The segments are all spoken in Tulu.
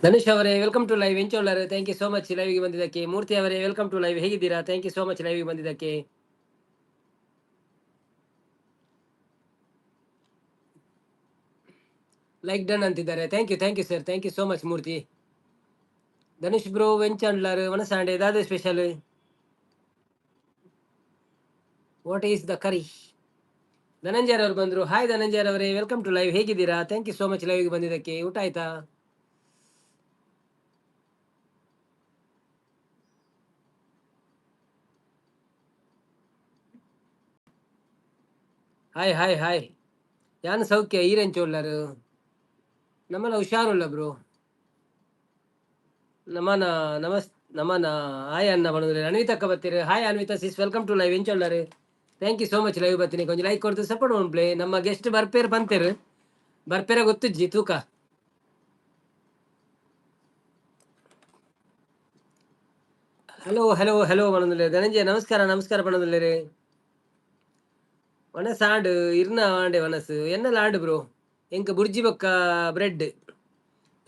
ಧನುಷ್ ಅವರೇ, welcome to live. ಎಂಚೋಳ್ಳಾರು? Thank you so much ಲೈವ್ಗೆ ಬಂದಿದ್ದಕ್ಕೆ. ಮೂರ್ತಿ ಅವರೇ, welcome to live. ಹೇಗಿದ್ದೀರಾ? Thank you so much ಲೈವ್ಗೆ ಬಂದಿದ್ದಕ್ಕೆ. ಲೈಕ್ ಡನ್ ಅಂತಿದ್ದಾರೆ. Thank you, thank you sir, thank you so much Murthy. Dhanush bro, ವೆಂಚಂಡ್ಲಾರ್ ವನಸಾಂಡೆ ದಾದ special? What is the curry? Dhananjay ಅವರು ಬಂದ್ರು. ಹಾಯ್ ಧನಂಜಯ್ ಅವರೇ, welcome to live. ಹೇಗಿದ್ದೀರಾ? Thank you so much ಲೈವ್ಗೆ ಬಂದಿದ್ದಕ್ಕೆ. ಊಟ ಆಯ್ತಾ? ಹಾಯ್ ಹಾಯ್ ಹಾಯ್, ಯಾನ್ ಸೌಖ್ಯ, ಈರೆಂಚೋಳ್ಳಾರು? ನಮ್ಮಲ್ಲ ಹುಷಾರುಲ್ಲ ಬ್ರೋ. ನಮನ ನಮಸ್ ನಮನ. ಹಾಯ್ ಅನ್ನ ಬಂದ್ರೆ ಅನ್ವಿತಕ್ಕ ಬರ್ತೀರಿ. Hi Anvita sis, welcome to live. ಎಂಚೋಳ್ಳಾರು? Thank you so much live ಬರ್ತೀನಿ. ಕೊಂಚ ಲೈಕ್ ಕೊಡ್ತು ಸಪೋರ್ಟ್ ಪ್ಲೇ. ನಮ್ಮ ಗೆಸ್ಟ್ ಬರ್ಪೇರ್ ಬಂತೇರು, ಬರ್ಪೇರ ಗೊತ್ತುಜ್ಜಿ ತೂಕ. ಹಲೋ ಹಲೋ ಹಲೋ ಬಣದುಲ್ಲೆ. ಧನಂಜಯ ನಮಸ್ಕಾರ, ನಮಸ್ಕಾರ ಬಣದುಲ್ಲೇರಿ. ವನಸ್ ಆಂಡ್ ಇರ್ನ ಆಂಡೆ ವನಸ್ ಎನ್ನಲ ಆಂಡ್ ಬ್ರೋ. ಎಂಕ್ ಬುರ್ಜಿ ಬೊಕ್ಕ ಬ್ರೆಡ್.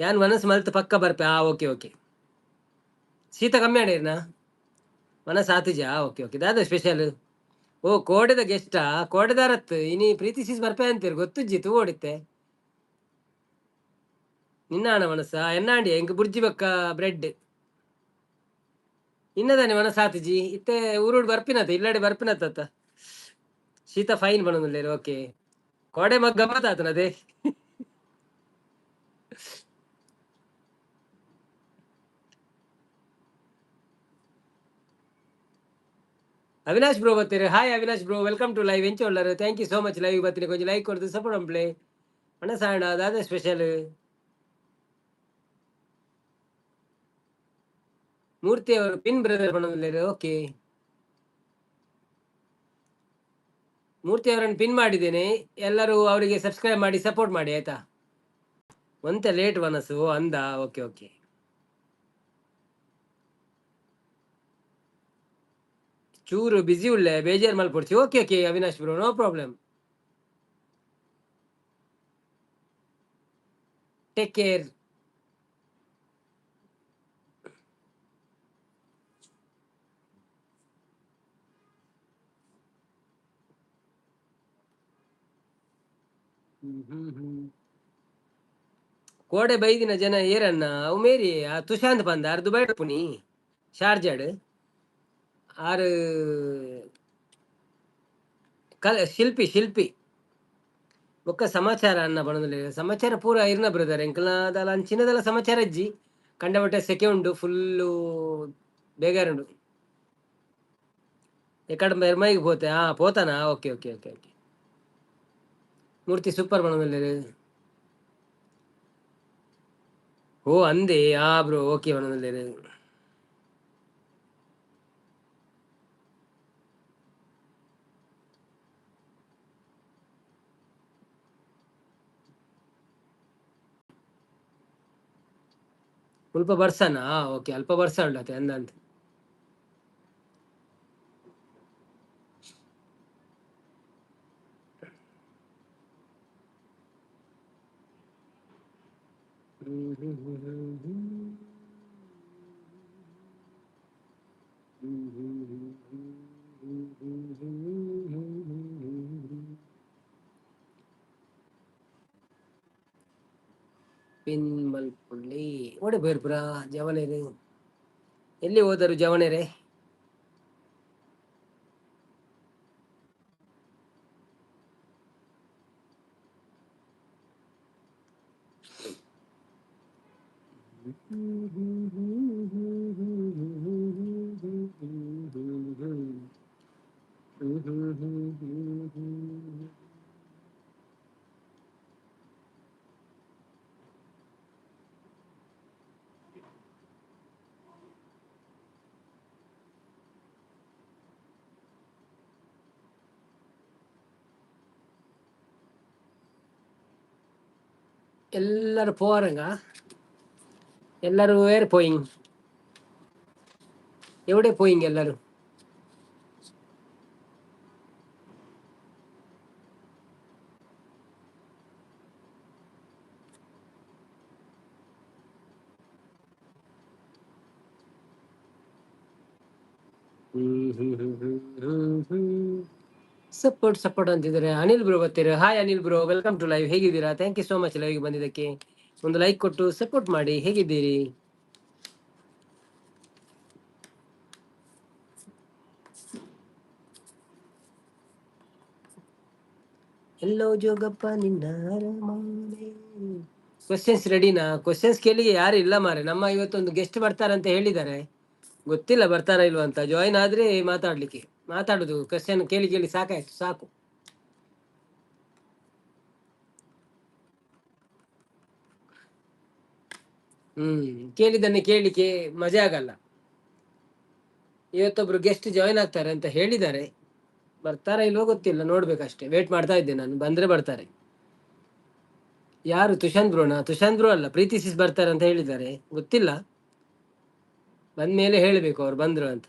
ಯಾನ್ ವನಸ್ ಮಲ್ತ್ ಪಕ್ಕ ಬರ್ಪೆ. ಆ ಓಕೆ ಓಕೆ. ಶೀತ ಕಮ್ಮಿ ಆಂಡ ಇರ್ನ? ವನಸ್ ಆತಿಜಾ? Okay okay. ದಾದ ಸ್ಪೆಷಲ್? ಓ, ಕೋಡೆದ ಗೆಸ್ಟಾ? ಕೋಡೆದಾರತ್ ಇನಿ ಪ್ರೀತಿ ಸೀಸ್ ಬರ್ಪೆ ಅಂತೀರಿ, ಗೊತ್ತುಜ್ಜಿ ತೂ ಓಡಿತ್ತೆ. ನಿನ್ನ ಆಣ ಮನಸ್ಸ ಎನ್ನಾಂಡಿ? ಎಂಕ್ ಬುರ್ಜಿ ಬೊಕ್ಕ ಬ್ರೆಡ್. ಇನ್ನದಾನೆ ಮನಸ್ಸಾತಿಜಿ? ಇತ್ತೆ ಊರುಡ್ ಬರ್ಪಿನತ, ಇಲ್ಲಡೆ ಬರ್ಪಿನತ್ತ. ಶೀತ ಫೈನ್ ಬಣದುಲ್ಲೇರು. ಓಕೆ, ಕೋಡೆ ಮಗ್ ಗಮ್ಮತ್ ಆತನದೇ. ಅವಿನಾಶ್ ಬ್ರೋ ಬರ್ತೀರಿ. Hi Avinash bro, welcome to live. ಎಂಚೋಳ್ಳಾರು? Thank you so much live ಬರ್ತೀನಿ. ಕೊಂಚ ಲೈಕ್ ಕೊಡ್ತು ಸಪೋರ್ಟ್ ಪ್ಲೇ. ಮನಸಾಣ ದಾದ ಸ್ಪೆಷಲ್? ಮೂರ್ತಿ ಅವರು ಪಿನ್ ಬ್ರದರ್ ಬಣದುಲ್ಲೇರು. ಓಕೆ, ಮೂರ್ತಿ ಅವರನ್ನು ಪಿನ್ ಮಾಡಿದ್ದೇನೆ. ಎಲ್ಲರೂ ಅವರಿಗೆ ಸಬ್ಸ್ಕ್ರೈಬ್ ಮಾಡಿ ಸಪೋರ್ಟ್ ಮಾಡಿ, ಆಯ್ತಾ? ಒಂತೆ ಲೇಟ್ ಮನಸ್ಸು ಅಂದ. ಓಕೆ ಓಕೆ, ಚೂರು ಬಿಸಿ ಉಳ್ಳೆ, ಬೇಜಾರ್ ಮಲ್ಪೊಡ್ಚಿ. Okay okay Avinash bro, no problem, take care. ಕೋಡೆ ಬೈದಿನ ಜನ ಏರನ್ನ? ಅವು ಮೇರಿ ಆ ತುಶಾಂತ್ ಪಂದ ಆರ್ ದುಬೈ ಪುನಿ ಶಾರ್ಜಾಡ್ ಆರು ಕಲ್ ಶಿಲ್ಪಿ ಶಿಲ್ಪಿ. ಬೊಕ್ಕ ಸಮಾಚಾರ ಅನ್ನ ಬಣದಲ್ಲಿ? ಸಮಾಚಾರ ಪೂರ ಇರ್ನ ಬ್ರದರ್. ಎಂಕಲ್ನ ದಾಲ ಅಂಚಿನದಲ್ಲ ಸಮಾಚಾರ ಅಜ್ಜಿ. ಕಂಡಬಟ್ಟೆ ಸೆಕೆ ಉಂಡು ಫುಲ್ಲು, ಬೇಗಾರುಂಡು. ಎಕಡ ಮೆರ್ಮೈಗೆ ಪೋತೆ? ಹಾ, ಪೋತಾನಾ? Okay okay okay okay. Murthy super ಬಣದಲ್ಲಿ. ಓ ಅಂದೆ. ಆ ಬ್ರೋ, ಓಕೆ ಬಣದಲ್ಲಿ. ಅಲ್ಪ ಬರ್ಸನಾ? ಓಕೆ, ಅಲ್ಪ ಬರ್ಸ ಉಂಡತೆ ಅಂದಂತ. ಪಿನ್ ಮಲ್ಪುಳ್ಳಿ ಓಡೆ ಪೋಯಿರ್ ಜವನೇರು? ಎಲ್ಲಿ ಹೋದರು ಜವನೇರೆ? ಎಲ್ಲರೂ ಪೋರಂಗ? ಎಲ್ಲರೂ ವೇರ್ ಪೋಯಿಂಗ್? ಎವಡೆ ಪೋಯಿಂಗ್ ಎಲ್ಲರೂ? ಹ್ಮ್ ಹ್ಮ್ ಹ್ಮ್ ಹ್ಮ್ ಹ್ಮ್ ಹ್ಮ್. Support support ಅಂತಿದ್ದಾರೆ. ಅನಿಲ್ ಬ್ರೋ ಬರ್ತೀರಾ? Hi Anil bro, welcome to live. ಹೇಗಿದ್ದೀರಾ? Thank you so much ಲೈವ್ಗೆ ಬಂದಿದ್ದಕ್ಕೆ. ಒಂದು ಲೈಕ್ ಕೊಟ್ಟು ಸಪೋರ್ಟ್ ಮಾಡಿ. ಹೇಗಿದ್ದೀರಿ? ಎಲ್ಲೋ ಜೋಗಪ್ಪ ನಿನ್ನ ಅರಮನೆ. ಕ್ವಶನ್ಸ್ ರೆಡಿನಾ? ಕ್ವಶನ್ಸ್ ಕೇಳಿಗೆ ಯಾರು ಇಲ್ಲ ಮಾರೆ. ನಮ್ಮ ಇವತ್ತೊಂದು ಗೆಸ್ಟ್ ಬರ್ತಾರಂತ ಹೇಳಿದ್ದಾರೆ, ಗೊತ್ತಿಲ್ಲ ಬರ್ತಾರಾ ಇಲ್ವಾ ಅಂತ. ಜಾಯಿನ್ ಆದ್ರೆ ಮಾತಾಡ್ಲಿಕ್ಕೆ ಮಾತಾಡುದು. ಕ್ವಶನ್ ಕೇಳಿ ಕೇಳಿ ಸಾಕಾಯ್ತು, ಸಾಕು. ಕೇಳಿದ್ದನ್ನೇ ಕೇಳಲಿಕ್ಕೆ ಮಜಾ ಆಗಲ್ಲ. ಇವತ್ತೊಬ್ರು ಗೆಸ್ಟ್ ಜಾಯಿನ್ ಆಗ್ತಾರೆ ಅಂತ ಹೇಳಿದ್ದಾರೆ, ಬರ್ತಾರಾ ಇಲ್ವೋ ಗೊತ್ತಿಲ್ಲ, ನೋಡ್ಬೇಕಷ್ಟೇ. ವೇಟ್ ಮಾಡ್ತಾ ಇದ್ದೆ ನಾನು, ಬಂದ್ರೆ ಬರ್ತಾರೆ. ಯಾರು? ತುಷಾಂತ್ ಬ್ರೋನಾ? ತುಷಾಂತ್ ಬ್ರೋ ಅಲ್ಲ, ಪ್ರೀತಿ ಸಿಸ್ ಬರ್ತಾರೆ ಅಂತ ಹೇಳಿದ್ದಾರೆ, ಗೊತ್ತಿಲ್ಲ. ಬಂದ್ಮೇಲೆ ಹೇಳಬೇಕು ಅವ್ರು ಬಂದ್ರು ಅಂತ.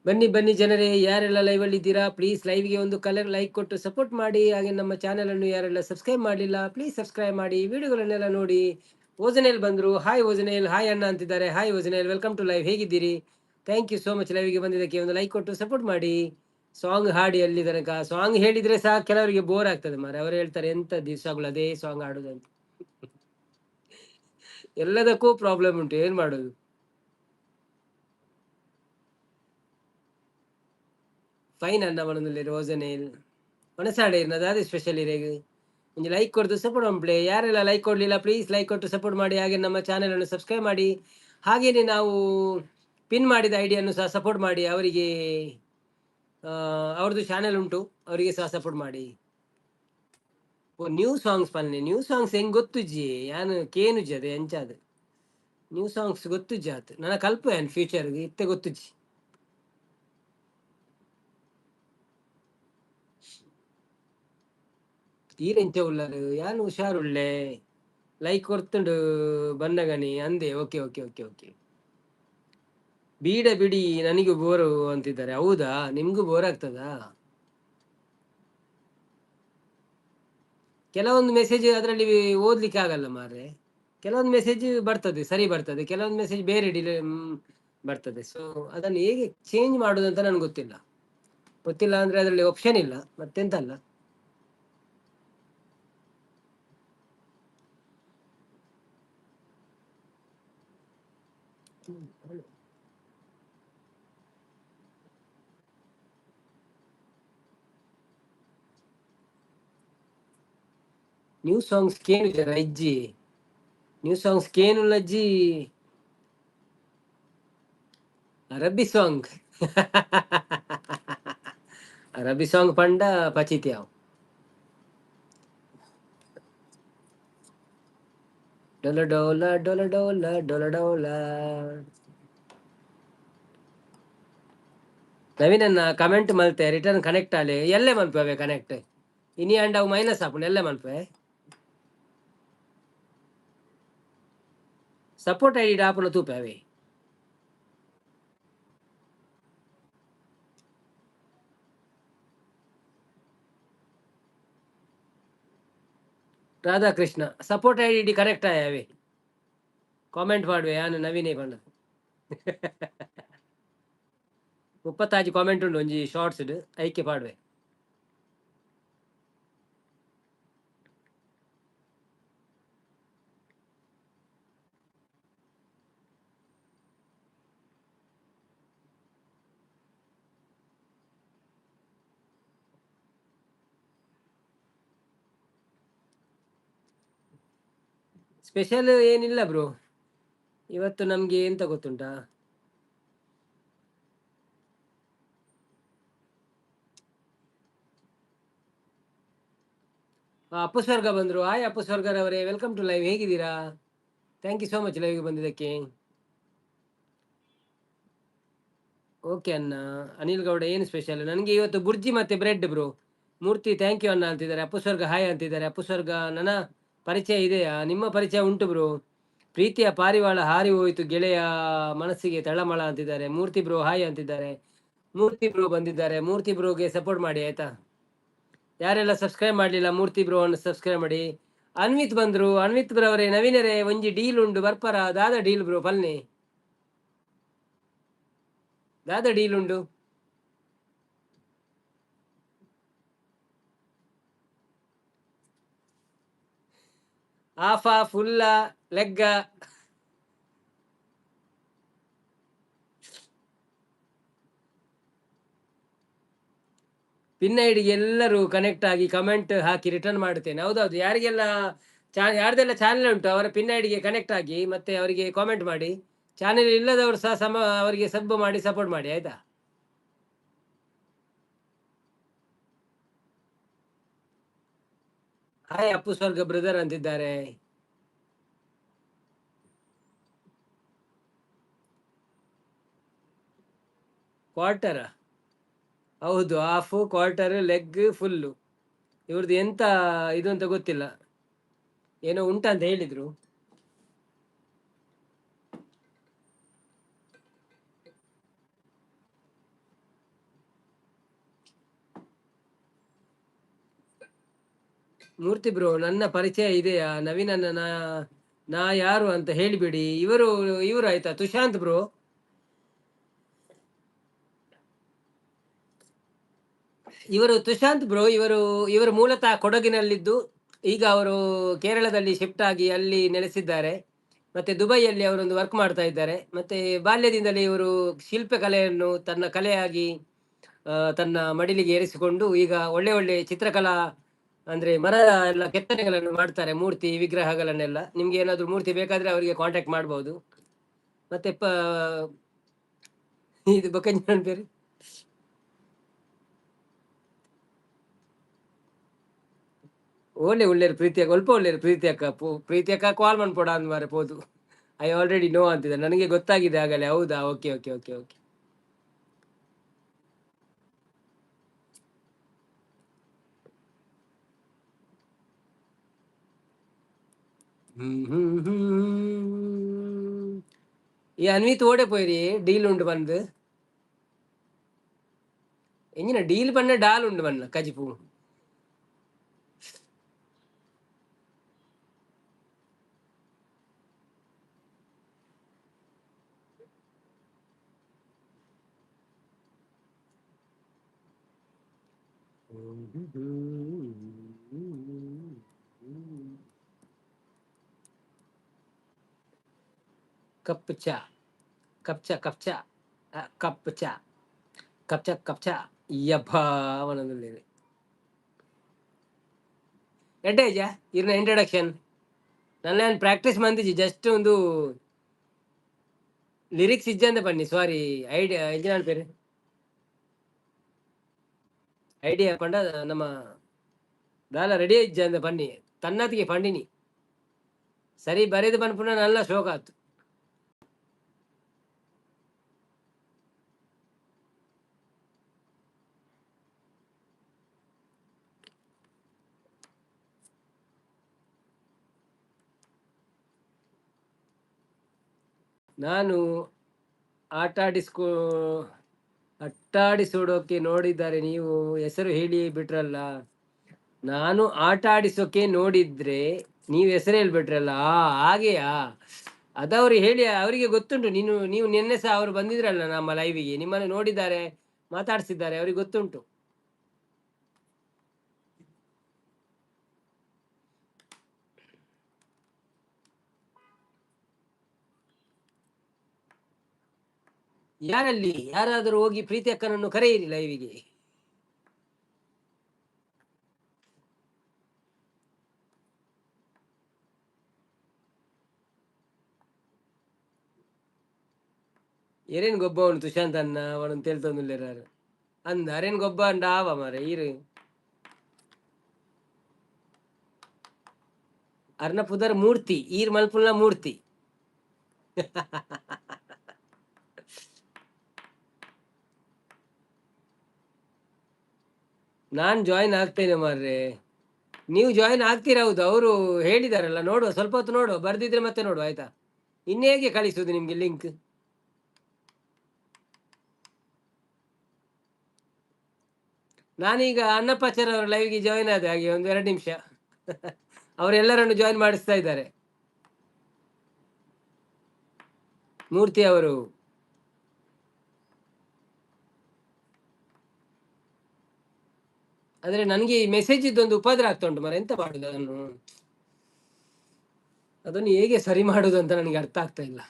ಬನ್ನಿ ಬನ್ನಿ ಜನರೇ, ಯಾರೆಲ್ಲ ಲೈವ್ ಅಲ್ಲಿ ಇದ್ದೀರಾ ಪ್ಲೀಸ್ ಲೈವ್ಗೆ ಒಂದು ಕಲರ್ ಲೈಕ್ ಕೊಟ್ಟು ಸಪೋರ್ಟ್ ಮಾಡಿ. ಹಾಗೆ ನಮ್ಮ ಚಾನೆಲ್ ಅನ್ನು ಯಾರೆಲ್ಲ ಸಬ್ಸ್ಕ್ರೈಬ್ ಮಾಡಲಿಲ್ಲ ಪ್ಲೀಸ್ ಸಬ್ಸ್ಕ್ರೈಬ್ ಮಾಡಿ, ವಿಡಿಯೋಗಳನ್ನೆಲ್ಲ ನೋಡಿ. ಓಜನೇಲ್ ಬಂದ್ರು, ಹಾಯ್ ಓಜನೇಲ್, ಹಾಯ್ ಅಣ್ಣ ಅಂತಿದ್ದಾರೆ. ಹಾಯ್ ಓಜನೇಲ್, welcome to live. ಹೇಗಿದ್ದೀರಿ? Thank you so much ಲೈವ್ಗೆ ಬಂದಿದ್ದಕ್ಕೆ. ಒಂದು ಲೈಕ್ ಕೊಟ್ಟು ಸಪೋರ್ಟ್ ಮಾಡಿ. ಸಾಂಗ್ ಹಾಡಿ ಅಲ್ಲಿ ತನಕ. ಸಾಂಗ್ ಹೇಳಿದ್ರೆ ಸಹ ಕೆಲವರಿಗೆ ಬೋರ್ ಆಗ್ತದೆ ಮಾರೆ. ಅವರು ಹೇಳ್ತಾರೆ ಎಂತ ದಿವಸಗಳು ಅದೇ ಸಾಂಗ್ ಹಾಡುದಂತ. ಎಲ್ಲದಕ್ಕೂ ಪ್ರಾಬ್ಲಮ್ ಉಂಟು, ಏನ್ ಮಾಡೋದು? ಫೈನ್ ಅನ್ನ ಮನದಲ್ಲಿ ರೋಜನೇಲ್ ಮನಸಾಡೆ ದಾದೆ ಸ್ಪೆಷಲ್ ಇರೇಗ್ ಒಂಜಿ ಲೈಕ್ ಕೊಡ್ದು ಸಪೋರ್ಟ್ ಮನ್ಪುಲೆ. ಯಾರೆಲ್ಲ ಲೈಕ್ ಕೊಡಲಿಲ್ಲ ಪ್ಲೀಸ್ ಲೈಕ್ ಕೊಟ್ಟು ಸಪೋರ್ಟ್ ಮಾಡಿ. ಹಾಗೆ ನಮ್ಮ ಚಾನೆಲ್ ಅನ್ನು ಸಬ್ಸ್ಕ್ರೈಬ್ ಮಾಡಿ. ಹಾಗೇನೆ ನಾವು ಪಿನ್ ಮಾಡಿದ ಐಡಿಯನ್ನು ಸಹ ಸಪೋರ್ಟ್ ಮಾಡಿ. ಅವರಿಗೆ ಅವ್ರದ್ದು ಚಾನೆಲ್ ಉಂಟು, ಅವರಿಗೆ ಸಹ ಸಪೋರ್ಟ್ ಮಾಡಿ. ಓ ನ್ಯೂ ಸಾಂಗ್ಸ್ ಪನ್ನೆ, ನ್ಯೂ ಸಾಂಗ್ಸ್ ಹೆಂಗ್ ಗೊತ್ತುಜ್ಜಿ, ಯಾನ್ ಕೇನುಜ್ಜಿ, ಅದೇ ಎಂಚಾದ್ ನ್ಯೂ ಸಾಂಗ್ಸ್ ಗೊತ್ತುಜ್ಜಿ ಆತ್. ನನ್ನ ಕಲ್ಪ ಯಾನ್ ಫ್ಯೂಚರ್ ಇತ್ತೆ ಗೊತ್ತುಜ್ಜಿ. ಈರೆಂಚ ಉಲ್ಲರು? ಯಾನ್ ಹುಷಾರುಳ್ಳೆ. ಲೈಕ್ ಕೊರ್ತುಂಡು ಬನ್ನಗನಿ ಅಂದೆ. Okay okay okay okay. ಬೀಡ ಬಿಡಿ, ನನಗೂ ಬೋರು ಅಂತಿದ್ದಾರೆ. ಹೌದಾ? ನಿಮ್ಗೂ ಬೋರ್ ಆಗ್ತದಾ? ಕೆಲವೊಂದು ಮೆಸೇಜ್ ಅದರಲ್ಲಿ ಓದ್ಲಿಕ್ಕೆ ಆಗಲ್ಲ ಮಾರ್ರೆ. ಕೆಲವೊಂದು ಮೆಸೇಜ್ ಬರ್ತದೆ, ಸರಿ ಬರ್ತದೆ, ಕೆಲವೊಂದು ಮೆಸೇಜ್ ಬೇರೆ ಡಿಲೇ ಬರ್ತದೆ. ಸೊ ಅದನ್ನು ಹೇಗೆ ಚೇಂಜ್ ಮಾಡುದು ಅಂತ ನನ್ಗೆ ಗೊತ್ತಿಲ್ಲ. ಗೊತ್ತಿಲ್ಲ ಅಂದ್ರೆ ಅದರಲ್ಲಿ ಆಪ್ಷನ್ ಇಲ್ಲ, ಮತ್ತೆಂತ ಅಲ್ಲ. ನ್ಯೂ ಸಾಂಗ್ಸ್ ಕೇನು ಜರ ಇಜ್ಜಿ, ನ್ಯೂ ಸಾಂಗ್ಸ್ ಕೇನು ಲಜ್ಜಿ. ಅರಬ್ಬಿ ಸಾಂಗ್, ಅರಬ್ಬಿ ಸಾಂಗ್ ಪಂಡ ಪಚಿತಿ ಅವು. ಡೊಲ ಡೋಲ ಡೊಲ ಡೋಲ ಡೊಲ ಡೋಲ. ನವೀನನ್ನ ಕಮೆಂಟ್ ಮಲ್ತೆ ರಿಟರ್ನ್ ಕನೆಕ್ಟ್ ಆಲೆ. ಎಲ್ಲೇ ಮನ್ಪುವೆ ಕನೆಕ್ಟ್? ಇನಿ ಅಂಡ ಅವು ಮೈನಸ್ ಆಪುಂಡು. ಎಲ್ಲೇ ಮನ್ಪುವೆ? ಸಪೋರ್ಟ್ ಐಡಿ ಆಪುನ ತೂಪೆ ಅವೇ. ರಾಧಾಕೃಷ್ಣ ಸಪೋರ್ಟ್ ಐಡಿ ಕರೆಕ್ಟ್ ಆಯವೇ. ಕಾಮೆಂಟ್ ಮಾಡುವೆ ಯಾನು ನವೀನೇ ಪಂಡ. 36 ಕಾಮೆಂಟ್ ಉಂಡು ಒಂಜಿ ಶಾರ್ಟ್ಸ್ ಐಕೆ ಪಾಡುವೆ. ಸ್ಪೆಷಲ್ ಏನಿಲ್ಲ ಬ್ರೋ ಇವತ್ತು ನಮ್ಗೆ. ಎಂತ ಗೊತ್ತುಂಟಾ? ಅಪ್ಪು ಸ್ವರ್ಗ ಬಂದ್ರು. ಹಾಯ್ ಅಪ್ಪು ಸ್ವರ್ಗರವರೇ, welcome to live. ಹೇಗಿದ್ದೀರಾ? Thank you so much ಲೈವ್ಗೆ ಬಂದಿದ್ದಕ್ಕೆ. ಓಕೆ ಅಣ್ಣ. ಅನಿಲ್ ಗೌಡ, ಏನು ಸ್ಪೆಷಲ್? ನನಗೆ ಇವತ್ತು ಬುರ್ಜಿ ಮತ್ತೆ bread bro. Murthy thank you ಅಣ್ಣ ಅಂತಿದ್ದಾರೆ. ಅಪ್ಪು ಸ್ವರ್ಗ ಹಾಯ್ ಅಂತಿದ್ದಾರೆ. ಅಪ್ಪು ಸ್ವರ್ಗ ನನ್ನ ಪರಿಚಯ ಇದೆಯಾ? ನಿಮ್ಮ ಪರಿಚಯ ಉಂಟು ಬ್ರೋ. ಪ್ರೀತಿಯ ಪಾರಿವಾಳ ಹಾರಿ ಹೋಯಿತು ಗೆಳೆಯ, ಮನಸ್ಸಿಗೆ ತಳಮಳ ಅಂತಿದ್ದಾರೆ. ಮೂರ್ತಿ ಬ್ರೋ ಹಾಯ್ ಅಂತಿದ್ದಾರೆ. ಮೂರ್ತಿ ಬ್ರೋ ಬಂದಿದ್ದಾರೆ. ಮೂರ್ತಿ ಬ್ರೋಗೆ ಸಪೋರ್ಟ್ ಮಾಡಿ ಆಯ್ತಾ. ಯಾರೆಲ್ಲ ಸಬ್ಸ್ಕ್ರೈಬ್ ಮಾಡಲಿಲ್ಲ, ಮೂರ್ತಿ ಬ್ರೋ ಅನ್ನು ಸಬ್ಸ್ಕ್ರೈಬ್ ಮಾಡಿ. ಅನ್ವಿತ್ ಬಂದ್ರು. ಅನ್ವಿತ್ ಬ್ರೋ ಅವರೇ, ನವೀನರೇ, ಒಂಜಿ ಡೀಲ್ ಉಂಡು, ಬರ್ಪರ? ದಾದ ಡೀಲ್ ಬ್ರೋ? ಪಲ್ನಿ, ದಾದ ಡೀಲ್ ಉಂಡು? ಆಫಾ, ಫುಲ್ಲ, ಲೆಗ್ಗ? ಪಿನ್ ಐಡಿಗೆ ಎಲ್ಲರೂ ಕನೆಕ್ಟ್ ಆಗಿ ಕಮೆಂಟ್ ಹಾಕಿ, ರಿಟರ್ನ್ ಮಾಡುತ್ತೇನೆ. ಹೌದೌದು, ಯಾರಿಗೆಲ್ಲ ಚಾ ಯಾರ್ದೆಲ್ಲ ಚಾನೆಲ್ ಉಂಟು ಅವರ ಪಿನ್ ಐಡಿಗೆ ಕನೆಕ್ಟ್ ಆಗಿ ಮತ್ತೆ ಅವರಿಗೆ ಕಾಮೆಂಟ್ ಮಾಡಿ. ಚಾನೆಲ್ ಇಲ್ಲದವರು ಸಹ ಸಮ ಅವರಿಗೆ ಸಬ್ ಮಾಡಿ ಸಪೋರ್ಟ್ ಮಾಡಿ ಆಯ್ತಾ. ಹಾಯ್ ಅಪ್ಪು ಸ್ವರ್ಗ ಬ್ರದರ್ ಅಂತಿದ್ದಾರೆ. ಕ್ವಾರ್ಟರ್? ಹೌದು, ಹಾಫ್, ಕ್ವಾರ್ಟರ್, ಲೆಗ್, ಫುಲ್ಲು. ಇವ್ರದ್ದು ಎಂತ ಇದು ಅಂತ ಗೊತ್ತಿಲ್ಲ, ಏನೋ ಉಂಟಂತ ಹೇಳಿದ್ರು. ಮೂರ್ತಿ ಬ್ರೋ, ನನ್ನ ಪರಿಚಯ ಇದೆಯಾ? ನವೀನನ್ನ ನಾ ನಾ ಯಾರು ಅಂತ ಹೇಳಿಬಿಡಿ. ಇವರು ಇವರು ಆಯ್ತಾ, ತುಶಾಂತ್ ಬ್ರೋ. ಇವರು ತುಶಾಂತ್ ಬ್ರೋ. ಇವರು ಇವರು ಮೂಲತಃ ಕೊಡಗಿನಲ್ಲಿದ್ದು ಈಗ ಅವರು ಕೇರಳದಲ್ಲಿ ಶಿಫ್ಟ್ ಆಗಿ ಅಲ್ಲಿ ನೆಲೆಸಿದ್ದಾರೆ. ಮತ್ತೆ ದುಬೈಯಲ್ಲಿ ಅವರೊಂದು ವರ್ಕ್ ಮಾಡ್ತಾ ಇದ್ದಾರೆ. ಮತ್ತೆ ಬಾಲ್ಯದಿಂದಲೇ ಇವರು ಶಿಲ್ಪಕಲೆಯನ್ನು ತನ್ನ ಕಲೆಯಾಗಿ ತನ್ನ ಮಡಿಲಿಗೆ ಏರಿಸಿಕೊಂಡು ಈಗ ಒಳ್ಳೆ ಒಳ್ಳೆ ಚಿತ್ರಕಲಾ, ಅಂದ್ರೆ ಮರ ಎಲ್ಲ ಕೆತ್ತನೆಗಳನ್ನು ಮಾಡ್ತಾರೆ, ಮೂರ್ತಿ ವಿಗ್ರಹಗಳನ್ನೆಲ್ಲ. ನಿಮ್ಗೆ ಏನಾದ್ರು ಮೂರ್ತಿ ಬೇಕಾದ್ರೆ ಅವರಿಗೆ ಕಾಂಟ್ಯಾಕ್ಟ್ ಮಾಡ್ಬೋದು. ಮತ್ತೆ ಇದು ಬೊಕ್ಕಂಜನ പേര്. ಓಲೆ ಉಳ್ಳೇರು ಪ್ರೀತಿಯಕ್ಕ, ಒಲ್ಪ ಒಳ್ಳೇರು ಪ್ರೀತಿಯಕ್ಕ. ಪ್ರೀತಿಯಕ್ಕ ಕಾಲ್ ಮನ್ಪೊಡ ಅಂದ್ ಮಾರೆ ಪೋದು. I already no ಅಂತಿದೆ, ನನಗೆ ಗೊತ್ತಾಗಿದೆ ಆಗಲೇ. ಹೌದಾ? Okay okay okay okay. Hmm hmm hmm. ಈ ಅನ್ವಿತ್ ಓಡೆ ಪೋಯಿರಿ? ಡೀಲ್ ಉಂಡು ಬಂದು ಎಂಜಿನ ಡೀಲ್ ಪನ್ನ ಡಾಲ್ ಉಂಡು ಬನ್ನ ಕಜಿಪು. ಕಪ್ ಚಾ, ಕಪ್ ಚಾ, ಕಪ್ ಚಾ, ಕಪ್ ಚಾ, ಕಪ್ ಚಾ, ಕಪ್ ಚಾ. ಯಬ್ಬಾ, ಅವನೊಂದು ಎಡ್ಡೆ ಇಜಾ ಇರ್ನ ಇಂಟ್ರಡಕ್ಷನ್. ನನ್ನ ಪ್ರಾಕ್ಟೀಸ್ ಮಂದಿಜಿ, ಜಸ್ಟ್ ಒಂದು ಲಿರಿಕ್ಸ್ ಇಜ್ಜಂದೆ ಬನ್ನಿ. ಸಾರಿ, ಐಡಿಯಾ ಎಂಜಿನ ಪೇರು ಐಡಿಯಾ ಪಂಡ ನಮ್ಮ ದಾಲ ರೆಡಿ ಇಜ್ಜಂದೆ ಬನ್ನಿ, ತನ್ನತಿಗೆ ಪಂಡಿನಿ ಸರಿ ಬರೆದು ಪನ್ಪುನ ನಲ್ಲ ಶೋಕ ಆತು. ನಾನು ಆಟಾಡಿಸೋಡೋಕೆ ನೋಡಿದ್ದಾರೆ, ನೀವು ಹೆಸರು ಹೇಳಿ ಬಿಟ್ರಲ್ಲ. ನಾನು ಆಟ ಆಡಿಸೋಕೆ ನೋಡಿದ್ರೆ ನೀವು ಹೆಸರು ಹೇಳ್ಬಿಟ್ರಲ್ಲ. ಹಾಗೆಯಾ? ಅದವರು ಹೇಳಿ ಅವರಿಗೆ ಗೊತ್ತುಂಟು. ನೀನು ನೀವು ನಿನ್ನೆ ಸಹ ಅವರು ಬಂದಿದ್ರಲ್ಲ ನಮ್ಮ ಲೈವಿಗೆ, ನಿಮ್ಮನ್ನು ನೋಡಿದ್ದಾರೆ, ಮಾತಾಡಿಸಿದ್ದಾರೆ, ಅವರಿಗೆ ಗೊತ್ತುಂಟು. ಯಾರಲ್ಲಿ ಯಾರಾದರೂ ಹೋಗಿ ಪ್ರೀತಿ ಅಕ್ಕನನ್ನು ಕರೆಯಿರಿ ಲೈವಿಗೆ. ಏರೇನು ಗೊಬ್ಬ ಅವನು ತುಶಾಂತ್ ಅನ್ನ ಅವನನ್ನು ತೇಳ್ತೊಂದುಲ್ಲೆರಾರು ಅಂದ ಅರೇನು ಗೊಬ್ಬ ಅಂಡ ಆವ ಮಾರೆ ಈರು ಅರ್ನ ಪುದರ್ ಮೂರ್ತಿ, ಈರ್ ಮಲ್ಪುಲ್ಲ ಮೂರ್ತಿ. ನಾನ್ ಜಾಯಿನ್ ಆಗ್ತೇನೆ ಮಾರ್ರೆ. ನೀವು ಜಾಯಿನ್ ಆಗ್ತೀರಾ? ಹೌದು, ಅವರು ಹೇಳಿದಾರಲ್ಲ. ನೋಡುವ, ಸ್ವಲ್ಪ ಹೊತ್ತು ನೋಡುವ, ಬರ್ದಿದ್ರೆ ಮತ್ತೆ ನೋಡುವ ಆಯ್ತಾ. ಇನ್ನು ಹೇಗೆ ಕಳಿಸುವುದು ನಿಮಗೆ ಲಿಂಕ್? ನಾನೀಗ ಅಣ್ಣಪ್ಪಾಚಾರ್ಯ ಅವರ ಲೈವ್ಗೆ ಜಾಯಿನ್ ಆದೆ, ಹಾಗೆ ಒಂದು 2 ನಿಮಿಷ. ಅವರೆಲ್ಲರನ್ನು ಜಾಯಿನ್ ಮಾಡಿಸ್ತಾ ಇದ್ದಾರೆ. ಮೂರ್ತಿ ಅವರು. ಆದರೆ ನನಗೆ ಈ ಮೆಸೇಜ್ ಇದ್ದೊಂದು ಉಪದ್ರ ಆಗ್ತಾ ಉಂಟು ಮರ, ಎಂತ ಮಾಡುದು ಅದನ್ನು? ಅದನ್ನು ಹೇಗೆ ಸರಿ ಮಾಡುದು ಅಂತ ನನಗೆ ಅರ್ಥ ಆಗ್ತಾ ಇಲ್ಲ.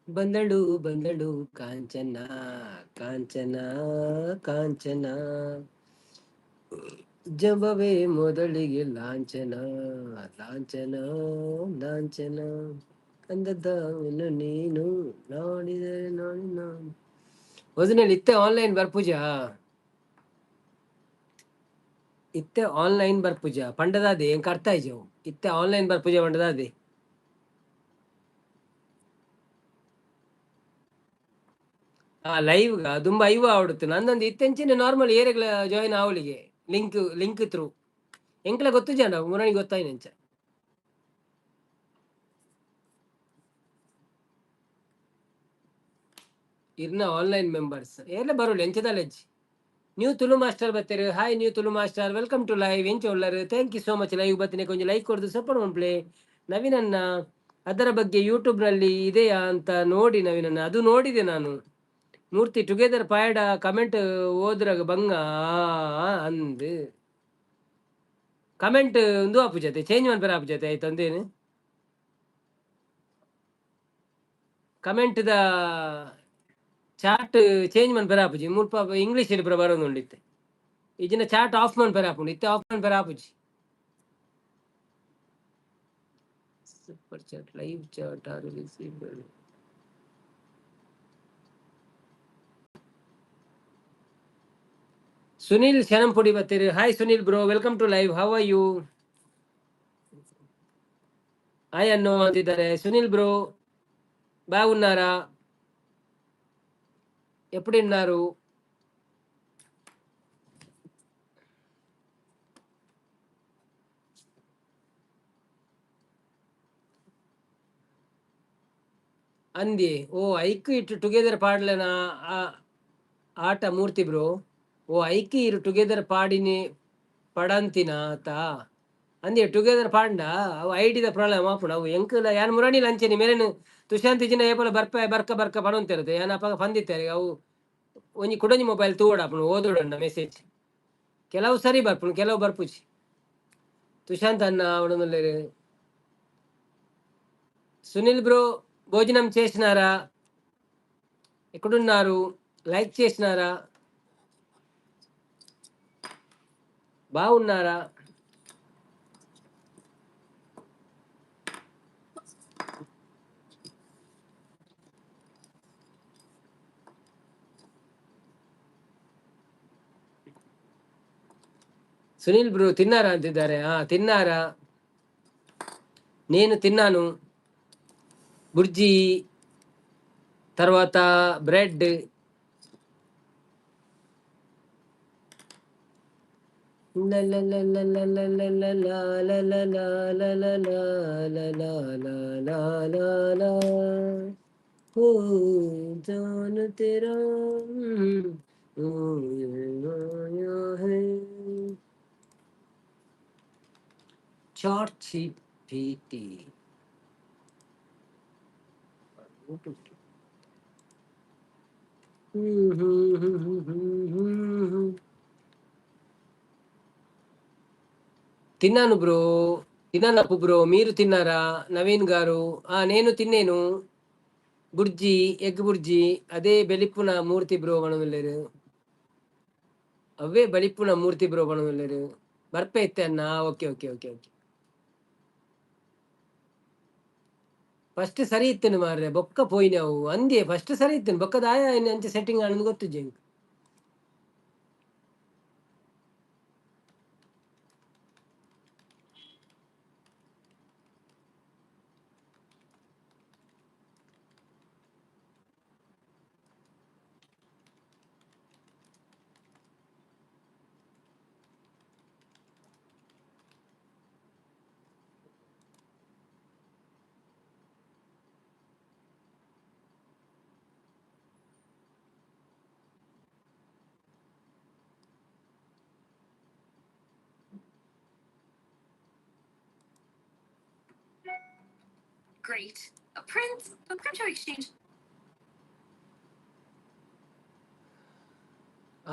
ಬಂದಳು ಬಂದಳು ಕಾಂಚನ ಕಾಂಚನ ಕಾಂಚನ, ಜಂಬವೇ ಮೊದಲಿಗೆ ಲಾಂಛನ ಲಾಂಛನ ಲಾಂಛನ, ಅಂದದವನು ನೀನು ನೋಡಿದರೆ ನೋಡಿ ನಾನು. ವಜನಲ್ಲಿ ಇತ್ತೆ ಆನ್ಲೈನ್ ಬರ್ಪೂಜಾ, ಇತ್ತೆ ಆನ್ಲೈನ್ ಬರ್ಪೂಜಾ ಪಂಡದಾದೆ ಎಂಕ್ ಅರ್ಥ ಆಯ್ಜವು. ಇತ್ತೆ ಆನ್ಲೈನ್ ಬರ್ಪೂಜಾ ಪಂಡದಾದೆ. ಆ ಲೈವ್ ದುಂಬ ಐವ ಆವಡುತ್ತೆ ನಂದೊಂದು ಇತ್ತೆಂಚಿನ ನಾರ್ಮಲ್ ಏರೆಗ್ಲ ಜಾಯಿನ್ ಆವಳಿಗೆ ಲಿಂಕ್ ಲಿಂಕ್ ತ್ರೂ ಎಂಕ್ಲ ಗೊತ್ತು ಜನ ಮುರಣಿ ಗೊತ್ತಾಯ್ನಂಚ. ಇರ್ನ ಆನ್ಲೈನ್ ಮೆಂಬರ್ಸ್ ಏರ್ಲ ಬರೋಲ್ಲ ಎಂಚದಲ್ಲಜ್ಜಿ. ನ್ಯೂ ತುಳು ಮಾಸ್ಟರ್ ಬತ್ತೆರ್. Hi new Tulu master, welcome to live. ಎಂಚ ಉಲ್ಲರ್? Thank you so much. Live ಬತ್ತಿನ ಕೊಂಚ ಲೈಕ್ ಕೊಡ್ದು ಸಪೋರ್ಟ್ ಮನ್ಪ್ಲೆ. ನವೀನನ್ನ ಅದರ ಬಗ್ಗೆ ಯೂಟ್ಯೂಬ್ನಲ್ಲಿ ಇದೆಯಾ ಅಂತ ನೋಡಿ ನವೀನನ್ನ, ಅದು ನೋಡಿದೆ ನಾನು. ಮೂರ್ತಿ ಟುಗೆದರ್ ಪಾಯಡ ಕಮೆಂಟ್ ಓದ್ರಾಗ ಬಂಗ ಅಂದ್ ಕಮೆಂಟ್ ಒಂದು ಆಪು ಜೊತೆ ಚೇಂಜ್ ಮನ್ಪೆರೆ ಆಪು ಜೊತೆ ಆಯ್ತು ಅಂದೇನು ಕಮೆಂಟ್ the chat change ಮನ್ಪೆರೆ ಆಪುಜಿ. ಮುಲ್ಪ ಇಂಗ್ಲೀಷ್ ಪೂರ ಬರೋದುಂಡು ಇತ್ತೆ. ಇಜಿನ ಚಾಟ್ ಆಫ್ ಮನ್ಪೆರೆ ಆಪುಂಡು, ಇತ್ತೆ ಆಫ್ ಮನ್ಪೆರೆ ಆಪುಜಿ. Super chat live chat are visible. Sunil Shanampudi ಬತ್ತೀರಿ. Hi Sunil bro, welcome to live. How are you? Hi ಅನ್ನೋ ಅಂತಿದ್ದಾರೆ. ಸುನಿಲ್ ಬ್ರೋ బాగున్నారా? ఎప్పుడున్నారు? ಅಂದಿ ಓ ಐಕ್ ಇಟ್ಟು ಟುಗೆದರ್ ಪಾಡ್ಲೆನ ಆಟ ಮೂರ್ತಿ ಬ್ರೋ. ಓ ಐಕ್ ಇರು ಟುಗೆದರ್ ಪಾಡಿನಿ ಪಡಂತಿನ ಆತ ಅಂದೆ ಟುಗೆದರ್ ಪಾಂಡ ಅವು ಐಡಿದ ಪ್ರಾಬ್ಲಮ್ ಆಪುಂಡು. ಅವು ಎಂಕುಲ ಯಾನ್ ಮುರಣಿ ಲಂಚನಿ ಮೇರೇನು ತುಷಾಂತಿ ಜಿನ ಏಪಲ ಬರ್ಪ ಬರ್ಕ ಬರ್ಕ ಪನೊಂತಿರುತ್ತೆ ಯಾನ್ ಅಪಗ ಪಂದಿತ್ತಾರೆ. ಅವು ಒಂಜಿ ಕುಡೊಂಜಿ ಮೊಬೈಲ್ ತೂವಡಾಪುಂಡು ಓದೋಡಣ್ಣ ಮೆಸೇಜ್. ಕೆಲವು ಸರಿ ಬರ್ಪುಂಡು, ಕೆಲವು ಬರ್ಪುಜಿ. ತುಷಾಂತ್ ಅన్న ಅವನೊಂದುಲ್ಲೆರ್. సునీల్ బ్రో భోజనం చేసినారా? ఎక్కడున్నారు? లైక్ చేసినారా? బాగున్నారా? ಸುನೀಲ್ ಬ್ರೋ ತಿನ್ನಾರಾ ಅಂತಿದ್ದಾರೆ. ಹಾ ತಿನ್ನಾರಾ, నేను తిన్నాను. బుర్జీ తర్వాత బ్రెడ్. हो जान तेरा है చాట్ జీపీటీ. తిన్నాను బ్రో, తిన్నాను అప్పు బ్రో. మీరు తిన్నారా నవీన్ గారు? ఆ నేను తిన్నాను. బుర్జీ ఎగ్ బుర్జీ అదే బెలిప్పున మూర్తి బ్రో మనములేరు. అవే బలిప్పున మూర్తి బ్రో మనములేరు. ಬರ್ಪೆ ಇತ್ತೆ ಅన్న. Okay okay okay okay. First ಸರಿ ಇತ್ತೇನು ಮಾರ್ರೆ, ಬೊಕ್ಕ ಪೋಯಿನವು ಅಂದೇ. ಫಸ್ಟ್ ಸರಿ ಇತ್ತೇನು, ಬೊಕ್ಕದ ಆಯ ಅಂಚೆ ಸೆಟ್ಟಿಂಗ್ ಆನಂದ್ ಗೊತ್ತು ಎಂಕ್.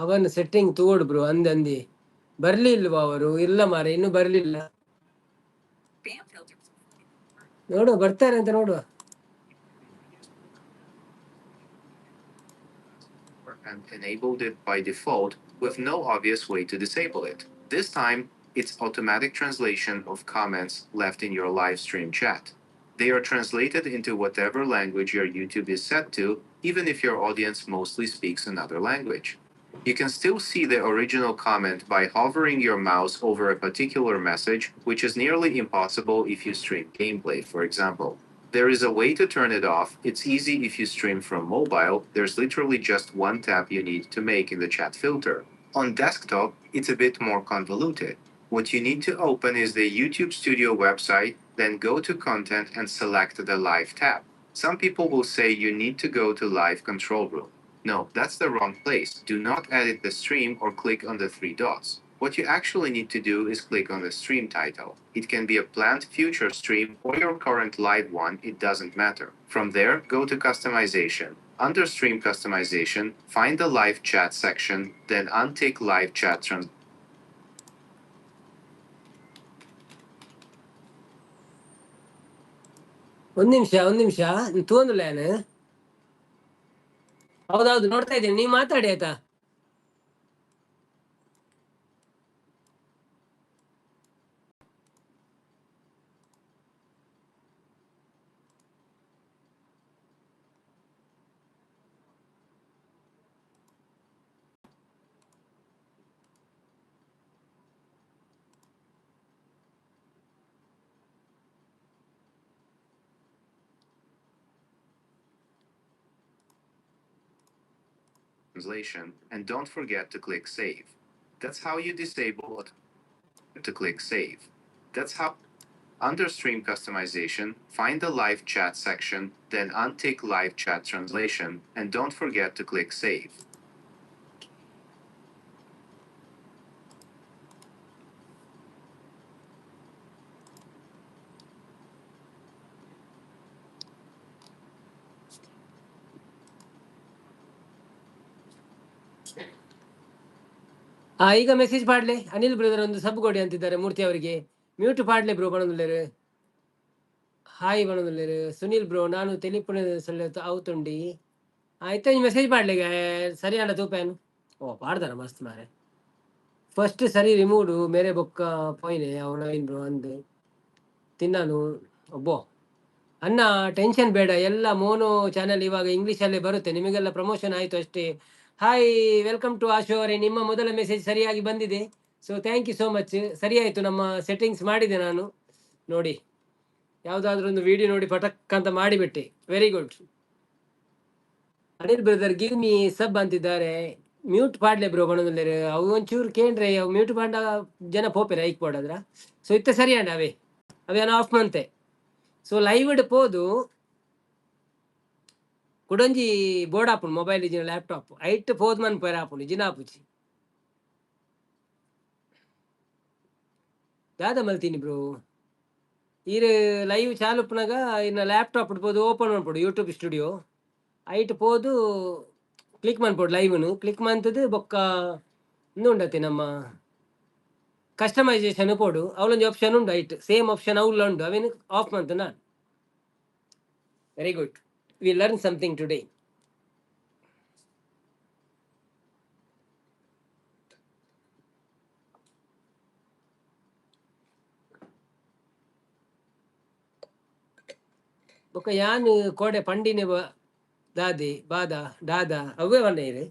ಅವನ ಸೆಟ್ಟಿಂಗ್ ತೋಡು ಬ್ರೋ ಅಂದಂದಿ ಬರ್ಲಿಲ್ವಾ ಅವರು? ಇಲ್ಲ ಮಾರೆ, ಇನ್ನು ಬರ್ಲಿಲ್ಲ. ನೋಡುವ, ಬರ್ತಾರೆ ಅಂತ ನೋಡುವ. And enabled it by default with no obvious way to disable it. This time, it's automatic translation of comments left in your live stream chat. They are translated into whatever language your YouTube is set to, even if your audience mostly speaks another language. You can still see the original comment by hovering your mouse over a particular message, which is nearly impossible if you stream gameplay, for example. There is a way to turn it off. It's easy if you stream from mobile. There's literally just one tap you need to make in the chat filter. On desktop, it's a bit more convoluted. What you need to open is the YouTube Studio website, then go to Content and select the Live tab. Some people will say you need to go to Live Control Room. No, that's the wrong place. Do not edit the stream or click on the three dots. What you actually need to do is click on the stream title. It can be a planned future stream or your current live one, it doesn't matter. From there, go to Customization. Under Stream Customization, find the Live Chat section, then untick Live Chat Translation. ಒಂದ್ ನಿಮಿಷ, ಒಂದ್ ನಿಮಿಷ, ತೂಂದುಲ್ಲ ನಾನು. ಹೌದೌದು, ನೋಡ್ತಾ ಇದ್ದೀನಿ, ನೀವು ಮಾತಾಡಿ ಆಯ್ತಾ. Translation, and don't forget to click Save. That's how you disable it. To click Save. That's how under Stream Customization, find the Live Chat section, then untick Live Chat Translation, and don't forget to click Save. ಆ, ಈಗ ಮೆಸೇಜ್ ಪಾಡ್ಲೆ. ಅನಿಲ್ ಬ್ರದರ್ ಒಂದು ಸಬ್ ಕೊಡಿ ಅಂತಿದ್ದಾರೆ ಮೂರ್ತಿ ಅವರಿಗೆ. ಮ್ಯೂಟ್ ಪಾಡ್ಲೆ ಬ್ರೋ ಬಣದುಲ್ಲೇರು. ಹಾಯ್ ಬಣದುಲ್ಲೇರು. ಸುನಿಲ್ ಬ್ರೋ, ನಾನು ತೆಲಿಪುಣ అవుతుండి ಆಯ್ತು, ಮೆಸೇಜ್ ಪಾಡ್ಲೆ. ಸರಿ ಅಣ್ಣ ತೂಪೇನು. ಓ ಪಾಡ್ದಾರ, ಮಸ್ತ್ ಮಾರೆ. ಫಸ್ಟ್ ಸರಿ ರಿಮೂವ್ಡು ಮೇರೆ ಬೊಕ್ಕ ಪೋಯಿನೆ ಅವು ನವೀನ್ ಬ್ರೋ ಅಂದು ತಿನ್ನಾನು. ಒಬ್ಬೋ ಅಣ್ಣ, ಟೆನ್ಷನ್ ಬೇಡ, ಎಲ್ಲ ಮೋನೋ ಚಾನೆಲ್ ಇವಾಗ ಇಂಗ್ಲೀಷಲ್ಲೇ ಬರುತ್ತೆ, ನಿಮಗೆಲ್ಲ ಪ್ರಮೋಷನ್ ಆಯಿತು ಅಷ್ಟೇ. ಹಾಯ್, welcome to Ashu ಅವರೇ. ನಿಮ್ಮ ಮೊದಲ ಮೆಸೇಜ್ ಸರಿಯಾಗಿ ಬಂದಿದೆ, so thank you so much. ಸರಿ ಆಯಿತು, ನಮ್ಮ ಸೆಟ್ಟಿಂಗ್ಸ್ ಮಾಡಿದೆ ನಾನು. ನೋಡಿ, ಯಾವುದಾದ್ರೂ ಒಂದು ವಿಡಿಯೋ ನೋಡಿ ಪಟಕ್ ಅಂತ ಮಾಡಿಬಿಟ್ಟೆ. Very good. Anil brother, give me sub ಅಂತಿದ್ದಾರೆ. ಮ್ಯೂಟ್ ಪಾಡ್ಲೆ ಬ್ರೋ ಬಣದುಲ್ಲೇರು. ಅವು ಒಂಚೂರು ಕೇಂದ್ರ, ಅವು ಮ್ಯೂಟ್ ಪಾಂಡ ಜನ ಪೋಪೆರ ಐಕ್ ಪೋಡದ್ರ. ಸೊ ಇತ್ತೆ ಸರಿ ಅಂಡ, ಅವೇ ಅವೇ ಆಫ್ ಮಂತೆ. ಸೊ ಲೈವ್ ಪೋದು ಕುಡೊಂಜಿ ಬೋರ್ಡ್ ಆಪುಂಡು, ಮೊಬೈಲ್ ಇಜ್ಜಿನ ಲ್ಯಾಪ್ಟಾಪ್, ಐಟ್ ಪೋದ್ ಮನ್ಪೆರೆ ಆಪುಂಡು, ಇಜ್ಜಿನ ಆಪುಜಿ. ದಾದ ಮಲ್ತೀನಿ ಬ್ರೋ? ಈರ್ ಲೈವ್ ಚಾಲು ಉಪ್ಪುನಗ ಇನ್ನ ಲ್ಯಾಪ್ಟಾಪ್ ಪೋದು ಓಪನ್ ಮನ್ಪೊಡು ಯೂಟ್ಯೂಬ್ ಸ್ಟುಡಿಯೋ. ಐಟ್ ಪೋದು ಕ್ಲಿಕ್ ಮನ್ಪೊಡು, ಲೈವ್ನು ಕ್ಲಿಕ್ ಮಂತದ್ದು ಬೊಕ್ಕ ಇಂದು ಉಂಡತೆ ನಮ್ಮ ಕಸ್ಟಮೈಸೇಷನ್ ಪೋಡು. ಅವಲೊಂಜಿ ಆಪ್ಷನ್ ಉಂಡು ಐಟ್, ಸೇಮ್ ಆಪ್ಷನ್ ಅವ್ಲ ಉಂಡು, ಅವೇನು ಆಫ್ ಮಂತ್ ನಾನು. Very good, we learn something today. ಬೊಕ್ಕ ಯಾನ್ ಕೋಡೆ ಪಂಡಿನೆ ದಾದಿ ಬಾದ ದಾದ ಅವೇ ಪಂಡೇರು.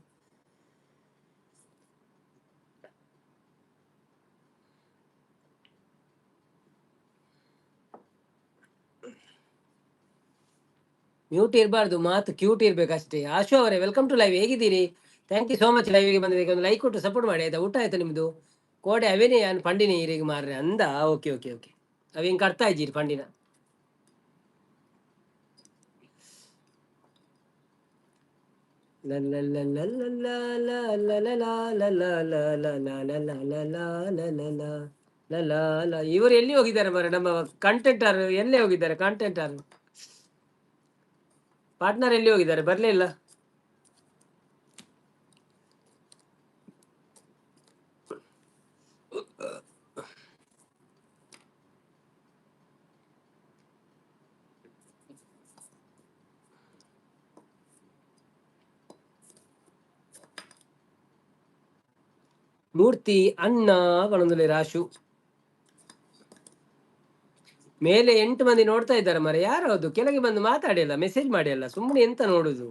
ಮ್ಯೂಟ್ ಇರಬಾರ್ದು, ಮಾತು ಕ್ಯೂಟ್ ಇರ್ಬೇಕಷ್ಟೇ. ಆಶು ಅವರೇ, welcome to live. ಹೇಗಿದ್ದೀರಿ? Thank you so much ಲೈವ್ಗೆ ಬಂದಿದ್ದಕ್ಕೆ. ಒಂದು ಲೈಕ್ ಕೊಟ್ಟು ಸಪೋರ್ಟ್ ಮಾಡಿ ಆಯ್ತಾ? ಊಟ ಆಯ್ತಾ ನಿಮ್ಮದು? ಕೋಡೆ ಅವೇನೇ ಯಾನ್ ಪಂಡಿನ ಈರಿಗೆ ಮಾರ್ರೆ ಅಂದ. ಓಕೆ ಓಕೆ ಓಕೆ, ಅವ ಹಿಂಗೆ ಅರ್ಥ ಆಯ್ಜಿರಿ ಪಂಡಿನ. ಇವರು ಎಲ್ಲಿ ಹೋಗಿದ್ದಾರೆ ಮರ? ನಮ್ಮ ಕಂಟೆಂಟರ್ ಎಲ್ಲೇ ಹೋಗಿದ್ದಾರೆ? ಕಂಟೆಂಟರ್ ಪಾರ್ಟ್ನರ್ ಎಲ್ಲಿ ಹೋಗಿದ್ದಾರೆ? ಬರ್ಲೇ ಇಲ್ಲ. ಮೂರ್ತಿ ಅಣ್ಣ ಪಣೊಂದುಲ್ಲೆ ರಾಶು. ಮೇಲೆ 8 ಮಂದಿ ನೋಡ್ತಾ ಇದ್ದಾರೆ ಮರೆ, ಯಾರು ಅದು? ಕೆಳಗೆ ಬಂದು ಮಾತಾಡಿಲ್ಲ, ಮೆಸೇಜ್ ಮಾಡಿ ಅಲ್ಲ, ಸುಮ್ಮನೆ ಎಂತ ನೋಡುದು?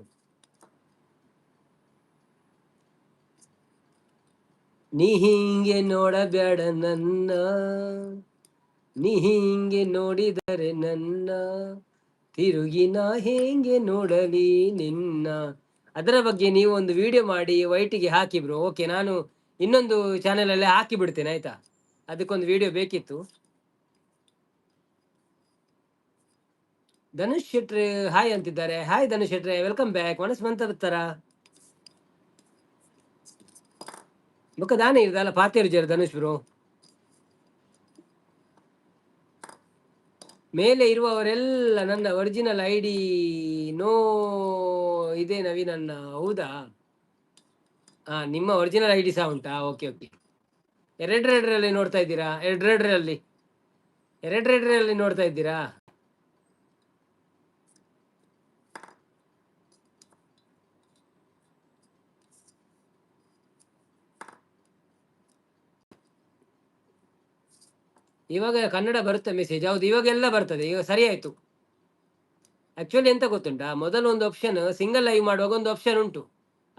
ನೀ ಹೀಗೆ ನೋಡಬೇಡ ನನ್ನ, ನೀ ಹೀಗೆ ನೋಡಿದರೆ ನನ್ನ ತಿರುಗಿ ನಾ ಹೇಗೆ ನೋಡಲಿ ನಿನ್ನ. ಅದರ ಬಗ್ಗೆ ನೀವು ಒಂದು ವಿಡಿಯೋ ಮಾಡಿ ವೈಟಿಗೆ ಹಾಕಿ ಬ್ರೋ. ಓಕೆ, ನಾನು ಇನ್ನೊಂದು ಚಾನೆಲ್ ಅಲ್ಲಿ ಹಾಕಿ ಬಿಡ್ತೇನೆ, ಆಯ್ತಾ? ಅದಕ್ಕೊಂದು ವಿಡಿಯೋ ಬೇಕಿತ್ತು. ಧನುಷ್ ಶೆಟ್ರೆ ಹಾಯ್ ಅಂತಿದ್ದಾರೆ. ಹಾಯ್ ಧನುಷ್ ಶೆಟ್ರೆ, welcome back. ಮನಸ್ಸು ಮಂತ ಬರ್ತಾರ ಬೊಕ್ಕ ದಾನೆ ಇರ್ದಲ್ಲ ಪಾತೇರು ಧನುಷ್ ಬ್ರೋ. ಮೇಲೆ ಇರುವವರೆಲ್ಲ ನನ್ನ ಒರಿಜಿನಲ್ ಐಡಿ ನೋ ಇದೆ ನವೀನ್ ಅಣ್ಣ, ಹೌದಾ? ಹಾ, ನಿಮ್ಮ ಒರಿಜಿನಲ್ ಐಡಿ ಸಹ ಉಂಟಾ? Okay okay. ಎರಡೆರಡರಲ್ಲಿ ನೋಡ್ತಾ ಇದ್ದೀರಾ? ಎರಡೆರಡರಲ್ಲಿ ಎರಡೆರಡರಲ್ಲಿ ನೋಡ್ತಾ ಇದ್ದೀರಾ? ಇವಾಗ ಕನ್ನಡ ಬರುತ್ತೆ ಮೆಸೇಜ್? ಹೌದು, ಇವಾಗೆಲ್ಲ ಬರ್ತದೆ, ಈಗ ಸರಿ ಆಯ್ತು. ಆಕ್ಚುಲಿ ಎಂತ ಗೊತ್ತುಂಟಾ, ಮೊದಲು ಒಂದು ಆಪ್ಷನ್ ಸಿಂಗಲ್ ಲೈವ್ ಮಾಡುವಾಗ ಒಂದು ಆಪ್ಷನ್ ಉಂಟು,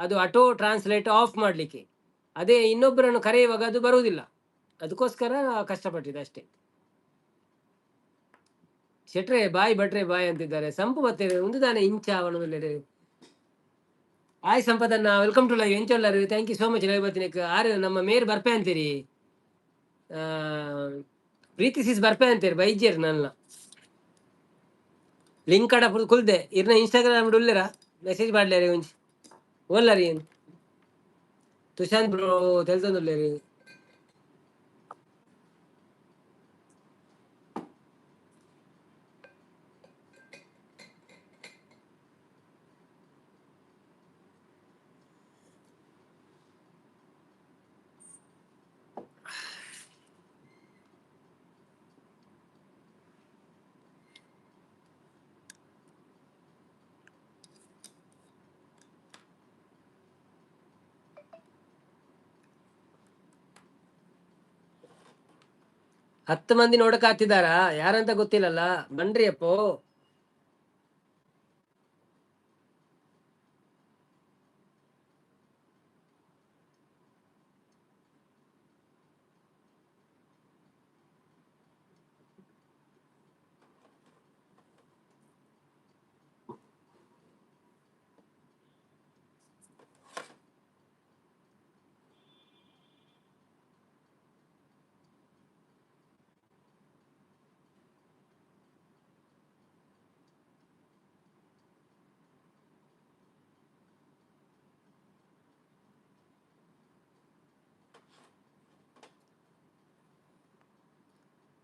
ಅದು ಆಟೋ ಟ್ರಾನ್ಸ್ಲೇಟ್ ಆಫ್ ಮಾಡಲಿಕ್ಕೆ. ಅದೇ ಇನ್ನೊಬ್ಬರನ್ನು ಕರೆಯುವಾಗ ಅದು ಬರುವುದಿಲ್ಲ, ಅದಕ್ಕೋಸ್ಕರ ಕಷ್ಟಪಟ್ಟಿದೆ ಅಷ್ಟೇ. ಶೆಟ್ರೆ ಬಾಯ್, ಭಟ್ರೆ ಬಾಯ್ ಅಂತಿದ್ದಾರೆ. ಸಂಪು ಬತ್ತೇರೆ ಒಂದು ದಾನೆ ಇಂಚ ಅವನ. ಹಾಯ್ ಸಂಪದನ್ನ, welcome to live. ಎಂಚೊಲ್ಲರು? Thank you so much live ಬತ್ತಿನಕ್. ಆರು ನಮ್ಮ ಮೇರ್ ಬರ್ಪೆ ಅಂತೀರಿ, ಪ್ರೀತಿ ಸಿಸ್ ಬರ್ಪೆ ಅಂತೀರಿ, ಬೈಜೇರ್ ನನ್ನ ಲಿಂಕ್ ಕಡ ಕುಲ್ದೆ ಇರ್ನ ಇನ್ಸ್ಟಾಗ್ರಾಮ್ ಉಲ್ಲೆರಾ? ಮೆಸೇಜ್ ಮಾಡ್ಲೇರಿ ಒಂಜಿ ಓಲ್ಲರಿ ಏನು ತುಷಾಂತ್ ಬ್ರೋ ತೆಲ್ತೊಂದುಲ್ಲೇರಿ. 10 ಮಂದಿ ನೋಡಕ್ ಹತ್ತಿದಾರಾ? ಯಾರಂತ ಗೊತ್ತಿಲ್ಲಲ್ಲ, ಬನ್ರಿ ಅಪ್ಪೋ.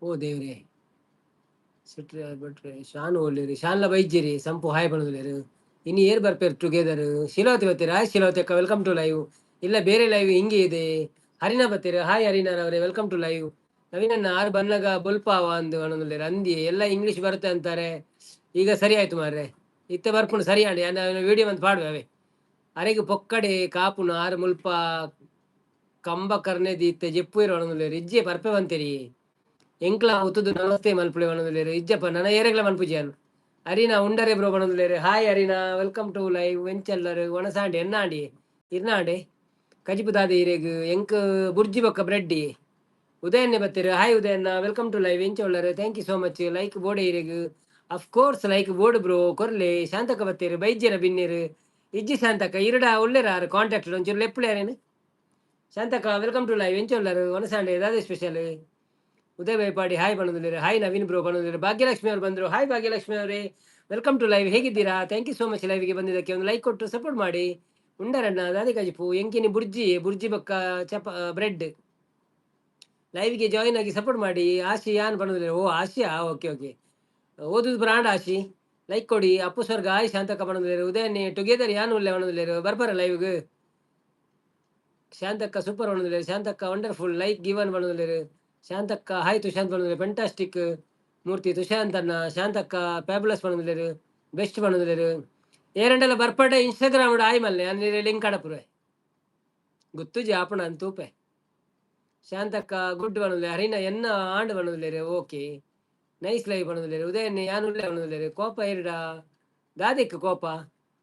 ಓ ದೇವ್ರೆ, ಶೆಟ್ರೆ ಭಟ್ರೆ ಶಾನ್ ಓಲೇರಿ, ಶಾನ್ಲ ಬೈಜಿರಿ, ಸಂಪು ಹಾಯ್ ಪಣೊಂದುಲ್ಲೆರ್. ಇನಿ ಏರ್ ಬರ್ಪೇರ್ ಟುಗೆದರ್? ಶೀಲಾವತಿ ಬತ್ತೀರಾ? ಹಾಯ್ ಶೀಲಾವತಿ ಅಕ್ಕ, welcome to live. ಇಲ್ಲ ಬೇರೆ ಲೈವ್ ಹಿಂಗೆ ಇದೆ. ಹರಿನಾ ಬತ್ತೀರ? ಹಾಯ್ ಹರಿನಾರವರೇ, welcome to live. ನವೀನಣ್ಣ ಆರು ಬನ್ನಗ ಬೊಲ್ಪಾವ ಅಂದು ಪಣೊಂದುಲ್ಲೆರ್. ಅಂದಿ ಎಲ್ಲ ಇಂಗ್ಲಿಷ್ ಬರುತ್ತೆ ಅಂತಾರೆ, ಈಗ ಸರಿ ಆಯ್ತು ಮಾರ್ರೆ. ಇತ್ತೆ ಬರ್ಪುಂಡು ಸರಿ ಆಂಡ್ ಯಾನ್ ವಿಡಿಯೋ ಮಂತ್ ಪಾಡುವೆ ಅವೇ. ಅರೆಗ್ ಪೊಕ್ಕಡೆ ಕಾಪುನು ಆರು ಮುಲ್ಪ ಕಂಬ ಕರ್ನೆದಿ ಇತ್ತೆ ಜೆಪ್ಪುವೆರ್ ಪಣೊಂದುಲ್ಲೆರ್. ಇಜ್ಜೆ ಬರ್ಪೆ ಬಂತೇರಿ. ಎಂಕ್ಲ ಉತ್ತುದು ನಮಸ್ತೆ ಮಲ್ಪುಲೆ ಪಣೊಂದುಲ್ಲೆರ್. ಇಜ್ಜಪ್ಪ ನನ ಏರೆಗ್ಲ ಮನ್ಪುಜಿ ಯಾನ್. ಅರಿನಾ ಉಂಡರೆ ಬ್ರೋ ಪಣೊಂದುಲ್ಲೆರ್. Hi Arina, welcome to live. ಎಂಚಲ್ಲರ್ ಒಣಸಾಂಡೆ ಎನ್ನಾಂಡಿ ಇರ್ನಾಂಡೆ ಕಜಿಪು ದಾದೆ ಇರೆಗ್? ಎಂಕ್ ಬುರ್ಜಿ ಬೊಕ್ಕ ಬ್ರೆಡ್ಡಿ. ಉದಯನ್ನೇ ಬತ್ತೆರ್. ಹಾಯ್ ಉದಯಣ್ಣ, welcome to live. ಎಂಚ ಉಲ್ಲರ್? Thank you so much. Like ಬೋಡೆ ಇರೆಗ್? Of course like board bro, ಕೊರ್ಲೆ. Shantakka ಬತ್ತೆರ್, ಬೈಜ್ಯರ ಬಿನ್ನೆರ್. ಇಜ್ಜಿ ಶಾಂತಕ್ಕ, ಇರಡ ಉಲ್ಲೆರ ಆರ್ ಕಾಂಟ್ಯಾಕ್ಟ್ ಒಂಚೂರು ಲೆಪ್ಪುಲೆ ಅರೇನು. Shantakka welcome to live. ಎಂಚ ಉಲ್ಲರ್? ಒಣಸಾಂಡೆ ದಾದೆ ಸ್ಪೆಷಲ್? ಉದಯ್ ಬೈಪಾಡಿ ಹಾಯ್ ಪಣೊಂದುಲ್ಲೆರ್. ಹಾಯ್ ನವೀನ್ ಬ್ರೋ ಪಣೊಂದುಲ್ಲೆರ್. ಭಾಗ್ಯಲಕ್ಷ್ಮಿ ಅವರು ಬಂದರು. ಹಾಯ್ ಭಾಗ್ಯಲಕ್ಷ್ಮಿ ಅವರೇ, welcome to live. ಹೇಗಿದ್ದೀರಾ? Thank you so much ಲೈವ್ಗೆ ಬಂದಿದ್ದಕ್ಕೆ. ಒಂದು ಲೈಕ್ ಕೊಟ್ಟು ಸಪೋರ್ಟ್ ಮಾಡಿ. ಉಂಡರಣ್ಣ ದಾದೆ ಕಜಿಪು? ಎಂಕಿನಿ ಬುರ್ಜಿ, ಬುರ್ಜಿ ಬೊಕ್ಕ ಚಪ ಬ್ರೆಡ್. ಲೈವ್ಗೆ ಜಾಯಿನ್ ಆಗಿ ಸಪೋರ್ಟ್ ಮಾಡಿ. ಆಶಿ ಯಾನ್ ಪಣೊಂದುಲ್ಲೆರ್. ಓ ಆಶಿಯಾ, ಓಕೆ ಓಕೆ. ಓದುದು ಬ್ರಾಂಡ್ ಆಶಿ. ಲೈಕ್ ಕೊಡಿ. ಅಪ್ಪು ಸ್ವರ್ಗ ಆಯ್ ಶಾಂತಕ್ಕ ಪಣೊಂದುಲ್ಲೆರ್. ಉದಯಣ್ಣೆ ಟುಗೆದರ್ ಯಾನ್ ಉಲ್ಲೆ ಪಣೊಂದುಲ್ಲೆರ್. ಬರ್ಪರ ಲೈವ್ಗ್? ಶಾಂತಕ್ಕ ಸೂಪರ್ ಪಣೊಂದುಲ್ಲೆರ್. ಶಾಂತಕ್ಕ ವಂಡರ್ಫುಲ್ ಲೈಕ್ ಗಿವನ್ ಪಣೊಂದುಲ್ಲೆರ್. ಶಾಂತಕ್ಕ ಹಾಯ್ ತುಷಾಂತ್ ಪಣೊಂದುಲ್ಲೆರ್. ಫೆಂಟಾಸ್ಟಿಕ್ ಮೂರ್ತಿ ತುಷಾಂತ್ ಅಣ್ಣ. ಶಾಂತಕ್ಕ ಫ್ಯಾಬುಲಸ್ ಪಣೊಂದುಲ್ಲೆರ್. ಬೆಸ್ಟ್ ಪಣೊಂದುಲ್ಲೆರ್. ಏರಂಡಲ ಬರ್ಪಡ ಇನ್ಸ್ಟಾಗ್ರಾಮ್ ಆಯ್ ಮಲ್ಲೆ ಯಾನ್ ಲಿಂಕ್ ಕಡಪುರುವೆ. ಗೊತ್ತುಜಿ ಆಪುಣ ಅಂತ ತೂಪೆ. ಶಾಂತಕ್ಕ ಗುಡ್ ಪಣೊಂದುಲ್ಲೆರ್. ಹರಿನ ಎನ್ನ ಆಂಡ್ ಪಣೊಂದುಲ್ಲೆರ್. ಓಕೆ ನೈಸ್ ಲೈವ್ ಪಣೊಂದುಲ್ಲೆರ್. ಉದಯಣ್ಣೆ ಯಾನ್ ಉಲ್ಲೆ ಪಣೊಂದುಲ್ಲೆರ್. ಕೋಪ ಇರ್ಡ ದಾದೆಕ್ ಕೋಪ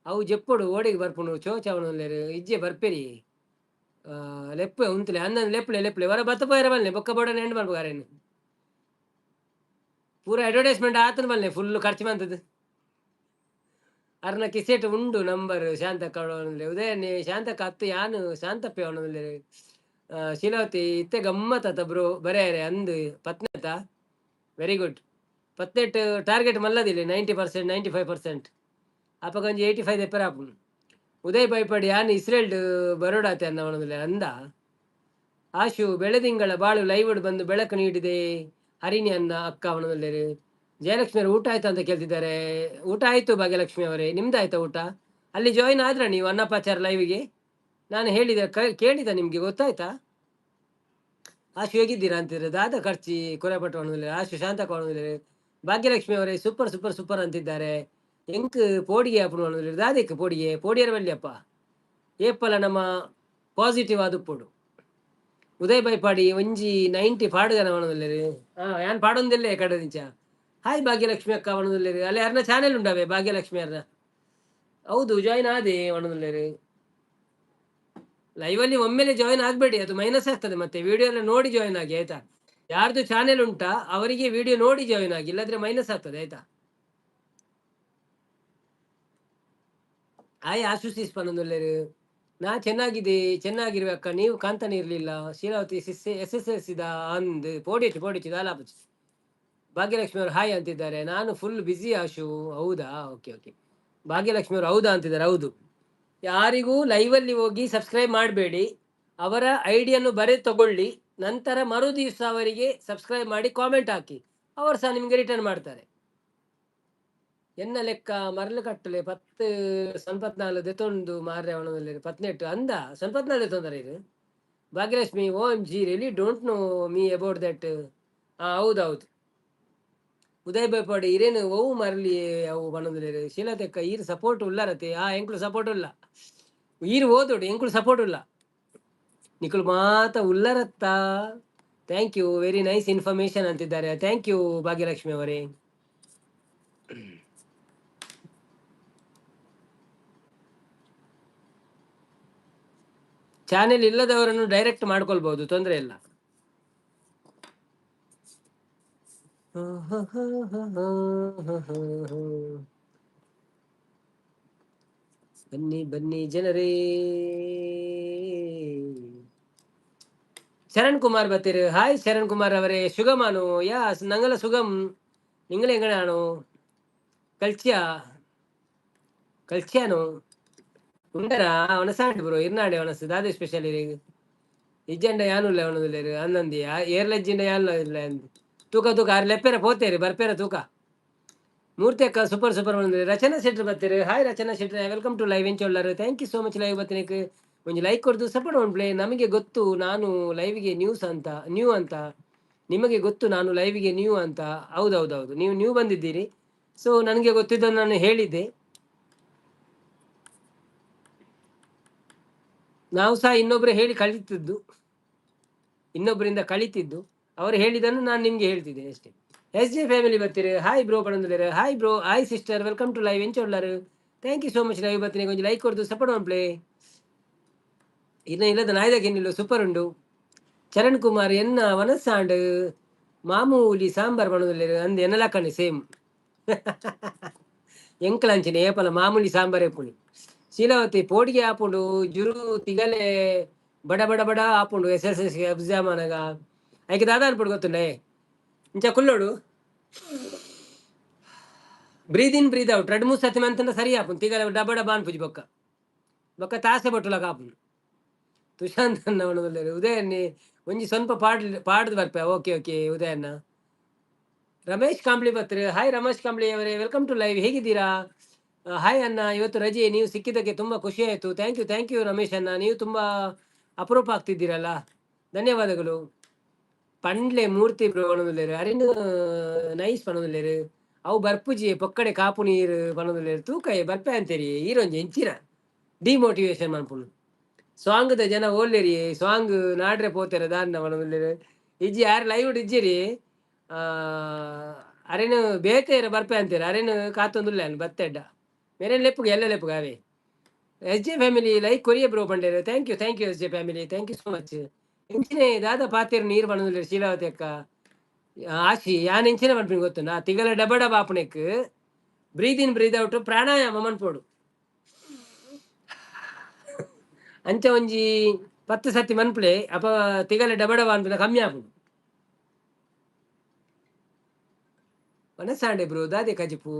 ಅವು ಜೆಪ್ಪೊಡು ಓಡೆಗ್ ಬರ್ಪುಂಡು ಚೋಚ ಪಣೊಂದುಲ್ಲೆರ್. ಇಜ್ಜೆ ಬರ್ಪೆರಿ ಲೆಪ್ಪೆ ಉಂತುಲೆ ಅಂದನ್ ಲೆಪ್ಪುಲೆ ಲೆಪ್ಪುಲೆ ವರ ಬತ್ತ ಪೋಯೆರೆ ಬಲ್ಲೆ ಬೊಕ್ಕ ಬೋಡನೆ ಎಂಡ್ ಮಲ್ಪುಗಾರೇನು ಪೂರ ಅಡ್ವರ್ಟೈಸ್ಮೆಂಟ್ ಆತನ ಬಲ್ಲೆ ಫುಲ್ ಖರ್ಚು ಮಂತದ್ದು. ಅರ್ನ ಕಿಸೆಟ್ ಉಂಡು ನಂಬರ್ ಶಾಂತಕ್ಕ ಪಣೊಂದುಲ್ಲೆರ್. ಉದಯಣ್ಣೆ ಶಾಂತಕ್ಕ ಅತ್ತು ಯಾನ್ ಶಾಂತಪ್ಪೆ ಪಣೊಂದುಲ್ಲೆರ್. ಶೀಲಾವತಿ ಇತ್ತೆ ಗಮ್ಮತ್ ಬ್ರೋ ಬರೆಯರೆ ಅಂದ್ ಪತ್ನೆತ ವೆರಿ ಗುಡ್. ಪತ್ನೆಟ್ ಟಾರ್ಗೆಟ್ ಮಲ್ಲದಿಲ್ಲ 90% 95%. ಅಪಗ ಒಂಜಿ 85 ದೆಪ್ಪೆರೆ ಆಪುಂಡು. ಉದಯ್ ಬೈಪಾಡಿ ಯಾನ್ ಇಸ್ರೇಲ್ಡ್ ಬರೋಡಾತೆ ಅನ್ನ ಪಣೊಂದುಲ್ಲೆರ್ ಅಂದ. ಆಶು ಬೆಳದಿಂಗಳ ಬಾಳು ಲೈವ್ ಬಂದು ಬೆಳಕು ನೀಡಿದೆ ಹರಿಣಿ ಅನ್ನ ಅಕ್ಕ ಪಣೊಂದುಲ್ಲೆರ್. ಜಯಲಕ್ಷ್ಮಿ ಅವರು ಊಟ ಆಯ್ತಾ ಅಂತ ಕೇಳ್ತಿದ್ದಾರೆ. ಊಟ ಆಯ್ತು ಭಾಗ್ಯಲಕ್ಷ್ಮಿ ಅವರೇ, ನಿಮ್ದು ಆಯ್ತಾ ಊಟ? ಅಲ್ಲಿ ಜಾಯಿನ್ ಆದ್ರ ನೀವು ಅನ್ನಪಾಚಾರ ಲೈವ್ಗೆ? ನಾನು ಹೇಳಿದೆ ಕೇಳಿದ ನಿಮ್ಗೆ ಗೊತ್ತಾಯ್ತಾ? ಆಶು ಹೇಗಿದ್ದೀರಾ ಅಂತಿದ್ರೆ ದಾದ ಖರ್ಚಿ ಕೊರೆಪಟ್ಟು ಪಣೊಂದುಲ್ಲೆರ್. ಆಶು ಶಾಂತ ಪಣೊಂದುಲ್ಲೆರ್. ಭಾಗ್ಯಲಕ್ಷ್ಮಿ ಅವರೇ ಸೂಪರ್ ಸೂಪರ್ ಸೂಪರ್ ಅಂತಿದ್ದಾರೆ. ಎಂಕ್ ಪೋಡಿಗೆ ಆಪುಂಡು ಪಣೊಂದುಲ್ಲೆರ್. ದಾದೆಕ್ ಪೋಡಿಗೆ ಪೋಡಿಯರ ಬಲ್ಲಿಯಪ್ಪ ಏಪಲ ನಮ್ಮ ಪಾಸಿಟಿವ್ ಆದುಪ್ಪೊಡು. ಉದಯ್ ಬೈಪಾಡಿ ಒಂಜಿ 90 ಪಾಡುಗನ ಪಣೊಂದುಲ್ಲೆರ್. ಯಾನ್ ಪಾಡೊಂದಿಲ್ಲೆ ಕಡದಿಂಚ. ಹಾಯ್ ಭಾಗ್ಯಲಕ್ಷ್ಮಿ ಅಕ್ಕ ಪಣೊಂದುಲ್ಲೆರ್. ಅಲ್ಲಿ ಅರ್ನ ಚಾನೆಲ್ ಉಂಡವೆ ಭಾಗ್ಯಲಕ್ಷ್ಮಿ ಅರ್ನ? ಹೌದು ಜಾಯಿನ್ ಆದೆ ಪಣೊಂದುಲ್ಲೆರ್. ಲೈವ್ ಅಲ್ಲಿ ಒಮ್ಮೆಲೆ ಜಾಯಿನ್ ಆಗಬೇಡಿ, ಅದು ಮೈನಸ್ ಆಗ್ತದೆ. ಮತ್ತೆ ವಿಡಿಯೋ ಎಲ್ಲ ನೋಡಿ ಜಾಯಿನ್ ಆಗಿ ಆಯ್ತಾ. ಯಾರ್ದು ಚಾನೆಲ್ ಉಂಟಾ ಅವರಿಗೆ ವಿಡಿಯೋ ನೋಡಿ ಜಾಯಿನ್ ಆಗಿ, ಇಲ್ಲಾಂದ್ರೆ ಮೈನಸ್ ಆಗ್ತದೆ ಆಯ್ತಾ. ಆಯ್ ಆಶುಸಿಸ್ ಪಣೊಂದುಲ್ಲೆರ್. ನಾ ಚೆನ್ನಾಗಿದೆ ಚೆನ್ನಾಗಿರುವೆ ಅಕ್ಕ, ನೀವು ಕಾಂತಾನೆ ಇರ್ಲಿಲ್ಲ. ಶೀಲಾವತಿ ಎಸ್ ಎಸ್ ಎಲ್ ಸಿದ ಅಂದ್ ಪೋಡಿಚು ಪೋಡಿಚು ದಾಲಾಪುಚಿ. ಭಾಗ್ಯಲಕ್ಷ್ಮಿ ಅವರು ಹಾಯ್ ಅಂತಿದ್ದಾರೆ. ನಾನು ಫುಲ್ ಬ್ಯುಸಿ ಆಶು. ಹೌದಾ? Okay okay. ಭಾಗ್ಯಲಕ್ಷ್ಮಿ ಅವರು ಹೌದಾ ಅಂತಿದ್ದಾರೆ. ಹೌದು. ಯಾರಿಗೂ ಲೈವಲ್ಲಿ ಹೋಗಿ ಸಬ್ಸ್ಕ್ರೈಬ್ ಮಾಡಬೇಡಿ. ಅವರ ಐಡಿಯನ್ನು ಬರೆದು ತಗೊಳ್ಳಿ, ನಂತರ ಮರು ದಿವಸ ಅವರಿಗೆ ಸಬ್ಸ್ಕ್ರೈಬ್ ಮಾಡಿ ಕಾಮೆಂಟ್ ಹಾಕಿ, ಅವರು ಸಹ ನಿಮಗೆ ರಿಟರ್ನ್ ಮಾಡ್ತಾರೆ. ಎನ್ನ ಲೆಕ್ಕ ಮರಳು ಕಟ್ಟಲೆ ಪತ್ತು ಸಂಪತ್ನಾಲು ದೆತೊಂದು ಮಾರ್ರೆ ಅವನಲ್ಲಿ ಪತ್ನೆಟ್ಟು ಅಂದ ಸಂಪತ್ನಾಲ್ ದೆತೊಂದರೆ ಇದು. Bhagyalakshmi O M G really don't know me about that. ಹೌದೌದು. ಉದಯ್ ಬೈಪಾಡಿ ಇರೇನು ಒವು ಮರಲಿ ಅವು ಪಣೊಂದುಲ್ಲೆರ್. ಶೀಲತೆಕ್ಕ ಈರ್ ಸಪೋರ್ಟ್ ಉಲ್ಲರತೆ. ಎಂಕುಲು ಸಪೋರ್ಟ್ ಉಲ್ಲ. ಈರ್ ಓದೋಡು ಎಂಕುಲು ಸಪೋರ್ಟ್ ಉಲ್ಲ. ನಿಕುಲು ಮಾತ ಉಲ್ಲರತ್ತ. Thank you very nice information ಅಂತಿದ್ದಾರೆ. Thank you Bhagyalakshmi ಅವರೇ. ಚಾನೆಲ್ ಇಲ್ಲದವರನ್ನು ಡೈರೆಕ್ಟ್ ಮಾಡ್ಕೊಳ್ಬಹುದು, ತೊಂದರೆ ಇಲ್ಲ. ಬನ್ನಿ ಬನ್ನಿ ಜನರೇ. ಶರಣ್ ಕುಮಾರ್ ಬತ್ತೀರು. ಹಾಯ್ ಶರಣ್ ಕುಮಾರ್ ಅವರೇ, ಸುಗಮಾನು? ಯಾಸ್ ನಂಗಲ ಸುಗಮ್. ನಿಂಗಳ ಎಂಗಣಾನು? ಕಲ್ಚಿಯಾ ಕಲ್ಚಿಯಾನು ಉಂಡರಾ? ಒಣಸಾಂಡ್ ಬ್ರೋ ಇರ್ನಾಡೆ ಒಣಸು ದಾದೆ ಸ್ಪೆಷಲ್ ಇರೆಗ್? ಇಜ್ಜಂಡ ಯಾನುಲ್ಲ ಒಣದುಲ್ಲೆರ್ ಅಂದಂದಿ ಏರ್ಲಜ್ಜಿಂಡ ಯಾನ್ಲ ಇಲ್ಲ ಅಂದ್. ತೂಕ ತೂಕ ಆರ್ ಲೆಪ್ಪೆರ ಪೋತೇರಿ ಬರ್ಪೇರ ತೂಕ. ಮೂರ್ತಿ ಅಕ್ಕ ಸೂಪರ್ ಸೂಪರ್ ಬಂದ್ರೆ. ರಚನಾ ಶೆಟ್ರು ಬರ್ತೀರಿ. ಹಾಯ್ ರಚನಾ ಶೆಟ್ರೆ, welcome to live ಎಂಚೊಲ್ಲರು. Thank you so much live ಬತ್ತಿನಕ್. ಒಂಜಿ ಲೈಕ್ ಕೊರ್ದು ಸಪೋರ್ಟ್ ಪ್ಲೇ. ನಮಗೆ ಗೊತ್ತು ನಾನು ಲೈವ್ಗೆ ನ್ಯೂಸ್ ಅಂತ, ನ್ಯೂ ಅಂತ. ನಿಮಗೆ ಗೊತ್ತು ನಾನು ಲೈವ್ಗೆ ನ್ಯೂ ಅಂತ. ಹೌದೌದೌದು, ನೀವು ನ್ಯೂ ಬಂದಿದ್ದೀರಿ. ಸೊ ನನಗೆ ಗೊತ್ತಿದ್ದನ್ನು ನಾನು ಹೇಳಿದ್ದೆ. ನಾವು ಸಹ ಇನ್ನೊಬ್ರು ಹೇಳಿ ಕಲಿತಿದ್ದು, ಇನ್ನೊಬ್ಬರಿಂದ ಕಲಿತಿದ್ದು. ಅವರು ಹೇಳಿದ್ದನ್ನು ನಾನು ನಿಮಗೆ ಹೇಳ್ತಿದ್ದೇನೆ ಅಷ್ಟೇ. ಎಸ್ ಜೆ ಫ್ಯಾಮಿಲಿ ಬರ್ತೀರಿ. ಹಾಯ್ ಬ್ರೋ ಪಣೊಂದುಲ್ಲೆರ್. Hi bro, hi sister, welcome to live ಎಂಚೊಲ್ಲರು. Thank you so much live ಬರ್ತೀನಿ. ಒಂಜಿ ಲೈಕ್ ಕೊರ್ದು ಸಪೋರ್ಟ್ ಪ್ಲೇ. ಇನ್ನ ಇಲ್ಲದ ನಾಯ್ದಾಗ ಏನಿಲ್ಲ ಸೂಪರ್ ಉಂಡು. ಚರಣ್ ಕುಮಾರ್ ಎನ್ನ ವನಸಾಂಡ್ ಮಾಮೂಲಿ ಸಾಂಬಾರ್ ಪಣೊಂದುಲ್ಲೆರ್. ಅಂದ್ ಎನ್ನಲಕ್ಕನೆ ಸೇಮ್ ಎಂಕಲಂಚಿನ ಏಪಲ ಮಾಮೂಲಿ ಸಾಂಬಾರ್ ಎಪ್ಪುನಿ. ಶೀಲಾವತಿ ಪೋಡಿಗೆ ಆಪುಂಡು ಜುರು ತಿಗಲೆ ಬಡ ಬಡ ಬಡ ಆಪುಂಡು ಎಸ್ ಎಸ್ ಎಸ್ ಎಕ್ಸಾಮ್ ಅನಗ. ಐಕೆ ದಾದ ಅನ್ಪುಡು ಗೊತ್ತುಂಡೆ ಇಂಚ ಕುಲ್ಲೋಡು ಬ್ರೀದ್ ಇನ್ ಬ್ರೀದ್ ಔಟ್ ರಡ್ಡ್ ಮೂಜಿ ಸರ್ತಿ ಮಂತಂಡ ಸರಿ ಆಪುಂಡು. ತಿಗಲೆ ಡಬ ಡಬ ಅನ್ಪುಜಿ ಬೊಕ್ಕ ಬೊಕ್ಕ ತಾಸೆ ಬೊಟ್ಟುಲಕ ಆಪುಂಡು. ತುಷಾಂತ್ ಅಣ್ಣ ಪಣೊಂದುಲ್ಲೆರ್. ಉದಯಣ್ಣೆ ಒಂಜಿ ಸ್ವಲ್ಪ ಪಾಡ್ ಪಾಡ್ದು ಬರ್ಪೆ. ಓಕೆ ಓಕೆ ಉದಯಣ್ಣ. ರಮೇಶ್ ಕಾಂಬ್ಳಿ ಬತ್ರು. ಹಾಯ್ ರಮೇಶ್ ಕಾಂಬ್ಳಿ ಅವರೇ, welcome to live. ಹೇಗಿದ್ದೀರಾ? ಹಾಯ್ ಅಣ್ಣ, ಇವತ್ತು ರಜೆ, ನೀವು ಸಿಕ್ಕಿದ್ದಕ್ಕೆ ತುಂಬಾ ಖುಷಿ ಆಯಿತು. Thank you, thank you Ramesh ಅಣ್ಣ. ನೀವು ತುಂಬಾ ಅಪರೂಪ ಆಗ್ತಿದ್ದೀರಲ್ಲ, ಧನ್ಯವಾದಗಳು. ಪಂಡ್ಲೆ ಮೂರ್ತಿ ಬ್ರೋ ಪನೊಂದುಲ್ಲೆರ್. ಅರೆನ್ ನೈಸ್ ಪನೊಂದುಲ್ಲೆರ್. ಅವು ಬರ್ಪುಜಿ ಪೊಕ್ಕಡೆ ಕಾಪು ನೀರು ಪನೊಂದುಲ್ಲೆರ್. ತೂಕಯೆ ಬರ್ಪೆ ಅಂತೀರಿ, ಈರೊಂಜಿ ಎಂಚಿನ ಡಿಮೋಟಿವೇಶನ್ ಮನ್ಪುನು. ಸಾಂಗ್ದ ಜನ ಓಲ್ಲೆರಿ, ಸಾಂಗ್ ನಾಡ್ರೆ ಪೋತೆರ ದಾನ್ನ ಪನೊಂದುಲ್ಲೆರ್. ಇಜ್ಜಿ ಯಾರು ಲೈವ್ ಇಜ್ಜಿರಿ. ಅರೆನ್ ಬೇತೆ ಬರ್ಪೆ ಅಂತೀರ, ಅರೆನ್ ಕಾತೊಂದುಲ್ಲೆ ಬತ್ತೆಡ್ಡ ಮೇರೆನ್ ಲೆಪ್ಪುಗೆ ಎಲ್ಲ ಲೆಪ್ಪುಗೆ ಅವೇ. ಎಸ್ ಜೆ ಫ್ಯಾಮಿಲಿ ಲೈಕ್ ಕೊರಿಯೆ ಬ್ರೋ ಪಂಡೇರು. Thank you, thank you S J family, thank you so much. ಎಂಚಿನೆ ದಾದ ಪಾತೆರ್ ನೀರು ಪನೊಂದುಲ್ಲೆರ್ ಶೀಲಾವತಿ ಅಕ್ಕ. ಆಶಿ ಯಾನ್ ಎಂಚಿನ ಪನ್ಪಿನ ಗೊತ್ತುಂಡಾ? ತಿಗಲ ಡಬ ಡಬ ಆಪುನೆಕ್ ಬ್ರೀದ್ ಇನ್ ಬ್ರೀದ್ ಔಟ್ ಪ್ರಾಣಾಯಾಮ ಮನ್ಪೊಡು. ಅಂಚ ಒಂಜಿ 10 ಸತಿ ಮನ್ಪುಲೆ, ಅಪ ತಿಗಲ ಡಬ ಡಬ ಅನ್ಪಿನ ಕಮ್ಮಿ ಆಪುಂಡು. ವನಸಾಂಡೆ ಬ್ರೋ ದಾದೆ ಕಜಿಪು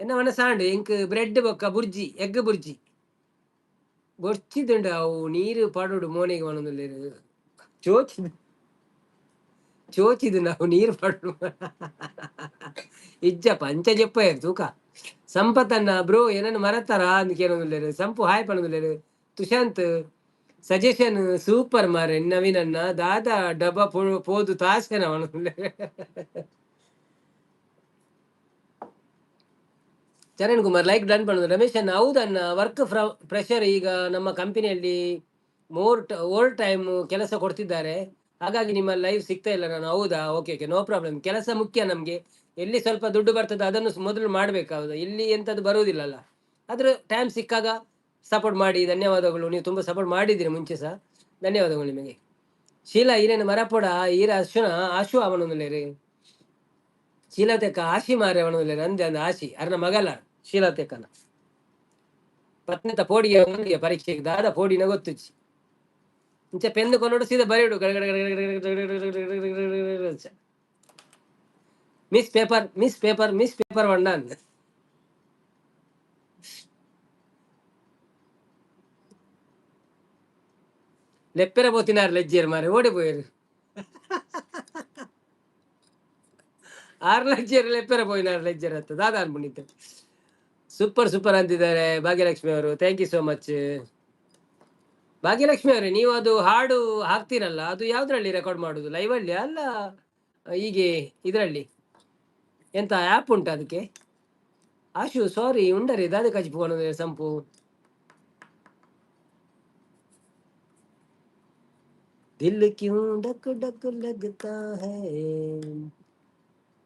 ಎನ್ನ ವನಸಾಂಡೆ. ಎಂಕ್ ಬ್ರೆಡ್ ಬೊಕ್ಕ ಬುರ್ಜಿ, ಎಗ್ ಬುರ್ಜಿ ಬೊರ್ಚಿದುಂಡು. ಅವು ನೀರು ಪಾಡೋಡು ಮೋನೆಗೆ ಪನೊಂದುಲ್ಲೆರ್. ಚೋಚಿದ್ ಚೋಚಿದು ನಾವು ನೀರು ಪಾಡೋಡು ಇಜ್ಜಪ್ಪ, ಅಂಚ ಜೆಪ್ಪಯೆರ್ ತೂಕ. ಸಂಪತನ್ನ ಬ್ರೋ ಏನನ್ನು ಮರತಾರ ಅಂದ್ ಕೇನೊಂದುಲ್ಲೆರ್. ಸಂಪು ಹಾಯ್ ಪನೊಂದುಲ್ಲೆರ್. ತುಶಾಂತ್ ಸಜೆಷನ್ ಸೂಪರ್ ಮಾರೆ. ನವೀನ್ ಅಣ್ಣ ದಾದಾ ಡಬ್ಬ ಪೋದು ತಾಸೆನ ಪನೊಂದುಲ್ಲೆರ್. ಚರಣ್ ಕುಮಾರ್ ಲೈಕ್ ಡನ್ ಪನೊಂದು. ರಮೇಶ್ ಅಣ್ಣ ಹೌದಣ್ಣ, ವರ್ಕ್ ಪ್ರೆಷರ್ ಈಗ ನಮ್ಮ ಕಂಪನಿಯಲ್ಲಿ ಮೋರ್ ಓವರ್ ಟೈಮ್ ಕೆಲಸ ಕೊಡ್ತಿದ್ದಾರೆ, ಹಾಗಾಗಿ ನಿಮ್ಮ ಲೈವ್ ಸಿಗ್ತಾ ಇಲ್ಲ ನಾನು. ಹೌದಾ? Okay okay, no problem. ಕೆಲಸ ಮುಖ್ಯ ನಮಗೆ. ಎಲ್ಲಿ ಸ್ವಲ್ಪ ದುಡ್ಡು ಬರ್ತದೆ ಅದನ್ನು ಮೊದಲು ಮಾಡಬೇಕಾಗುತ್ತೆ. ಇಲ್ಲಿ ಎಂಥದ್ದು ಬರುವುದಿಲ್ಲಲ್ಲ. ಆದರೂ ಟೈಮ್ ಸಿಕ್ಕಾಗ ಸಪೋರ್ಟ್ ಮಾಡಿ. ಧನ್ಯವಾದಗಳು, ನೀವು ತುಂಬ ಸಪೋರ್ಟ್ ಮಾಡಿದ್ದೀರಿ ಮುಂಚೆ ಸಹ, ಧನ್ಯವಾದಗಳು ನಿಮಗೆ. ಶೀಲಾ ಈರೇನು ಮರಪೋಡ ಈರ ಅಶ್ವನ ಆಶು ಅವನೊಂದುಲ್ಲೇರು. ಶೀಲತೆಕ್ಕ ಆಶಿ ಮಾರೆ ಅವನೊಂದುಲ್ಲೇರು. ಅಂದೆ ಅಂದ ಆಶಿ ಅರ್ನ ಮಗಲ ಶೀಲತೆಕ್ಕನ ಪತ್ನಿತ ಪೋಡಿಗೆ ಒಂದಿಗೆ ಪರೀಕ್ಷೆಗೆ ದಾದ ಪೋಡಿನ ಗೊತ್ತುಚ್ಚಿ. ಇಂಚ ಪೆನ್ನು ಕೊನೋಡು ಸೀದಾ ಬರೆಯುಡು ಗಡಗಡ ಗಡ. Miss paper, miss paper, miss paper ವಣ್ಣ. ಲೆಪ್ಪೆರ ಪೋತಿನಾರ್ ಲೆಜ್ಜೇರು ಮಾರೆ, ಓಡಿ ಪೋಯರು. ಆರು ಲಜ್ಜೇರು ಲೆಪ್ಪೆರ ಪೋಯಿನಾರ್ ಲೆಜ್ಜೇರು ಅತ್ತ ದಾದ ಅನ್ಕೊಂಡಿದ್ದೆ. ಸೂಪರ್ ಸೂಪರ್ ಅಂತಿದ್ದಾರೆ ಭಾಗ್ಯಲಕ್ಷ್ಮಿ ಅವರು. Thank you so much Bhagyalakshmi ಅವರೇ. ನೀವು ಅದು ಹಾಡು ಹಾಕ್ತೀರಲ್ಲ, ಅದು ಯಾವ್ದ್ರಲ್ಲಿ ರೆಕಾರ್ಡ್ ಮಾಡುದು? ಲೈವ್ ಅಲ್ಲಿ ಅಲ್ಲ, ಹೀಗೆ ಇದರಲ್ಲಿ ಎಂತ ಆ್ಯಪ್ ಉಂಟು ಅದಕ್ಕೆ? ಆಶು ಸಾರಿ ಉಂಡರಿ ದಾದ ಕಜಿಪು ಸಂಪು. ದಿಲ್ ಕ್ಯೂ ಡಕ್ ಡಕ್ ಲಗ್ತಾ ಹೈ.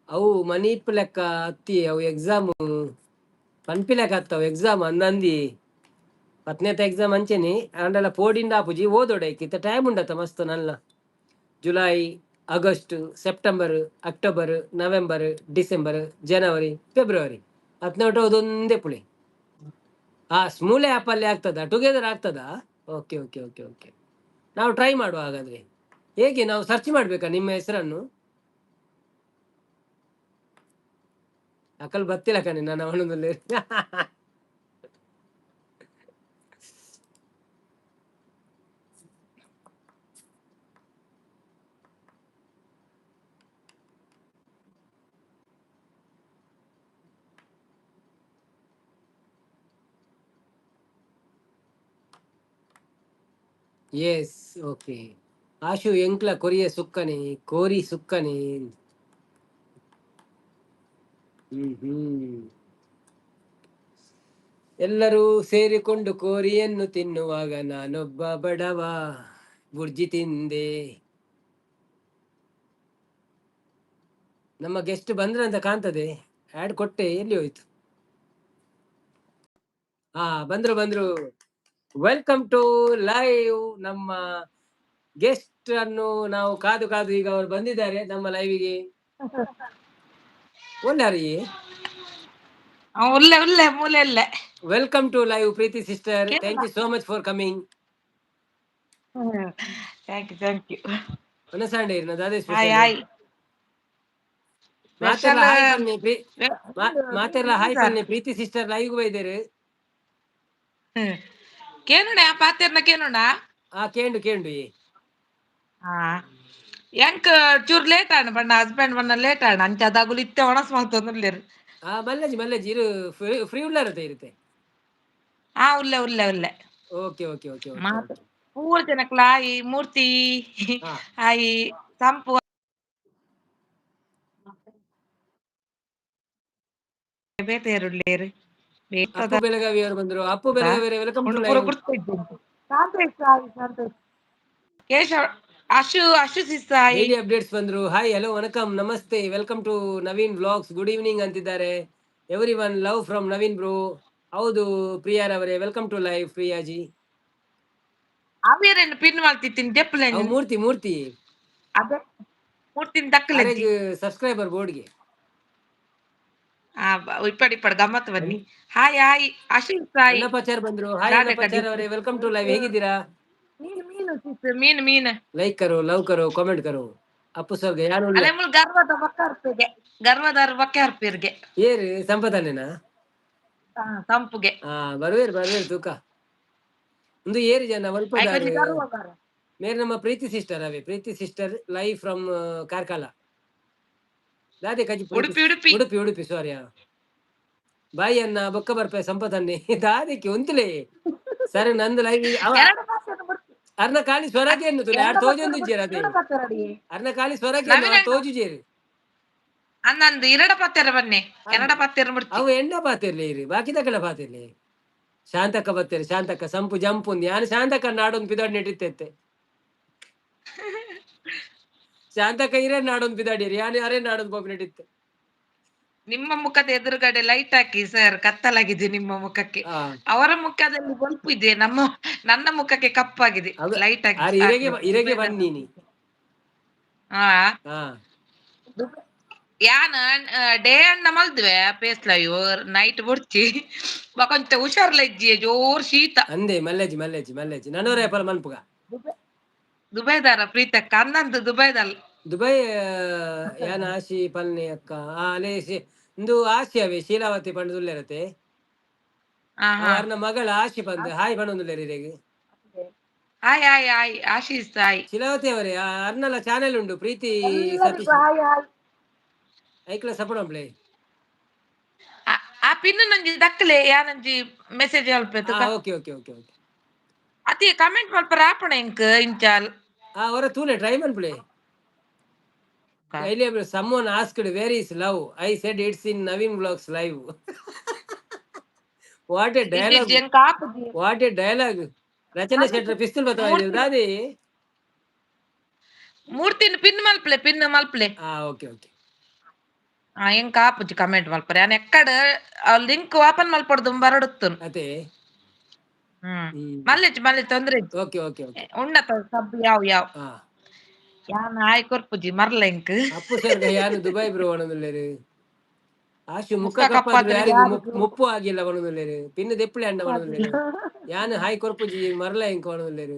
ಅವು ಮನೀಪ್ ಲೆಕ್ಕ ಅತ್ತಿ, ಅವು ಎಕ್ಸಾಮ್ ಪನ್ಪಿ ಲೆಕ್ಕ ಅತ್ತವು ಎಕ್ಸಾಮ್ ಅಂದಂದಿ. ಪತ್ನೇತ ಎಕ್ಸಾಮ್ ಅಂಚೆನೆ ಆಂಡಲ ಪೋಡಿಂಡ ಆಪುಜಿ, ಓದೋಡೆ ಇತ್ತ ಟೈಮ್ ಉಂಡತ್ತ ಮಸ್ತ್ ನಲ್ಲ. July, August, September, October, November, December, January, February ಹದಿನೆಂಟು ಅದೊಂದೇ ಪುಳಿ. ಆ ಸ್ಮೂಲೆ ಆ್ಯಪಲ್ಲಿ ಆಗ್ತದಾ? ಟುಗೆದರ್ ಆಗ್ತದಾ? ಓಕೆ ಓಕೆ ಓಕೆ ಓಕೆ, ನಾವು ಟ್ರೈ ಮಾಡುವ ಹಾಗಾದ್ರೆ. ಹೇಗೆ ನಾವು ಸರ್ಚ್ ಮಾಡಬೇಕಾ ನಿಮ್ಮ ಹೆಸರನ್ನು? ಅಕಲ್ ಬತ್ತಿಲ್ಲ ಕಣೆ ನಾನು ಅವನದಲ್ಲಿ. ಎಸ್ ಓಕೆ ಆಶು ಎಂಕ್ಲ ಕೊರಿಯ ಸುಕ್ಕನೆ ಕೋರಿ ಸುಕ್ಕನೆ. ಹ್ಮ್ ಹ್ಮ್ ಎಲ್ಲರೂ ಸೇರಿಕೊಂಡು ಕೋರಿಯನ್ನು ತಿನ್ನುವಾಗ ನಾನೊಬ್ಬ ಬಡವ ಬುರ್ಜಿ ತಿಂದೆ. ನಮ್ಮ ಗೆಸ್ಟ್ ಬಂದ್ರಂತ ಕಾಣ್ತದೆ. ಆಡ್ ಕೊಟ್ಟೆ, ಎಲ್ಲಿ ಹೋಯ್ತು? ಹಾ, ಬಂದ್ರು ಬಂದ್ರು. Welcome to live. ನಮ್ಮ ಗೆಸ್ಟ್ ಅನ್ನು ನಾವು ಕಾದು ಕಾದು ಈಗ ಅವರು ಬಂದಿದ್ದಾರೆ ನಮ್ಮ ಲೈವಿಗೆ. ಒಲ್ಲಾರಿ? ಉಲ್ಲೆ ಉಲ್ಲೆ ಮೂಲೆ ಉಲ್ಲೆ. Welcome to live Preethi sister, thank you so much for coming. Thank you, thank you. ಒನಸಾಂಡೆ ದಾದೆ hi special? Hi. ಮಾತೆಲ್ಲ ಸ್ಪೆಷಲ್ ಹಾಯ್ ಪನ್ನಿ ಮಾತೆಲ್ಲ ಹಾಯ್ ಪನ್ನಿ. ಪ್ರೀತಿ ಸಿಸ್ಟರ್ ಲೈವ್ ಬೈದೇರು. ಕೇನುಣ ಪಾತೆರ್ನ ಕೇನುಣ. ಆ ಕೇಂಡು ಕೇಂಡು. ಹಾ, ಎಂಕ್ ಚೂರ್ ಲೇಟ್ ಆಂಡ್ ಪಂಡ ಹಸ್ಬೆಂಡ್ ಪಂಡ ಲೇಟ್ ಆಂಡ್ ಅಂಚ ಅದಾಗುಲು ಇತ್ತೆ ಒಣಸ್ ಮಲ್ತೊಂದುಲ್ಲೆರ್. ಆ ಮಲ್ಲಜಿ ಮಲ್ಲಜಿ, ಇರು ಫ್ರೀ ಫ್ರೀ ಉಳ್ಳಾರತೆ ಇರುತ್ತೆ? ಆ ಉಲ್ಲೆ ಉಲ್ಲೆ ಉಲ್ಲೆ. Okay okay okay okay. ಮಾತ ಓಕೆ. ಪೂರ ಜನಕ್ಲ ಆಯಿ ಮೂರ್ತಿ. ಆಯಿ ಸಂಪು ಬೇತೆ ಉಲ್ಲೇರ್. ಅಪ್ಪು ಬೆಳಗಾವಿ ಅವರು ಬಂದ್ರು. ಅಪ್ಪು ಬೆಳಗಾವಿ, welcome to ಉಂಡು ಪೂರ ಲೈವ್. ಗುರ್ತು ಇಜ್ಜಿ. ಶಾಂತೇಶ್ ಆಯಿ, ಶಾಂತೇಶ್, ಕೇಶವ್, ಅಶು, ಅಶು ಸಿಸ್ ಆಯಿ. ಡೈಲಿ ಅಪ್ಡೇಟ್ಸ್ ಬಂದ್ರು. ಹಾಯ್, ಹಲೋ, ವಣಕಂ, namaste, welcome to Naveen Vlogs, good evening ಅಂತಿದ್ದಾರೆ. Every one love from Naveen bro. ಹೌದು ಪ್ರಿಯಾರವರೇ, welcome to live Priyaji. ಅವೇರೇನು pin ಮಲ್ತಿತ್ತೀನಿ ಜೆಪ್ಪುಲೆನ್. ಅವು ಮೂರ್ತಿ ಮೂರ್ತಿ. ಅದೇ ಮೂರ್ತಿನ್ ದಕ್ಕಲೆಜ್ಜಿ. ಸಬ್ಸ್ಕ್ರೈಬರ್ ಬೋರ್ಡ್ಗೆ. ಆ ಇಪ್ಪಡ್ ಇಪ್ಪಡ್ ಗಮ್ಮತ್ ಬನ್ನಿ. Hi hi Ashu Sai. ಅಣ್ಣಪ್ಪಾಚಾರ್ ಬಂದ್ರು. ಹಾಯ್ ರಾಧೆ. ಅಣ್ಣಪ್ಪಾಚಾರ್ ಅವರೇ, welcome to live. ಹೇಗಿದ್ದೀರಾ? ಮೀನು ಮೀನು ಸಿಸ್, ಮೀನು ಮೀನು. ಲೈಕ್ ಕರೋ, ಲವ್ ಕರೋ, ಕಾಮೆಂಟ್ ಕರೋ. ಅಪ್ಪು ಸರ್ಗೆ ಯಾರು ಉಳ್ಳ? ಅಲೆ ಮುಲ್ ಗರ್ವದ ಬಕ್ಕ ಅರ್ಪಿಗೆ, ಗರ್ವದಾರ್ ಬಕ್ಕೆ ಅರ್ಪಿರ್ಗೆ. ಏರು ಸಂಪದನೇನಾ? ತಂಪುಗೆ. ಹಾ, ಬರ್ವೇರು ಬರ್ವೇರು ತೂಕ. ಒಂದು ಏರು ಜನ? ಐಕೊಂಜಿ ಒಲ್ಪದಾರು? ಗರ್ವ ಬಾರ. ಮೇರೆ ನಮ್ಮ ಪ್ರೀತಿ ಸಿಸ್ಟರ್ ಅವೇ. ಪ್ರೀತಿ ಸಿಸ್ಟರ್ ಲೈವ್ ಫ್ರಮ್ ಕಾರ್ಕಳ. ದಾದೆ ಕಜಿ ಪ್ರೀತಿ? ಉಡುಪಿ ಉಡುಪಿ. ಉಡುಪಿ ಉಡುಪಿ, ಸಾರಿ. ಬಾಯಿ ಅನ್ನ ಬೊಕ್ಕ ಬರ್ಪೆ ಸಂಪತನ್ನೆ ದಾದಕ್ಕೆ ಉಂತುಲೆ ಸರ್ ನಂದು ಲೈವ್ ಅವ. ಎರಡು ಪಾತ್ರೆ ಬಿಡ್ತಿ. ಅರ್ನ ಖಾಲಿ ಸ್ವರಾಜೆ ಎನ್ನುತ್ತಲೆ ಯಾರು ತೋಜೊಂದು ಅದೇ. ಎರಡು ಪಾತ್ರೆ ಅಡಿಯೇ. ಅರ್ನ ಖಾಲಿ ಸ್ವರಾಜೆ. ನವೀನ್ ಅಣ್ಣ. ತೋಜುಜೇರು. ಅನ್ನಂದು ಎರಡ ಪಾತ್ರೆ ಬನ್ನಿ, ಎರಡ ಪಾತ್ರೆ ಬಿಡ್ತಿ. ಅವು ಎಣ್ಣ ಪಾತಿರ್ಲಿ ಇರಿ, ಬಾಕಿ ತಕಲ ಪಾತಿರ್ಲಿ. ಶಾಂತಕ್ಕ ಬತ್ತೇರಿ, ಶಾಂತಕ್ಕ ಸಂಪು ಜಂಪು. ಯಾನು ಶಾಂತಕ್ಕ ನಾಡೊಂದು ಪಿದಾಡ್ ನೆಟ್ಟಿತ್ತೆ. ಶಾಂತಕ್ಕ ಇರೇ ನಾಡೊಂದು ಪಿದಾಡಿರಿ, ಯಾನು ಅರೇ ನಾಡೊಂದು ಪಾಪ ನೆಟ್ಟಿತ್ತೆ. ನಿಮ್ಮ ಮುಖದ ಎದುರುಗಡೆ ಲೈಟ್ ಹಾಕಿ ಸರ್, ಕತ್ತಲಾಗಿದೆ ನಿಮ್ಮ ಮುಖಕ್ಕೆ. ಅವರ ಮುಖದಲ್ಲಿ ಬಲ್ಪು ಇದೆ, ನನ್ನ ಮುಖಕ್ಕೆ ಕಪ್ಪಾಗಿದೆ. ಲೈಟ್ ಹಾಕಿ. ಆರ್ ಇರೆಗೆ ಇರೆಗೆ ಬನ್ನೀನಿ. ಹಾ. ಯಾನ ಡೇ ಅಣ್ಣ ಮಲ್ದ್ವೆ ಪೇಸ್ ಲೈವ್, ನೈಟ್ ಬುಡ್ಚಿ ಬಕೊಂಚ ಹುಷಾರ್ಲ ಇಜ್ಜಿ, ಜೋರ್ ಶೀತ. ಅಂದೆ ಮಲ್ಲೇಜಿ ಮಲ್ಲೇಜಿ ಮಲ್ಲೇಜಿ ನನೋರೇ ಪಲ ಮನ್ಪುಗ. ದುಬೈದಾರ ಪ್ರೀತಕ್ಕ ಅನ್ನಂದು ದುಬೈದಲ್. ದುಬೈ ಯಾನ ಆಶಿ ಪಲ್ನಿ ಅಕ್ಕ. ಆ ಅಲೇ ಇಂದು ಆಶಿ ಅವೇ ಶೀಲಾವತಿ ಪಂಡದುಲ್ಲೇರತೆ. ಅರ್ನ ಮಗಳ ಆಶಿ ಪಂದ್ ಹಾಯ್ ಪಂಡೊಂದುಲ್ಲೇರಿ ಇರೆಗ್. Hi hi hi Ashis hi. Sheelavathi ಅವರೇ, ಅರ್ನಲ ಚಾನೆಲ್ ಉಂಡು ಪ್ರೀತಿ ಸತೀಶ್. Hi hi. ಐಕ್ಲ ಸಪೋರ್ಟ್ ಅಂಪ್ಲೆ. ಆ ಪಿನ್ ನಂಜಿ ದಕ್ಕಲೆ, ಯಾನಂಜಿ ಮೆಸೇಜ್ ಅಲ್ಪೆ. Okay okay okay okay. ಅತಿ ಕಮೆಂಟ್ ಮಲ್ಪರ ಆಪಣ ಇಂಕ್ ಇಂಚಾಲ್. ಆ ಅವರ ತೂಲೆ ಟ್ರೈ ಮನ್ಪುಲೆ. Someone asked where is love, I said it's in Naveen Vlogs live. What a dialogue! What a dialogue! Rachana Shettar ಪಿಸ್ತೂಲ್ ಬತ್ತವ ದಾದಿ. ಮೂರ್ತಿನ ಪಿನ್ ಮಲ್ಪಲೆ, ಪಿನ್ ಮಲ್ಪಲೆ. ಹಾ, ಓಕೆ ಓಕೆ. ಆ ಎಂಕ್ ಆಪುಜಿ ಕಮೆಂಟ್ ಮಲ್ಪರೆ. ಯಾನ್ ಎಕ್ಕಡ್ ಲಿಂಕ್ ಓಪನ್ ಮಲ್ಪೊಡ್ದು ಬರಡುತ್ತು. ಅದೇ. ಮಲ್ಲೆಚ್ ಮಲ್ಲೆ, ತೊಂದ್ರೆ. Okay okay okay. ಉಣ್ಣತ ಸಬ್ ಯಾವ್ ಯಾವ್. ಯಾನ್ ಆಯ್ ಕೊರ್ಪುಜಿ ಮರ್ಲ ಎಂಕ್. ಅಪ್ಪು ಸರ್ ಯಾನು ದುಬೈ ಬ್ರೋ ಒಣದುಲ್ಲೇರು. ಆಶು ಮುಖ ಕಪ್ಪಾದ್ರೆ ಯಾರಿಗೂ ಮುಪ್ಪು ಆಗಿಲ್ಲ ಒಣದುಲ್ಲೇರು. ಪಿನ್ ದೆಪ್ಪುಳೆ ಅಣ್ಣ ಒಣದುಲ್ಲೇರು. ಯಾನು ಹಾಯ್ ಕೊರ್ಪುಜಿ ಮರ್ಲ ಎಂಕ್ ಒಣದುಲ್ಲೇರು.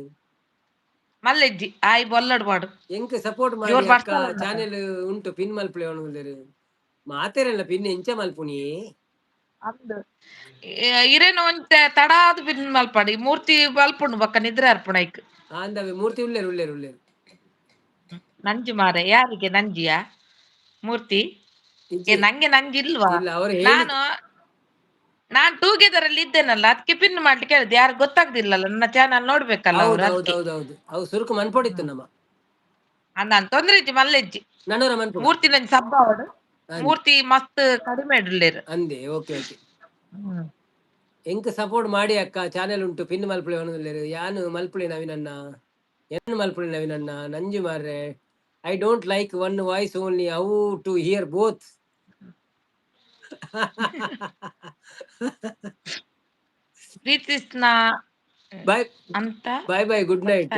ಮಲ್ಲೆಜ್ಜಿ ಆಯ್ ಬೊಲ್ಲಡ್ ಬಾಡು. ಎಂಕ್ ಸಪೋರ್ಟ್ ಮಾಡಿ ಅಕ್ಕ, ಚಾನೆಲ್ ಉಂಟು, ಪಿನ್ ಮಲ್ಪುಲೆ ಒಣದುಲ್ಲೇರು. ಮಾತೆರಲ್ಲ ಪಿನ್ ಎಂಚ ಮಲ್ಪುನಿ? ಇರೇನು ಒಂತೆ ತಡಾದ್ ಪಿನ್ ಮಲ್ಪಡಿ. ಮೂರ್ತಿ ಮಲ್ಪುಂಡು ಬೊಕ್ಕ ನಿದ್ರೆ ಅರ್ಪುಣ ಐಕ್. ಆಂದವೆ ಮೂರ್ತಿ ಉಲ್ಲೇರು ಉಲ್ಲೇರು ಉಲ್ಲೇರು. ನಂಜು ಮಾರೆ, ಯಾರಿಗೆ ನಂಜಿಯಾ ಮೂರ್ತಿ? ನಂಗೆ ನಂಜಿ ಇಲ್ವಾ? ನಾನು ನಾನ್ ಟೂಗೆದರ್ ಅಲ್ಲಿ ಇದ್ದೇನಲ್ಲ, ಅದಕ್ಕೆ ಪಿನ್ ಮಾಡ್ಲಿಕ್ಕೆ ಹೇಳಿದೆ. ಯಾರು ಗೊತ್ತಾಗ್ದಿಲ್ಲಲ್ಲ, ನನ್ನ ಚಾನಲ್ ನೋಡ್ಬೇಕಲ್ಲ ಅವ್ರು ಅದಕ್ಕೆ. ಹೌದೌದು, ಅವು ಸುರುಕು ಮನ್ಪೊಡಿತ್ತು ನಮ್ಮ. ನಾನು ತೊಂದ್ರೆ ಇಜ್ಜಿ, ಮಲ್ಲೆಜ್ಜಿ. ನನೋರ ಮನ್ಪು. ಮೂರ್ತಿ ನಂಜಿ ಸಬ್ಬ ಅವಡು, ಮೂರ್ತಿ ಮಸ್ತ್ ಕಡಿಮೆ ಇಡ್ಲೇರು. ಅಂದೆ, ಓಕೆ ಓಕೆ. ಎಂಕ್ ಸಪೋರ್ಟ್ ಮಾಡಿ ಅಕ್ಕ, ಚಾನೆಲ್ ಉಂಟು, ಪಿನ್ ಮಲ್ಪುಳೆ ಒಣದುಲ್ಲೇರು. ಯಾನು ಮಲ್ಪುಳೆ ನವೀನಣ್ಣ, ಎನ್ ಮಲ್ಪುಳೆ ನವೀನಣ್ಣ? ನಂಜು ಮಾರ್ರೆ. I don't like one voice only, how to hear both? ಪ್ರೀತಿಸ್ನ ಬಾಯ್ ಅಂತ. Bye bye, good night.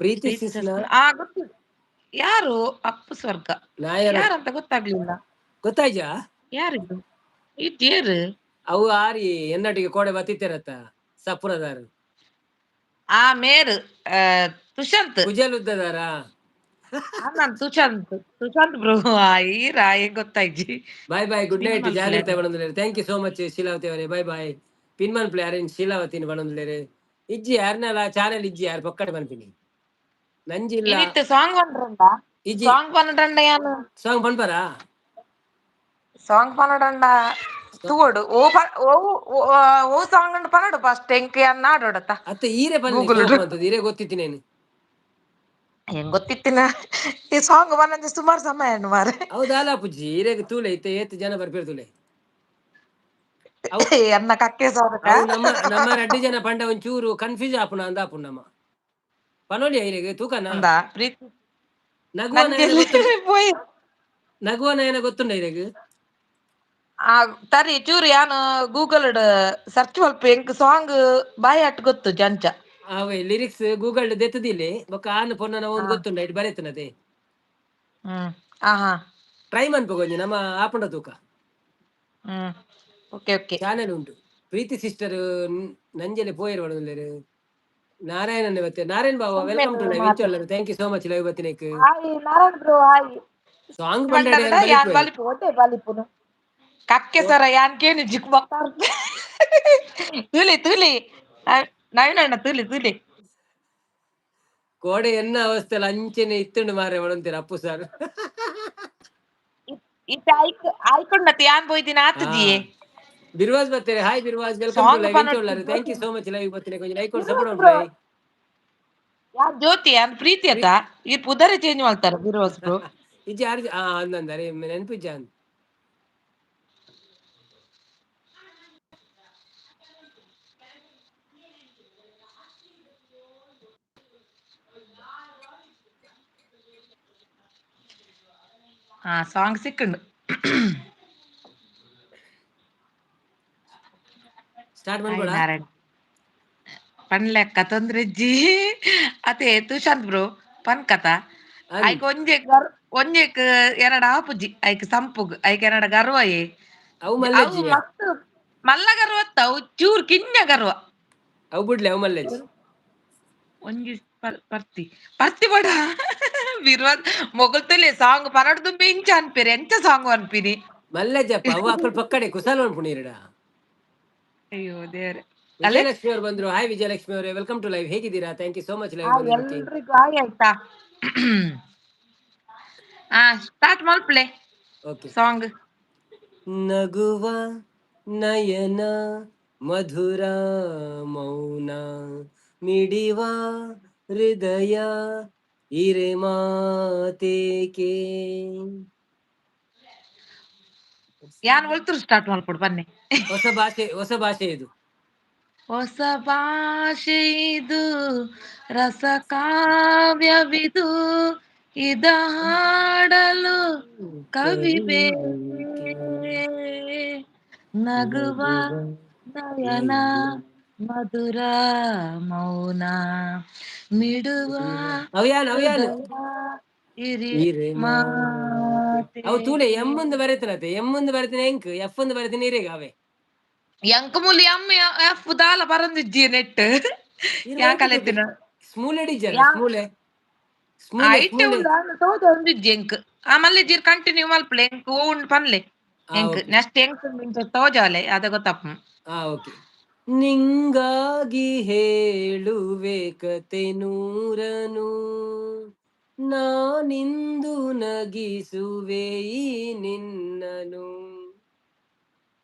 Preethi ಸಿಸ್ನ. ಆ ಗೊತ್ತು ಯಾರು, ಅಪ್ಪು ಸ್ವರ್ಗ. ನಾಯರ. ಯಾರಂತ ಗೊತ್ತಾಗ್ಲಿಲ್ಲ. ಗೊತ್ತಾಯ್ಜಾ? ಯಾರಿದು ಇದೇರು? ಅವು ಆರಿ ಎನ್ನಟಿಗೆ ಕೋಡೆ ಬತ್ತಿತ್ತಿರತ್ತ ಸಪುರದಾರು. ಆ ಮೇರು ತುಷಾಂತ್. ಕುಜಲ್ ಉದ್ದದಾರ. ನಾನ್ ತುಷಾಂತ್ ತುಷಾಂತ್ ಬ್ರೋ ಈರಾ ಗೊತ್ತಾಯ್ಜಿ. Bye bye, good pin night. ಮಲ್ಪಲೆ. ಜಾಗ್ರತೆ ಬಣಂದುಲ್ಲೇರು. Thank you so much Sheelavathi ಅವರೇ, ಬಾಯ್ ಬಾಯ್. ಪಿನ್ ಮನ್ಪ್ಲೆ ಅರೇಂಜ್ ಶೀಲಾವತಿನ ಬಣಂದುಲ್ಲೇರು. ಇಜ್ಜಿ ಯಾರ್ನಲ ಚಾನೆಲ್ ಇಜ್ಜಿ, ಯಾರು ಪೊಕ್ಕಡೆ ಮನ್ಪಿನಿ. ನಂಜಿಲ್ಲ. ಇನಿತ್ ಸಾಂಗ್ ಪಂಡ್ರಂಡ? ಇಜ್ಜಿ. ಸಾಂಗ್ ಪನ್ನಡಂಡ ಯಾನ್. ಸಾಂಗ್ ಪನ್ಪರಾ? ಸಾಂಗ್ ಪನ್ನಡಂಡ ತೂವೊಡು. ಓ ಓ ಓ ಸಾಂಗ್ ಉಂಡು ಪನೊಡು ಫಸ್ಟ್, ಎಂಕ್ ಯಾನ್ ನಾಡೋಡತ್ತ. ಅತ್ತ, ಈರೆ ಪನ್ಲೆ. ಗೂಗಲ್. ಸೋಕು ಅಂತದ್ದು ಈರೆ ಗೊತ್ತಿತ್ತಿನೇನು. ಹೆಂಗ್ ಗೊತ್ತಿತ್ತಿನ? ಈ ಸಾಂಗ್ ಪನ್ನಂದೆ ಸುಮಾರು ಸಮಯ ಉಂಡು ಮಾರೆ. ಹೌದಾ ಪುಜ್ಜಿ, ಈರೆಗ್ ತೂಲೆ, ಇತ್ತೆ ಏತ್ ಜನ ಬರ್ಪೇರು ತೂಲೆ ಅವು. ಎನ್ನ ಕಕ್ಕೆ ಸಾರಕ. ಅವು ನಮ್ಮ ನಮ್ಮ ರಡ್ಡು ಜನ ಪಂಡ ಒಂಚೂರು ಕನ್ಫ್ಯೂಸ್ ಆಪುನ ಅಂದ ಆಪುನ. ನಮ್ಮ ಪನೋಲಿ ಐರೆಗ್ ತೂಕನ. ಅಂದ ಪ್ರೀತಿ. ನಗುವ ನಯನ. ನಂಜೆಲ್ಲಿ ಗೊತ್ತುಂಡು. ಪೋಯಿ. ನಗುವ ನಯನ ಗೊತ್ತುಂಡ ಐರೆಗ್? ಆ ತರಿ ಚೂರು ಯಾನ್ ಗೂಗಲ್ ಸರ್ಚ್ ಮಲ್ಪ. ಎಂಕ್ ಸಾಂಗ್ ಬಾಯಿ ಅಟ್ ಗೊತ್ತು ಜಂಚ. ಅವೇ ಲಿರಿಕ್ಸ್ ಗೂಗಲ್ ದೆತ್ತದಿಲ್ಲಿ ಬೊಕ್ಕ ಆನ್ ಪೊನ್ನನ ಒಂದು ಗೊತ್ತುಂಡ ಇಟ್ ಬರೆತನದೆ. ಹ್ಮ್ ಆಹಾ. ಟ್ರೈ ಮನ್ಪು ಒಂಜಿ, ನಮ್ಮ ಆಪುಂಡ ತೂಕ. ಹ್ಮ್ ಓಕೆ ಓಕೆ. ಚಾನೆಲ್ ಉಂಟು. ಪ್ರೀತಿ ಸಿಸ್ಟರ್ ನಂಜಲೆ ಪೋಯರ್ ಪಡೊಂದುಲ್ಲೆರ್. ನಾರಾಯಣನ್ ಬತ್ತೆ. ನಾರಾಯಣ್ ಬಾಬಾ, welcome to live. ಇಂಚೊಲ್ಲರು, thank you so much live ಬತ್ತಿನೇಕ್. Hi Narayan bro, hi. Song ಪಂಡಡೆ. ಪಂಡಡ ಯಾನ್ ಬಲಿಪು, ಒಟ್ಟೆ ಬಲಿಪುನು. ಕಕ್ಕೆ ಸರ ಯಾನ್ ಕೇನಿ ಜಿಕ್ ಬಕ್ತಾರ್. ತೂಲಿ ತೂಲಿ ನವೀನ ಅಣ್ಣ, ತೂಲಿ ತೂಲಿ. ಕೋಡೆ ಎನ್ನ ಅವಸ್ಥೆ ಅಂಚೆನೆ ಇತ್ತುಂಡು ಮಾರೆ ಪಡೊಂತೀರ ಅಪ್ಪು ಸರ್. ಇತ್ತೆ ಐಕ್ ಆಯ್ಕೊಂಡತ್ ಯಾನ್ ಪೋಯ್ದಿನ ಆತುಜಿಯೇ. ಬಿರ್ವಾಜ್ ಬರ್ತಾರೆ. Hi Birwaz, welcome to song live. ಪನೊಡು. ಇಂಚೊಲ್ಲರು, thank you so much live ಬತ್ತಿನೇಕ್. ಒಂಜಿ ಲೈಕ್ ಕೊಡು, ಸಪೋರ್ಟ್ ಬ್ರೋ. ಉಂಟು. ಯಾನ್ ಜ್ಯೋತಿ, ಯಾನ್ ಪ್ರೀತಿ ಅತ್ತ. ಈ ಪುದರೆ ಚೇಂಜ್ ಮಾಡ್ತಾರೆ ಬಿರ್ವಾಸ್ ಬ್ರೋ. ಇಜ್ಜಿ, ಯಾರು ಆ ಅಂದಂದರೆ ನೆನಪಿಜ್ಜ ಅಂದ್. ಹಾ, ಸಾಂಗ್ ಸಿಕ್ಕಂಡು. ಸ್ಟಾರ್ಟ್ ಹಾಯ್ ಮಾಡ್ಬೋಡ. ನಾರಾಯಣ್. ಪನ್ಲೆಕ್ಕ ತೊಂದ್ರೆ ಜಿ ಅತೆ. ತುಶಾಂತ್ ಬ್ರೋ, ಪನ್ ಕಥ. ಅಂದ್. ಐಕ್ ಒಂಜೆ ಒಂಜೆಕ್ ಎರಡ್ ಆಪುಜಿ ಐಕ್ ಸಂಪುಗ್. ಐಕ್ ಎರಡ ಗರ್ವಯೇ. ಅವು ಅವು ಮಲ್ಲೆಜ್ಜಿ. ಮಸ್ತ್ ಮಲ್ಲ ಗರ್ವ ಅತ್ತ ಅವು, ಚೂರ್ ಕಿನ್ಯ ಗರ್ವ. ಅವು ಬಿಡ್ಲೆ, ಅವು ಮಲ್ಲೆಜ್ಜಿ. ಒಂಜಿ ಪರ್ತಿ ಪರ್ತಿ ಬಡ ಬಿರ್ವ ಮೊಗಲ್ತುಲೆ. ಸಾಂಗ್ ಪನಡ್ ದುಂಬೆ ಇಂಚ ಅನ್ಪಿರಿ, ಎಂಚ ಸಾಂಗ್ ಅನ್ಪಿನಿ? ಮಲ್ಲೆಜ್ಜಪ್ಪ ಅವು. ಅಕ್ಕಳ ಪಕ್ಕಡೆ ಕುಸಾಲ ಅನ್ಪುಣೀರಡ. ಅಯ್ಯೋ ದೇವ್ರೆ, ಅಲ್ಲೇ. ವಿಜಯಲಕ್ಷ್ಮಿ ಅವರು ಬಂದ್ರು. ಹಾಯ್ ವಿಜಯಲಕ್ಷ್ಮಿ ಅವರೇ, welcome to live. ಹೇಗಿದ್ದೀರಾ? Thank you so much live ಬಂದಿದ್ದಕ್ಕೆ. ಎಲ್ರಿಗೂ ಹಾಯ್ ಆಯ್ತಾ. ಹಾ, ಸ್ಟಾರ್ಟ್ ಮಲ್ಪ್ಲೆ. ಓಕೆ. ಸಾಂಗ್. ನಗುವ ನಯನ ಮಧುರ ಮೌನ ಮಿಡಿವ ಹೃದಯ ಇರೆ ಮಾತೇಕೆ. ಯಾನ್ ಒಲ್ತುರು ಸ್ಟಾರ್ಟ್ ಮಲ್ಪೊಡು ಬನ್ನಿ. ಹೊಸ ಭಾಷೆ, ಹೊಸ ಭಾಷೆ ಇದು. ಹೊಸ ಭಾಷೆ ಇದು, ರಸ ಕಾವ್ಯವಿದು, ಇದ ಹಾಡಲು ಕವಿ ಬೇಕೆ. ನಗುವ ನಯನ ಮಧುರ ಮೌನ ಮಿಡುವ ಅವ್ಯಾನ್ ಅವ್ಯಾನ್ ಹೃದಯ ಇರಿ ಇರೆ ಮಾತೆ. ಅವು ತೂಲೆ, ಎಂ ಒಂದು ಬರೆತನತೆ. ಎಂ ಒಂದು ಬರೆತಿನ ಎಂಕ್, ಎಫ್ ಒಂದು ಬರೆತಿನ ಇರೆಗ ಅವೇ. ಎಂಕ್ ಮೂಲಿ ಎಮ್ ಎಫ್ ದಾಲ ಬರಂದಿಜ್ಜಿ ನೆಟ್ ಯಾನ್ ಕಲೆತಿನ. ಸ್ಮೂಲ್ ಇಜ್ಜಲ್ಲ? ಯಾ ಸ್ಮೂಲೆ ಸ್ಮೂಲೆ. ಐಟೆ ಸ್ಮೂಲೆ. ಉಂಡು ತೋಜ ಒಂದಿಜ್ಜಿ ಎಂಕ್. ಆಮಲ್ಲೆ ಜೀರ್ ಕಂಟಿನ್ಯೂ ಮಲ್ಪಲೆ, ಎಂಕ್ ಓ ಉಂಡು ಪನ್ಲೆ. ಎಂಕ್ ಓಕೆ. ನೆಕ್ಸ್ಟ್ ಎಂಕ್ ಇಂಚ ತೋಜಾಲೆ, ಅದ ಗೊತ್ತಪ್ಪ. ಆ ಓಕೆ. ನಿಂಗಾಗಿ ಹೇಳುವೆ ಕತೆ ನೂರನು, ನಾನಿಂದು ನಗಿಸುವೆ ಈ ನಿನ್ನನು.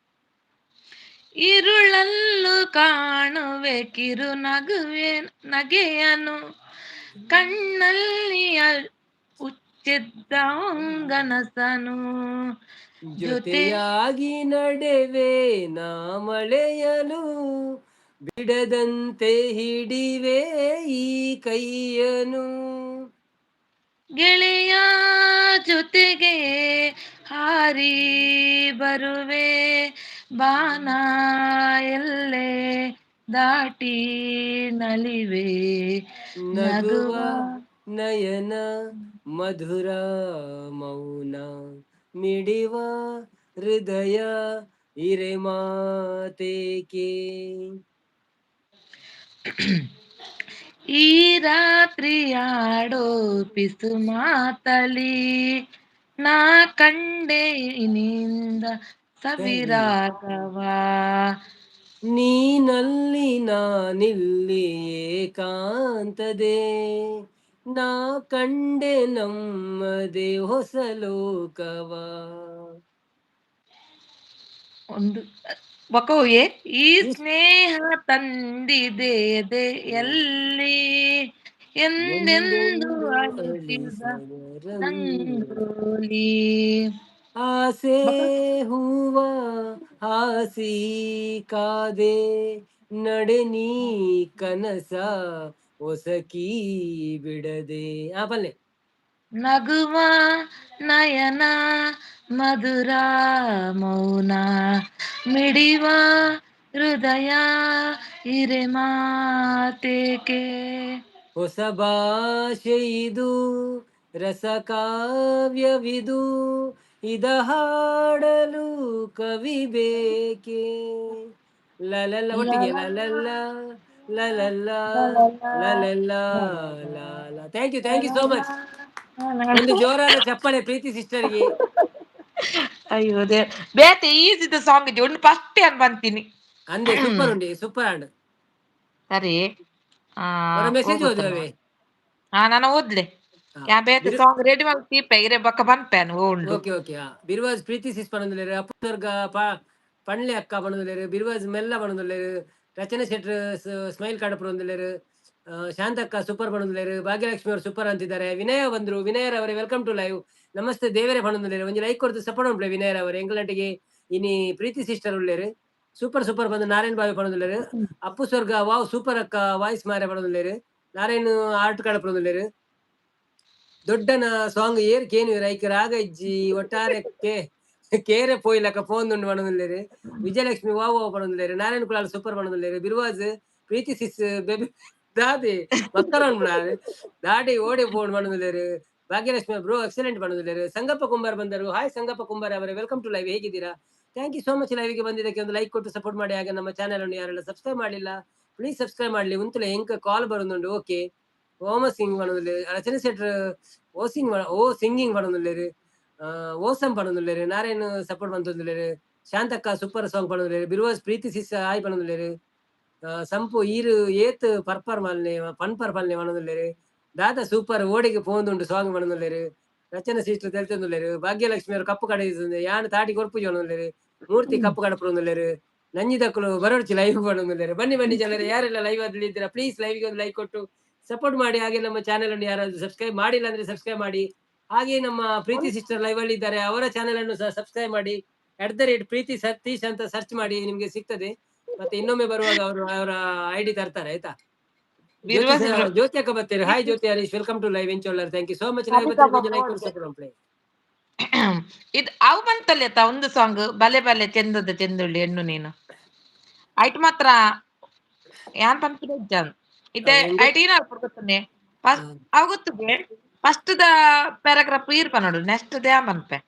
ಇರುಳಲ್ಲೂ ಕಾಣುವೆ ಕಿರು ನಗುವೆ ನಗೆಯನು, ಕಣ್ಣಲ್ಲಿ ಉಚ್ಚೆದ್ದ ಗನಸನು ಜೊತೆ ಜೊತೆಯಾಗಿ ನಡೆವೆ ನಾ ಮಳೆಯಲು, ಬಿಡದಂತೆ ಹಿಡಿವೆ ಈ ಕೈಯನು. ಗೆಳೆಯ ಜೊತೆಗೆ ಹಾರಿ ಬರುವೆ, ಬಾನ ಎಲ್ಲೆ ದಾಟಿ ನಲಿವೆ. ನಗುವ ನಗುವ ನಯನ ಮಧುರ ಮೌನ ಮಿಡಿವ ಹೃದಯ ಇರೆ ಮಾತೇಕೆ. ಈ ರಾತ್ರಿ ಆಡೋ ಪಿಸು ಮಾತಲಿ, ನಾ ಕಂಡೆ ನಿಂದ ಸವಿರಾಗವ. ನೀನಲ್ಲಿ ನಾನಿಲ್ಲಿ ಏಕಾಂತದೆ, ನಾ ಕಂಡೆ ನಮ್ಮದೇ ಹೊಸ ಲೋಕವ. ಒಂದು ಬೊಕವುಯೆ ಈ ಈ ಸ್ನೇಹ ತಂದಿದೆ ಎದೆಯಲ್ಲಿ ಎಂದೆಂದು ಎಂದೆಂದು ಅಳಿಸಿದ ಅಳಿಸದ ರಂಗೋಲಿ. ರಂಗೋಲಿ. ಆಸೆ ಬೊಕ ಹೂವ ಹಾಸಿ ಕಾದೆ ನಡೆ ನೀ ಕನಸ ಒಸಕಿ ಬಿಡದೆ. ಆ ಪಲ್ಲೆ. ನಗುವ ನಯನ ಮಧುರ ಮೌನ ಮಿಡಿವ ಹೃದಯ ಇರೆ ಮಾತೇಕೆ. ಹೊಸ ಭಾಷೆ ಇದು ರಸಕಾವ್ಯವಿದು ಇದ ಹಾಡಲು ಕವಿ ಬೇಕೆ. ಲಲಲ ಒಟ್ಟಿಗೆ ಲಲಲ್ಲ ಲಲಲ್ಲ ಲಲಲ್ಲ ಲಾಲ. Thank you, thank you so much. ಒಂದು ಜೋರಾದ ಚಪ್ಪಾಳೆ ಪ್ರೀತಿ ಸಿಸ್ಟರ್ಗೆ. ಅಯ್ಯೋ they ಬೇತೆ ಈಸಿದ ಸಾಂಗ್ ಇದೆ ಒಂದು ಫಸ್ಟ್ ಅನ್ ಬಂತೀನಿ. ಅಂದೆ ಸೂಪರ್ ಉಂಡಿ ಸೂಪರ್ ಅಂಡ್. ಸರಿ ಆ ಅವರ ಮೆಸೇಜ್ ಹೋಗುತ್ತಲ್ಲ. ಓದುವವೆ. ಹಾ ನಾನು ಓದ್ಲೆ. ಹಾ. ಯಾ ಬೇತೆ ಸಾಂಗ್ ರೆಡಿ ಮಾಡಿ ತೀಪೆ ಇರೆ ಬೊಕ್ಕ ಪನ್ಪೇನು ಉಂಡು. Okay okay. ಹಾ ಬಿರ್ವಾಜ್ ಪ್ರೀತಿ ಸಿಸ್ ಪಣಂದುಲ್ಲೇರು, ಅಪ್ಪುರ್ಗ ಪಣ್ಲೆ ಅಕ್ಕ ಪಣಂದುಲ್ಲೇರು, ಬಿರ್ವಾಜ್ ಮೆಲ್ಲ ಪಣಂದುಲ್ಲೇರು, ರಚನೆ ಶೆಟ್ರ್ ಸ್ಮೈಲ್ ಕಾಡಪುರ, ಶಾಂತಕ್ಕ ಸೂಪರ್ ಪಣಂದುಲ್ಲೇರು, ಭಾಗ್ಯಲಕ್ಷ್ಮಿ ಅವರು ಸೂಪರ್ ಅಂತಿದ್ದಾರೆ. ವಿನಯ ಬಂದ್ರು, ವಿನಯರವರೇ welcome to live. ನಮಸ್ತೆ ದೇವರೇ ಪಣಂದುಲ್ಲೇರು. ಒಂಜಿ ಲೈಕ್ ಕೊಡ್ತು ಸಪೋರ್ಟ್ ಉಂಟು ವಿನಯರವರೇ. ಎಂಗ್ಲಂಟಿಗೆ ಇನಿ ಪ್ರೀತಿ ಸಿಸ್ಟರ್ ಉಳ್ಳೇರು. ಸೂಪರ್ ಸೂಪರ್ ಬಂದು ನಾರಾಯಣ್ ಬಾವಿ ಪಣಂದುಲ್ಲೇರು. ಅಪ್ಪು ಸ್ವರ್ಗ ವಾವ್ ಸೂಪರ್ ಅಕ್ಕ ವಾಯ್ಸ್ ಮಾರೆ ಪಣಂದುಲ್ಲೇರು. ನಾರಾಯಣ್ ಆರ್ಟ್ ಕಾಡಪುರಂದುಲ್ಲೇರು. ದೊಡ್ಡನ ಸಾಂಗ್ ಏರ್ ಕೇನು ರೈಕ್ ರಾಗ ಇಜ್ಜಿ ಒಟ್ಟಾರೆ ಕೇರೆ ಪೋಯ್ಲಕ್ಕ ಫೋನ್ ಉಂಡು ಪಣಂದುಲ್ಲೇರು. ವಿಜಯಲಕ್ಷ್ಮಿ ವಾವ್ ವಾವ್ ಪಣಂದುಲ್ಲೇರು. ನಾರಾಯಣ್ ಕುಲಾಲ್ ಸೂಪರ್ ಪಣಂದುಲ್ಲೇರು. ಬಿರ್ವಾಜ್ ಪ್ರೀತಿ ಸಿಸ್ ಬೇಬಿ ದಾದಿ ಮಕ್ಕರನ್ ದಾಡಿ ಓಡಿ ಫೋನ್ ಪಣಂದುಲ್ಲೇರು. ಭಾಗ್ಯಲಕ್ಷ್ಮಿ ಬ್ರೋ ಎಕ್ಸಲೆಂಟ್ ಪಣಂದುಲ್ಲೇರು. ಸಂಗಪ್ಪ ಕುಂಬಾರ್ ಬಂದರು. ಹಾಯ್ ಸಂಗಪ್ಪ ಕುಂಬಾರ್ ಅವರೇ, welcome to live. ಹೇಗಿದ್ದೀರಾ? Thank you so much. ಲೈವ್ಗೆ ಬಂದಿದ್ದಕ್ಕೆ ಒಂದು ಲೈಕ್ ಕೊಟ್ಟು ಸಪೋರ್ಟ್ ಮಾಡಿ. ಹಾಗೆ ನಮ್ಮ ಚಾನೆಲ್ ಅನ್ನು ಯಾರೆಲ್ಲ ಸಬ್ಸ್ಕ್ರೈಬ್ ಮಾಡಲಿಲ್ಲ ಪ್ಲೀಸ್ ಸಬ್ಸ್ಕ್ರೈಬ್ ಮಾಡಲಿ. ಉಂತಲೆ ಎಂಕ ಕಾಲ್ ಬರೋದುಂಡು. ಓಕೆ ಓಮ ಸಿಂಗ್ ಪಣಂದುಲ್ಲೇರು. Rachana Shettar oh sing oh singing ಪಣಂದುಲ್ಲೇರು. ಓಸಂ ಪಣಂದುಲ್ಲೇರು. ನಾರಾಯಣ್ ಸಪೋರ್ಟ್ ಪಂತೊಂದುಲ್ಲೇರು. ಶಾಂತಕ್ಕ ಸೂಪರ್ ಸಾಂಗ್ ಪಣಂದುಲ್ಲೇರು. ಬಿರ್ವಾಸ್ ಪ್ರೀತಿ ಸಿಸ್ ಆಯ್ ಪಣಂದುಲ್ಲೇರು. ಸಂಪು ಈರು ಏತ್ ಪರ್ಪರ್ ಮಲ್ನೆ ಪನ್ಪರ್ ಪಲ್ನೆ ಪಣಂದುಲ್ಲೇರು. ದಾದ ಸೂಪರ್ ಓಡಿಗೆ ಪೋಂದುಂಡು ಸಾಂಗ್ ಪಣಂದುಲ್ಲೇರು. ರಚನೆ ಸಿಸ್ಟರ್ ತೆಲ್ತೊಂದುಲ್ಲೇರು. ಭಾಗ್ಯಲಕ್ಷ್ಮಿ ಅವರು ಕಪ್ಪು ಕಡೆ ಯಾನ್ ತಾಟಿ ಕೊರ್ಪು ಪಣಂದುಲ್ಲೇರು. ಮೂರ್ತಿ ಕಪ್ಪು ಕಡಪುರಂದುಲ್ಲೇರು. ನಂಜಿದಕ್ಕಲು ಬರೋಡ್ಚಿ ಲೈವ್ ಪಣಂದುಲ್ಲೇರು. ಬನ್ನಿ ಬನ್ನಿ ಜನರೇ, ಯಾರೆಲ್ಲ ಲೈವ್ ಅಲ್ಲಿ ಇದ್ದೀರಾ ಪ್ಲೀಸ್ ಲೈವ್ಗೆ ಒಂದು ಲೈಕ್ ಕೊಟ್ಟು ಸಪೋರ್ಟ್ ಮಾಡಿ. ಹಾಗೆ ನಮ್ಮ ಚಾನೆಲ್ ಅನ್ನು ಯಾರಾದ್ರೂ ಸಬ್ಸ್ಕ್ರೈಬ್ ಮಾಡಿಲ್ಲ ಅಂದ್ರೆ ಸಬ್ಸ್ಕ್ರೈಬ್ ಮಾಡಿ. ಹಾಗೆ ನಮ್ಮ ಪ್ರೀತಿ ಸಿಸ್ಟರ್ ಲೈವ್ ಅಲ್ಲಿ ಇದ್ದಾರೆ, ಅವರ ಚಾನೆಲ್ ಅನ್ನು ಸಹ ಸಬ್ಸ್ಕ್ರೈಬ್ ಮಾಡಿ. @ಪ್ರೀತಿ ಸತೀಶ್ ಅಂತ ಸರ್ಚ್ ಮಾಡಿ, ನಿಮ್ಗೆ ಸಿಗ್ತದೆ. ಮತ್ತೆ ಇನ್ನೊಮ್ಮೆ ಬರುವಾಗ ಅವರು ಅವರ ಐಡಿ ತರ್ತಾರೆ, ಆಯ್ತಾ? ಬಿರ್ವಾಸ್ ಬ್ರೋ. ಜ್ಯೋತಿ ಅಕ್ಕ ಬರ್ತೀರಿ. Hi Jyothi Harish, welcome to live. ಎಂಚೋಲ್ಲರ್ thank you so much. Live like support. ಇದು ಅವು ಬಂತಲ್ಲ ಒಂದು ಸಾಂಗ್ ಬಲೆ ಬಲೆ ಚೆಂದದ ಚೆಂದುಳ್ಳಿ ಹೆಣ್ಣು ನೀನು ಐಟ್ ಮಾತ್ರ ಯಾನ್ ಪನ್ಪಿನ ಇಜ್ಜಾನ್ ಇತ್ತೆ ಐಟ್ ಏನಾರು ಗೊತ್ತನೆ ಫಸ್ಟ್ ಅವು ಗೊತ್ತದೆ. ಫಸ್ಟ್ the paragraph ಈರ್ ಪನೋಡು, ನೆಕ್ಸ್ಟ್ ದ್ಯಾ ಪನ್ಪೆ.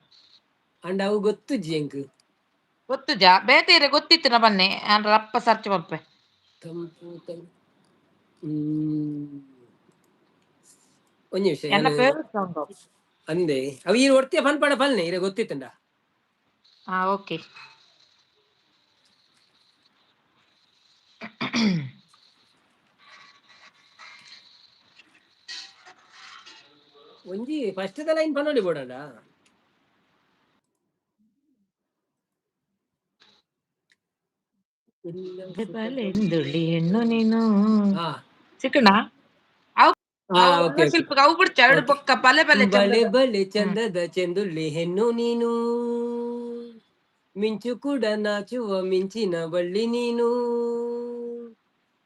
ಅಂಡ್ ಅವು ಗೊತ್ತುಜ್ಜಿ ಎಂಕ್. ಗೊತ್ತುಜಾ? ಬೇತೆ ಇರೆ ಗೊತ್ತಿತ್ತು ನ ಬನ್ನೆ ಯಾನ್ ರಪ್ಪ ಸರ್ಚ್ ಮಲ್ಪೆ. ತಂಪು ಒಂಜಿ ನಿಮಿಷ. ಎನ್ನ ಫೇವರೆಟ್ ಸಾಂಗ್. ಅಂದೆ ಅವು ಈರ್ ಒರ್ತಿಯ ಪನ್ಪಡ ಪಲ್ನೆ ಇರೆ ಗೊತ್ತಿತ್ತಂಡ. ಹಾ ಓಕೆ. ಒಂಜಿ ಫಸ್ಟ್ ದ ಲೈನ್ ಪನೊಲಿ ಬೋಡಂಡ. ಬಲೆ ಎಂದುಳ್ಳಿ ಹೆಣ್ಣು ನೀನು. ಹಾ. ಸಿಕ್ಕಣ ಅವು ಹಾ ಓಕೆ. ಶಿಲ್ಪ ಅವು ಬಿಡ್ಚ ಎರಡು ಪೊಕ್ಕ ಬಲೆ ಬಲೆ ಬಲೆ ಚಂದದ. ಬಲೆ ಚಂದದ ಚೆಂದುಳ್ಳಿ ಹೆಣ್ಣು ನೀನು, ಮಿಂಚು ಕೂಡ ನಾಚುವ ಮಿಂಚಿನ ಬಳ್ಳಿ ನೀನು.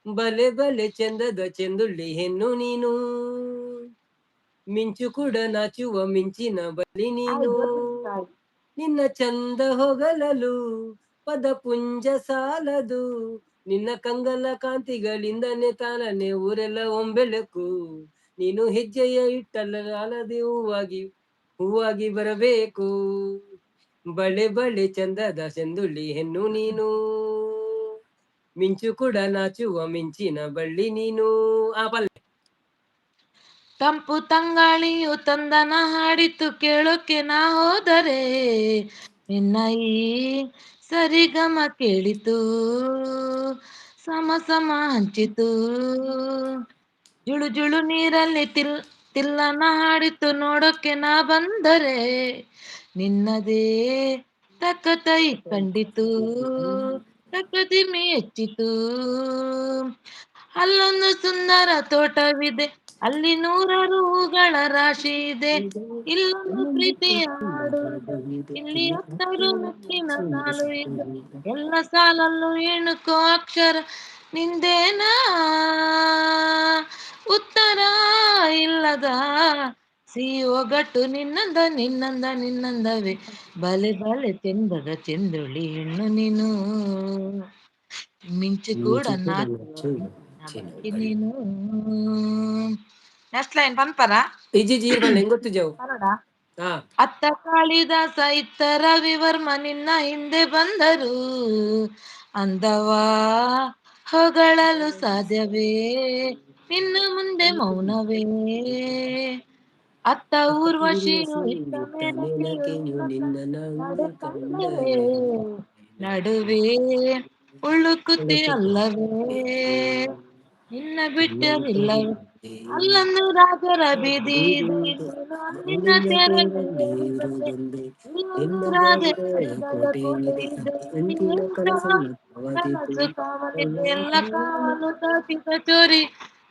ಬಲೆ ಬಲೆ ಚಂದದ ಚೆಂದುಳ್ಳಿ ಹೆಣ್ಣು ನೀನು, ಮಿಂಚು ಕೂಡ ನಾಚುವ ಮಿಂಚಿನ ಬಳ್ಳಿ ನೀನು. ನಿನ್ನ ಚಂದ ಹೊಗಲಲು ಪದ ಪುಂಜ ಸಾಲದು, ನಿನ್ನ ಕಂಗಲ ಕಾಂತಿಗಳಿಂದನೆ ತಾನನೆ ಊರೆಲ್ಲ ಒಂಬೆಳಕು. ನೀನು ಹೆಜ್ಜೆಯ ಇಟ್ಟಲ್ಲ ಅಲದೆ ಹೂವಾಗಿ ಹೂವಾಗಿ ಬರಬೇಕು. ಬಳೆ ಬಳೆ ಚಂದದ ಚೆಂದುಳ್ಳಿ ಹೆಣ್ಣು ನೀನು, ಮಿಂಚು ಕೂಡ ನಾಚುವ ಮಿಂಚಿನ ಬಳ್ಳಿ ನೀನು. ಆ ಪಲ್ಲೆ. ತಂಪು ತಂಗಾಳಿಯು ತಂದನ ಹಾಡಿತು ಕೇಳೋಕೆ ನಾ ಹೋದರೆ, ನಿನ್ನ ಈ ಸರಿಗಮ ಕೇಳಿತು ಸಮ ಸಮ ಹಂಚಿತು. ಜುಳು ಜುಳು ನೀರಲ್ಲಿ ತಿಲ್ಲನ ಹಾಡಿತು ನೋಡೋಕೆ ನಾ ಬಂದರೆ, ನಿನ್ನದೇ ತಕತೈ ಕಂಡಿತು, ತಕದಿಮಿ ಹೆಚ್ಚಿತು. ಅಲ್ಲೊಂದು ಸುಂದರ ತೋಟವಿದೆ, ಅಲ್ಲಿ ನೂರಾರು ಹೂಗಳ ರಾಶಿ ಇದೆ. ಇಲ್ಲೊಂದು ಪ್ರೀತಿಯ ಹಾಡು ಇದೆ, ಇಲ್ಲಿ ಹತ್ತಾರು ಮೆಟ್ಟಿನ ಸಾಲು ಇದೆ. ಎಲ್ಲ ಸಾಲಲ್ಲೂ ಎಣುಕೋ ಅಕ್ಷರ ನಿಂದೇನಾ, ಉತ್ತರ ಇಲ್ಲದ ಸಿಹಿ ಒಗಟು ನಿನ್ನಂದ ನಿನ್ನಂದ ನಿನ್ನಂದವೇ. ಬಲೆ ಬಲೆ ಚೆಂದದ ಚೆಂದುಳಿ ಹೆಣ್ಣು ನೀನು, ಮಿಂಚು ಕೂಡ ನಾಚುವ ಬಳ್ಳಿ ನೀನು. ನೆಕ್ಸ್ಟ್ ಲೈನ್ ಪನ್ಪರ. ಇಜ್ಜಿ ಜೀರ್ ಬಲ್ಲ ಹೆಂಗ್ ಗೊತ್ತು ಜವು. ಕನ್ನಡ. ಹಾ. ಅತ್ತ ಕಾಳಿದಾಸ ಇತ್ತ ರವಿವರ್ಮ ನಿನ್ನ ಹಿಂದೆ ಬಂದರು, ಅಂದವಾ ಹೊಗಳಲು ಸಾಧ್ಯವೇ, ನಿನ್ನ ಮುಂದೆ ಮೌನವೇ. ಅತ್ತ ಊರ್ವಶಿಯು ಇತ್ತ ಮೇನಕೆಯು ನಿನ್ನ ನಡೆ ಕಂಡರೆ, ನಡುವೆ ಉಳುಕುತಿ ಅಲ್ಲವೇ, ನಿನ್ನ ಬಿಟ್ಟರಿಲ್ಲವೇ. ಅಲ್ಲೊಂದು ರಾಜರ ಬೀದಿ ಇದೆ, ನೀನು ಅಂದಿನ ತೇರಲ್ಲಿ ಏರಿ ಬಂದೆ. ಇಲ್ಲೊಂದು ರಾಜರ ಕೋಟೆ ಇದೆ, ಅಲ್ಲಿ ಎಂತಹ ಕನಸು ಕಾವಲಿದೆ, ಎಲ್ಲ ಕಾವಲು ದಾಟಿದ ಚೋರಿ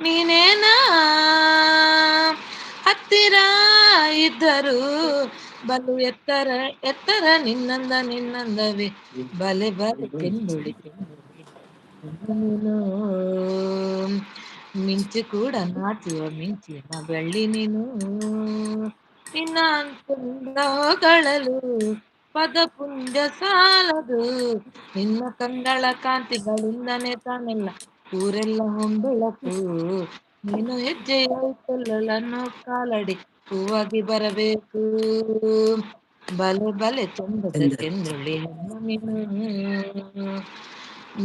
ನೀನೇನಾ. ಹತ್ತಿರ ಇದ್ದರು ಬಲು ಎತ್ತರ ಎತ್ತರ ನಿನ್ನಂದ ನಿನ್ನಂದವೇ. ಬಲೆ ಬಲೆ ಚೆಂದುಳಿ ಚೆಂದುಳಿ ನೀನು, ಮಿಂಚು ಕೂಡ ನಾಚುವ ಮಿಂಚಿನ ಬೆಳ್ಳಿ ನೀನು. ನಿನ್ನ ಅಂದ ಹೊಗಳಲು ಪದ ಪುಂಜ ಸಾಲದು, ನಿನ್ನ ಕಂಗಳ ಕಾಂತಿಗಳಿಂದನೇ ತಾನೆಲ್ಲ ಊರೆಲ್ಲ ಹೊಂಬೆಳಕು. ನೀನು ಹೆಜ್ಜೆಯ ಇಟ್ಟಲ್ಲನ್ನು ಕಾಲಡಿ ಹೂವಾಗಿ ಬರಬೇಕು. ಬಲೆ ಬಲೆ ಚಂದದ ಚೆಂದುಳಿ ಹೆಣ್ಣು ನೀನು,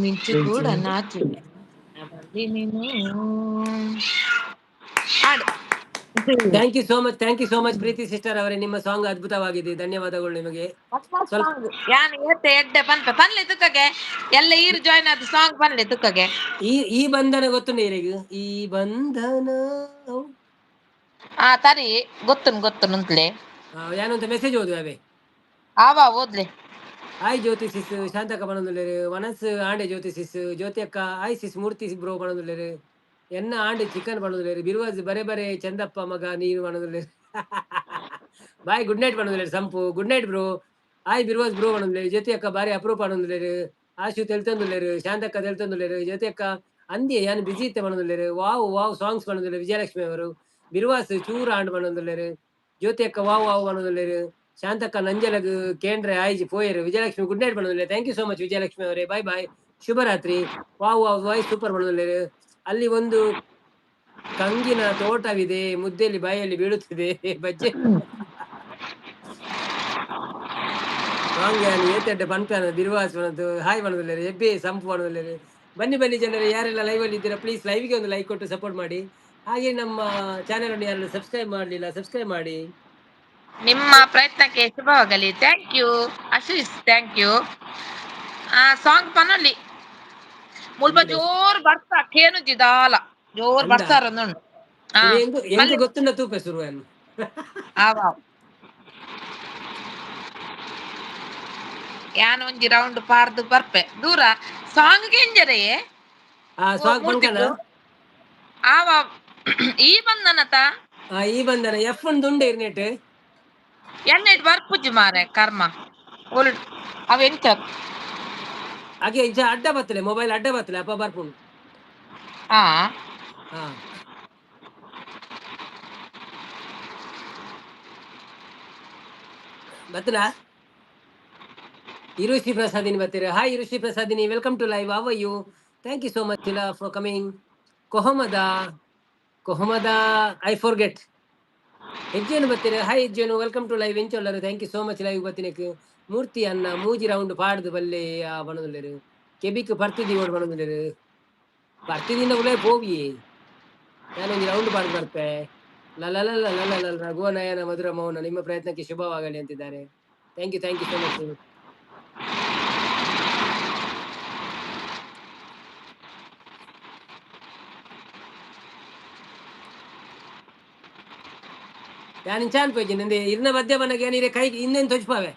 ಮಿಂಚು ಕೂಡ ನಾಚು ಬಳ್ಳಿ ನೀನು. ಹಾಡು. Thank you so much, thank you so much Preethi sister ಅವರೇ. ನಿಮ್ಮ ಸಾಂಗ್ ಅದ್ಭುತವಾಗಿದೆ, ಧನ್ಯವಾದಗಳು ನಿಮಗೆ. ಸ್ವಲ್ಪ ಯಾನ್ ಏತೆ ಎಡ್ಡೆ ಪನ್ಪೆ ಪನ್ಲೆ ತುಕ್ಕಗೆ, ಎಲ್ಲ ಈರು ಜಾಯ್ನ್ ಆದ ಸಾಂಗ್ ಪನ್ಲೆ ತುಕ್ಕಗೆ. ಈ ಈ ಬಂಧನ ಗೊತ್ತು ನೀರಿಗೆ, ಈ ಬಂಧನ. ಆ ತರಿ ಗೊತ್ತುನ್ ಗೊತ್ತುನ್ ಉಂತ್ಲೆ. ಯಾನಂತ ಮೆಸೇಜ್ ಓದು ಅವೇ. ಆವಾ ಓದ್ಲೆ. ಹಾಯ್ ಜ್ಯೋತಿ ಸಿಸ್, ಶಾಂತಕ್ಕ ಪಣೊಂದುಲ್ಲೆರ್, ವನಸ್ ಆಂಡೆ ಜ್ಯೋತಿ ಸಿಸ್, ಜ್ಯೋತಿ ಅಕ್ಕ ಹಾಯ್ ಸಿಸ್, ಮೂರ್ತಿ ಬ್ರೋ ಪಣೊಂದುಲ್ಲೆರ್, ಎನ್ನ ಆಂಡೆ ಚಿಕನ್ ಪಣೊಂದುಲ್ಲೆರ್, ಬಿರುವಾಜ್ ಬರೆ ಬರೆ ಚಂದಪ್ಪ ಮಗ ನೀನು ಪಣೊಂದುಲ್ಲೆರ್, ಬಾಯ್ ಗುಡ್ ನೈಟ್ ಪಣೊಂದುಲ್ಲೆರ್, Sampu good night bro, hi Biruwaz bro ಪಣೊಂದುಲ್ಲೆರ್, ಜ್ಯೋತಿ ಅಕ್ಕ ಬಾರಿ ಅಪರೂಪ ಪಣೊಂದುಲ್ಲೆರ್, ಆಶು ತೆಲ್ತೊಂದುಲ್ಲೆರ್, ಶಾಂತಕ್ಕ ತೆಲ್ತೊಂದುಲ್ಲೆರ್, ಜ್ಯೋತಿ ಅಕ್ಕ ಅಂದ್ಯೆ ಯಾನ್ ಬಿಜಿ ಇತ್ತೆ ಪಣೊಂದುಲ್ಲೆರ್, ವಾವ್ ವಾವ್ ಸಾಂಗ್ಸ್ ಪಣೊಂದುಲ್ಲೆರ್ ವಿಜಯಲಕ್ಷ್ಮಿ ಅವರು, ಬಿರುವಾಸ್ ಚೂರು ಆಂಡ್ ಪಣೊಂದುಲ್ಲೆರ್, ಜ್ಯೋತಿ ಅಕ್ಕ ವಾವ್ ವಾವ್ ಪಣೊಂದುಲ್ಲೆರ್, ಶಾಂತಕ್ಕ ನಂಜಲಗ್ ಕೇಂದ್ರ ಆಯ್ಜಿ ಪೋಯೆರ್, ವಿಜಯಲಕ್ಷ್ಮಿ ಗುಡ್ ನೈಟ್ ಪಣೊಂದುಲ್ಲೆರ್, thank you so much Vijayalakshmi ಅವರೇ, ಬಾಯ್ ಬಾಯ್, ಶುಭರಾತ್ರಿ, ವಾವ್ ವಾವ್ ವಾಯ್ ಸೂಪರ್ ಪಣೊಂದುಲ್ಲೆರ್. ಅಲ್ಲಿ ಒಂದು ಕಂಗಿನ ತೋಟವಿದೆ, ಮುದ್ದೆಯಲ್ಲಿ ಬಾಯಲ್ಲಿ ಬೀಳುತ್ತಿದೆ ಬಜ್ಜೆ ಸಾಂಗ್ ಯಾನ್ ಏತೆಡ್ಡೆ ಪನ್ಪೆನ ಬಿರುವಾಸ್ ಪನೊಂದು ಹಾಯ್ ಪಣೊಂದುಲ್ಲೆರ್, ಎಬ್ಬೆ ಸಂಪು ಪಣೊಂದುಲ್ಲೆರ್. ಬನ್ನಿ ಬನ್ನಿ ಜನರೇ, ಯಾರೆಲ್ಲ ಲೈವ್ ಅಲ್ಲಿ ಇದ್ದೀರಾ ಪ್ಲೀಸ್ ಲೈವ್ಗೆ ಒಂದು ಲೈಕ್ ಕೊಟ್ಟು ಸಪೋರ್ಟ್ ಮಾಡಿ. ಹಾಗೆ ನಮ್ಮ ಚಾನೆಲ್ ಅನ್ನು ಯಾರೆಲ್ಲ ಸಬ್ಸ್ಕ್ರೈಬ್ ಮಾಡಲಿಲ್ಲ ಸಬ್ಸ್ಕ್ರೈಬ್ ಮಾಡಿ. ನಿಮ್ಮ ಪ್ರಯತ್ನಕ್ಕೆ ಶುಭವಾಗಲಿ. Thank you Ashish, thank you. ಆ ಸಾಂಗ್ ಪನೊಲಿ ಮುಲ್ಪ ಜೋರ್ ಬರ್ಸ ಕೇನುಜಿ ದಾಲ ಜೋರ್ ಅಂದ ಬರ್ಸಾರೊಂದುಂಡು. ಆ ಎಂಕ್ ಎಂಕ್ ಮಲ್ಲೆ ಗೊತ್ತುಂಡ ತೂಪೆ ಶುರುವಾನ್. ಆವಾ ಯಾನ್ ಒಂಜಿ ರೌಂಡ್ ಪಾರ್ದ್ ಬರ್ಪೆ ದೂರ ಸಾಂಗ್ ಕೆಂಜರೆಯೇ. ಆ ಓ ಸಾಂಗ್ ಮೂರ್ತಿ ಪನ್ಕನ ಬ್ರೋ ಆವ ಈ ಬಂದನತ. ಆ ಈ ಬಂದನ ಎಫ್ ಒಂದು ಉಂಡೆ ಇರ್ನೆಟ್. ಎಣ್ಣೆಡ್ ಬರ್ಪುಜಿ ಮಾರೆ ಕರ್ಮ ಓಲ್ ಅವ ಎಂಚ. ಹಾಗೆ ಇಂಚ ಅಡ್ಡ ಬತ್ತಲೆ ಮೊಬೈಲ್ ಅಡ್ಡ ಬತ್ತಲೆ ಅಪ್ಪ ಬರ್ಪುಂಡು. ಹಾ ಹಾ ಬತ್ತಲಾ ಇರುಷಿ ಪ್ರಸಾದಿನಿ ಬರ್ತೀರ. Hi Irushi Prasadini, welcome to live, how are you? Thank you so much ಇಲ್ಲ ಫಾರ್ ಕಮಿಂಗ್. ಕೊಹಮದ ಕೊಹಮದ I forget. ಹೆಜ್ಜೆನು ಬರ್ತೀರ. Hi Hejjenu, welcome to live. ಎಂಚೊಲ್ಲರು? Thank you so much live ಬತ್ತಿನಕ್. ಮೂರ್ತಿ ಅನ್ನ ಮೂಜಿ ರೌಂಡ್ ಪಾಡ್ದು ಬಲ್ಲೆ ಆ ಬಣದುಲ್ಲೆರು, ಕೆಬಿಕ್ ಪರ್ತಿದಿ ಓಡ್ ಬಣದುಲ್ಲೆರು, ಪರ್ತಿದಿನ ಉಲೇ ಪೋವಿ ನಾನೊಂದು ರೌಂಡ್ ಪಾಡ್ದು ಬರ್ಪೆ. ಲಲಲ ಲಲಲ ರಘುವನಯನ ಮಧುರ ಮೌನ, ನಿಮ್ಮ ಪ್ರಯತ್ನಕ್ಕೆ ಶುಭವಾಗಲಿ ಅಂತಿದ್ದಾರೆ. Thank you, thank you so much. ಯಾನ್ ಇಂಚ ಅನ್ಪೋಜಿ ನಂದೆ ಇರ್ನ ಮಧ್ಯ ಮನಗೆ ಯಾನ್ ಇರೆ ಕೈ ಇನ್ನೇನು ತೊಜ್ಪಾವೆ.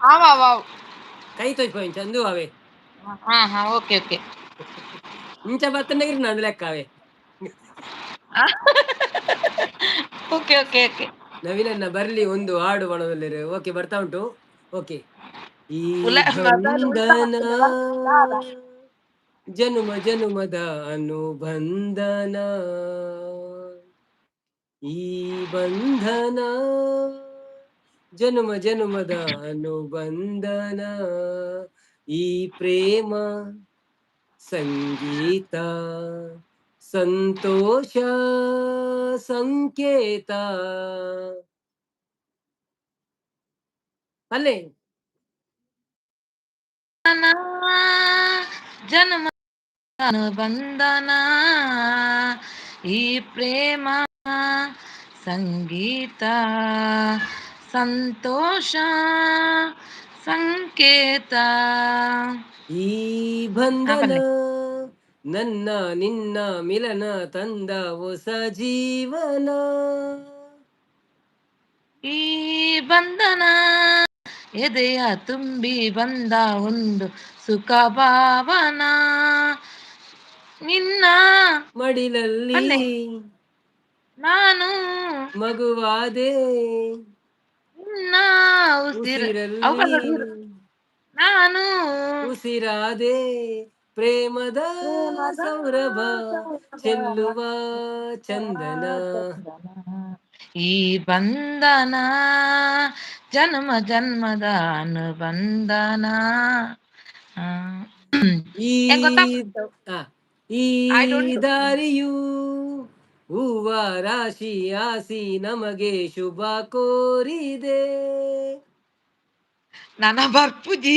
ಆವ್ ಆವ್ ಆವ್. ಕೈ ತೊಜ್ಪಾವೆ ಇಂಚ ಅಂದು ಅವೇ. ಹಾ ಹಾ, ಓಕೆ ಓಕೆ. ಇಂಚ ಬತ್ತಂಡ ಇರ್ನ ಅಂದ್ ಲೆಕ್ಕ ಅವೇ. Okay okay okay. ನವೀನನ್ನ ಬರ್ಲಿ ಒಂದು ಹಾಡು ಮಾಡೋದಲ್ಲಿರು. ಓಕೆ, ಬರ್ತಾ ಉಂಟು. ಓಕೆ. ಈ ಉಲ ಮೊಬೈಲ್ ಉಲ್ಟಾ ಬಂಧನ ಹಾಕ್ತದಲ್ಲ. ಜನುಮ ಜನುಮದ ಅನುಬಂಧನ, ಈ ಬಂಧನ ಜನುಮ ಜನುಮದ ಅನುಬಂಧನ, ಈ ಪ್ರೇಮ ಸಂಗೀತ ಸಂತೋಷ ಸಂಕೇತ ಅಲ್ಲೇ. ಜನ್ಮ ಅನುಬಂಧನ, ಈ ಪ್ರೇಮ ಸಂಗೀತ ಸಂತೋಷ ಸಂಕೇತ. ಈ ಬಂಧನ ಬನ್ನಿ. ನನ್ನ ನಿನ್ನ ಮಿಲನ ತಂದ ಹೊಸ ಜೀವನ. ಈ ಬಂಧನ ಎದೆಯ ತುಂಬಿ ಬಂದ ಒಂದು ಸುಖ ಭಾವನ, ನಿನ್ನ ಮಡಿಲಲ್ಲಿ ಅಲ್ಲೇ. ನಾನು ಮಗುವಾದೆ, ನಿನ್ನ ಉಸಿರ ಉಸಿರಲ್ಲಿ ಅವುಗಳ ನಾನು ಉಸಿರಾದೆ, ಪ್ರೇಮದ ಸೌರಭ ಚೆಲ್ಲುವ ಚಂದನ. ಈ ಬಂಧನ ಜನ್ಮ ಜನ್ಮದ ಅನುಬಂಧನ. ಈ ಹೆಂಗ್ ಗೊತ್ತಾಗ್ತದೆ? ಈ I don't know. ದಾರಿಯು ಹೂವ ರಾಶಿ ಆಸಿ ನಮಗೆ ಶುಭ ಕೋರಿದೆ. ನನ್ನ ಬರ್ಪುಜಿ.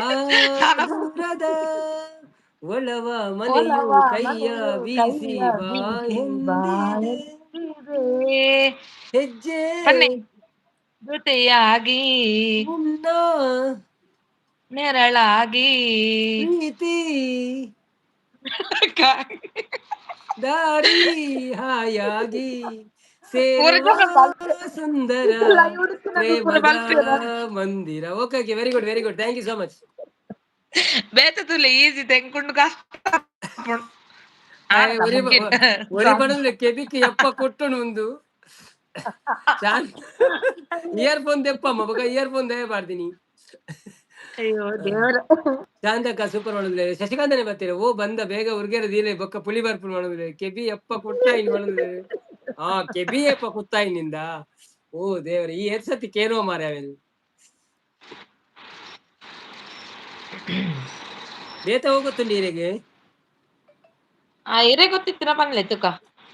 ಆ ನನ್ನ ದೂರದ ಒಲವ ಮನೆಯು ಒಲವ ಕೈಯ ಮನೆಯು ಬೀಸಿ ಕೈಯ ಬಾ ಬೀಸಿ ಬಾ ಎಂದಿದೆ. ಎಂದಿದೆ. ಹೆಜ್ಜೆ ಬನ್ನಿ. ಜೊತೆಯಾಗಿ ಮುನ್ನ ನೆರಳಾಗಿ ಪ್ರೀತಿ ದಾರಿ ಹಾಯಾಗಿ ಸೇರುವ ಸುಂದರ ಪ್ರೇಮದ ಮಂದಿರ. Okay okay, very good, very good, thank you so much. ಬೇತ ತುಲೆ ಈಸಿ ತೆಂಕೊಂಡು ಕಷ್ಟ. ಒರಿ ಒರಿ ಬಡದ್ರೆ ಕೆಬಿಕ್ ಎಪ್ಪ ಕೊಟ್ಟುನು ಒಂದು ಇಯರ್ ಫೋನ್ ದೆಪ್ಪಮ್ಮ ಬೊಕ ಇಯರ್ ಫೋನ್ ದಯ ಪಾಡ್ದಿನಿ. ಅಯ್ಯೋ ದೇವರ. ಶಾಂತಕ್ಕ ಸೂಪರ್ ಮಾಡೋದಿಲ್ಲ. ಶಶಿಕಾಂತನೇ ಬರ್ತೀರ. ಓ ಬಂದ ಬೇಗ ಉರ್ಗೆರ ದೀಲೆ ಬೊಕ್ಕ ಪುಳಿ ಬರ್ಪು ಮಾಡೋದಿಲ್ಲ. ಕೆಬಿ ಎಪ್ಪ ಕೊಟ್ಟ ಇನ್ ಮಾಡೋದಿಲ್ಲ. ಆ ಕೆಬಿ ಎಪ್ಪ ಕುತ್ತ ಇನ್ನಿಂದ. ಓ ದೇವ್ರೆ, ಈ ಎತ್ ಸತಿ ಕೇನೋ ಮಾರ್ರೆ ಅವೆನ್. ಬೇತ ಹೋಗುತ್ತುಂಡು ಈರೆಗೆ. ಆ ಇರೆ ಗೊತ್ತಿತ್ತಿನ ಪನ್ಲೆ ತುಕ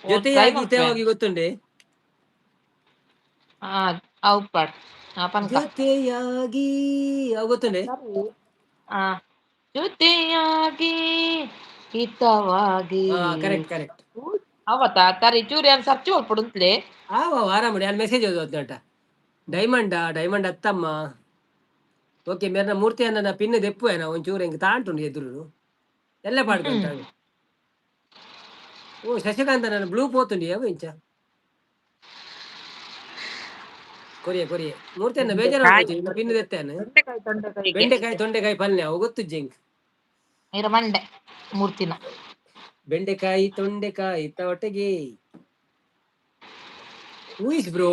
ಟ್ರೈ ಜೊತೆಯಾಗಿ ಮಲ್ಪುವೆ. ಹಿತವಾಗಿ ಗೊತ್ತುಂಡೆ. ಆ ಅವು ಪಾಡ್ ಆ ಪನ್ಕ. ಜೊತೆಯಾಗಿ ಅವು ಗೊತ್ತುಂಡೆ. ಆ ಜೊತೆಯಾಗಿ ಹಿತವಾಗಿ. ಹಾ, ಕರೆಕ್ಟ್ ಕರೆಕ್ಟ್. ಅವತಾ ತರಿ ಚೂರಿ ಯಾನ್ ಸರ್ಚ್ ಮಲ್ಪೊಡು ಉಂತ್ಲೆ. ಆವ ಆರಾಮ ಯಾನ್ ಮೆಸೇಜ್ ಓದೋದ್ನಟ. Diamond diamond ಅತ್ತಮ್ಮ. ಓಕೆ, ಮೇರ್ನ ಮೂರ್ತಿ ಅನ್ನ ಪಿನ್ ದೆಪ್ಪುವೇನ ಒಂಚೂರು ಎಂಕ್ ತಾಂಟುಂಡು ಎದುರು ಎಲ್ಲ ಪಾಡ್ಕೊಂಟಾಳು. ಓ ಶಶಿಕಾಂತ ನನ್ನ ಬ್ಲೂ ಪೋತುಂಡು ಯಾವ ಇಂಚ ಕೊರಿಯ ಕೊರಿಯ ಮೂರ್ತಿ ಅನ್ನ ಬೇಜಾರು ಪಿನ್ ದೆತ್ತೇನೆ. ತೊಂಡೆಕಾಯಿ ತೊಂಡೆಕಾಯಿಗೆ. ಬೆಂಡೆಕಾಯಿ ತೊಂಡೆಕಾಯಿ ಪಲ್ಯ ಅವು ಗೊತ್ತು ಜಿಂಕ್. ಇರ ಮಂಡೆ ಮೂರ್ತಿನ. ಬೆಂಡೆಕಾಯಿ ತೊಂಡೆಕಾಯಿ ತವಟೆಗೆ. Who is bro?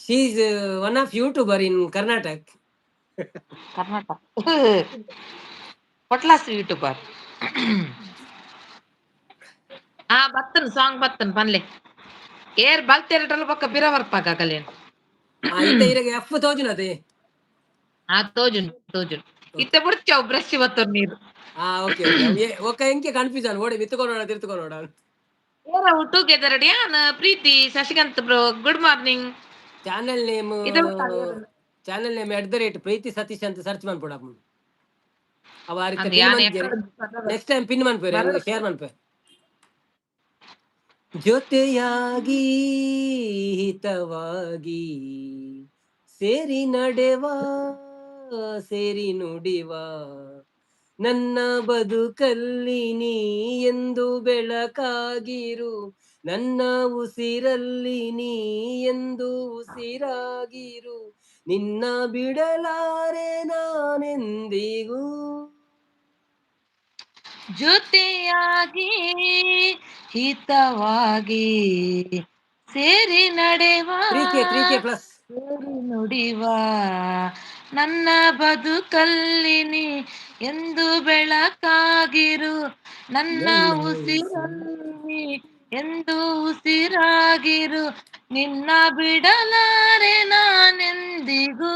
She is one of YouTuber in Karnataka. Karnataka ಪಟ್ಲಾಸ್ YouTuber. ಆ ಬತ್ತನ್ ಸಾಂಗ್ ಬತ್ತನ್ ಪನ್ಲೆ ಏರ್ ಬಲ್ತೆರಟಲ ಪಕ್ಕ ಪಿರ ಬರ್ಪಾಗ ಕಲ್ಯಾಣ್. ಆ ಇತ್ತ ಇರಗೆ ಎಫ್ ತೋಜುನತೆ. ಆ ತೋಜುನ್ ತೋಜುನ್ ಇತ್ತೆ ಬುಡ್ಚವು ಬ್ರಷ್ ಬತ್ತರ್ ನೀರು. ಆ ಓಕೆ ಓಕೆ ಓಕೆ, ಎಂಕೆ ಕನ್ಫ್ಯೂಷನ್ ಓಡೆ ಮಿತ್ತುಕೊನೋಡ ತಿರ್ತುಕೊನೋಡ. ಏರ ಟುಗೆದರ್ ಯಾನ್ Preethi Shashikanth bro, good morning. Channel name ಇದು ಚಾನೆಲ್ ನೇಮ್ @ ಪ್ರೀತಿ ಸತೀಶ್ ಅಂತ ಸರ್ಚ್ ಮನ್ಪೊಡು ಅವ ಆ ರೀತಿ. ಅಂದ್ ಯಾನ್ ನೆಕ್ಸ್ಟ್ ಟೈಮ್ ಪಿನ್ ಮನ್ಪೇರೆ, ಶೇರ್ ಮನ್ಪೆ. ಜೊತೆಯಾಗಿ ಹಿತವಾಗಿ ಸೇರಿ ನಡೆವ ಸೇರಿ ನುಡಿವ, ನನ್ನ ಬದುಕಲ್ಲಿ ನೀ ಎಂದು ಬೆಳಕಾಗಿರು. ನನ್ನ ಉಸಿರಲ್ಲಿ ನೀ ಎಂದು ಉಸಿರಾಗಿರು, ನಿನ್ನ ಬಿಡಲಾರೆ ನಾನೆಂದಿಗೂ. ಜೊತೆಯಾಗಿ ಹಿತವಾಗಿ ಸೇರಿ ನಡೆವ, 3K, 3K plus. ಸೇರಿ ನುಡಿವ, ನನ್ನ ಬದುಕಲ್ಲಿ ನೀ ಎಂದು ಬೆಳಕಾಗಿರು, ನನ್ನ ನನ್ನ ಉಸಿರಲ್ಲಿ ಎಂದು ಉಸಿರಾಗಿರು, ನಿನ್ನ ಬಿಡಲಾರೆ ನಾನೆಂದಿಗೂ.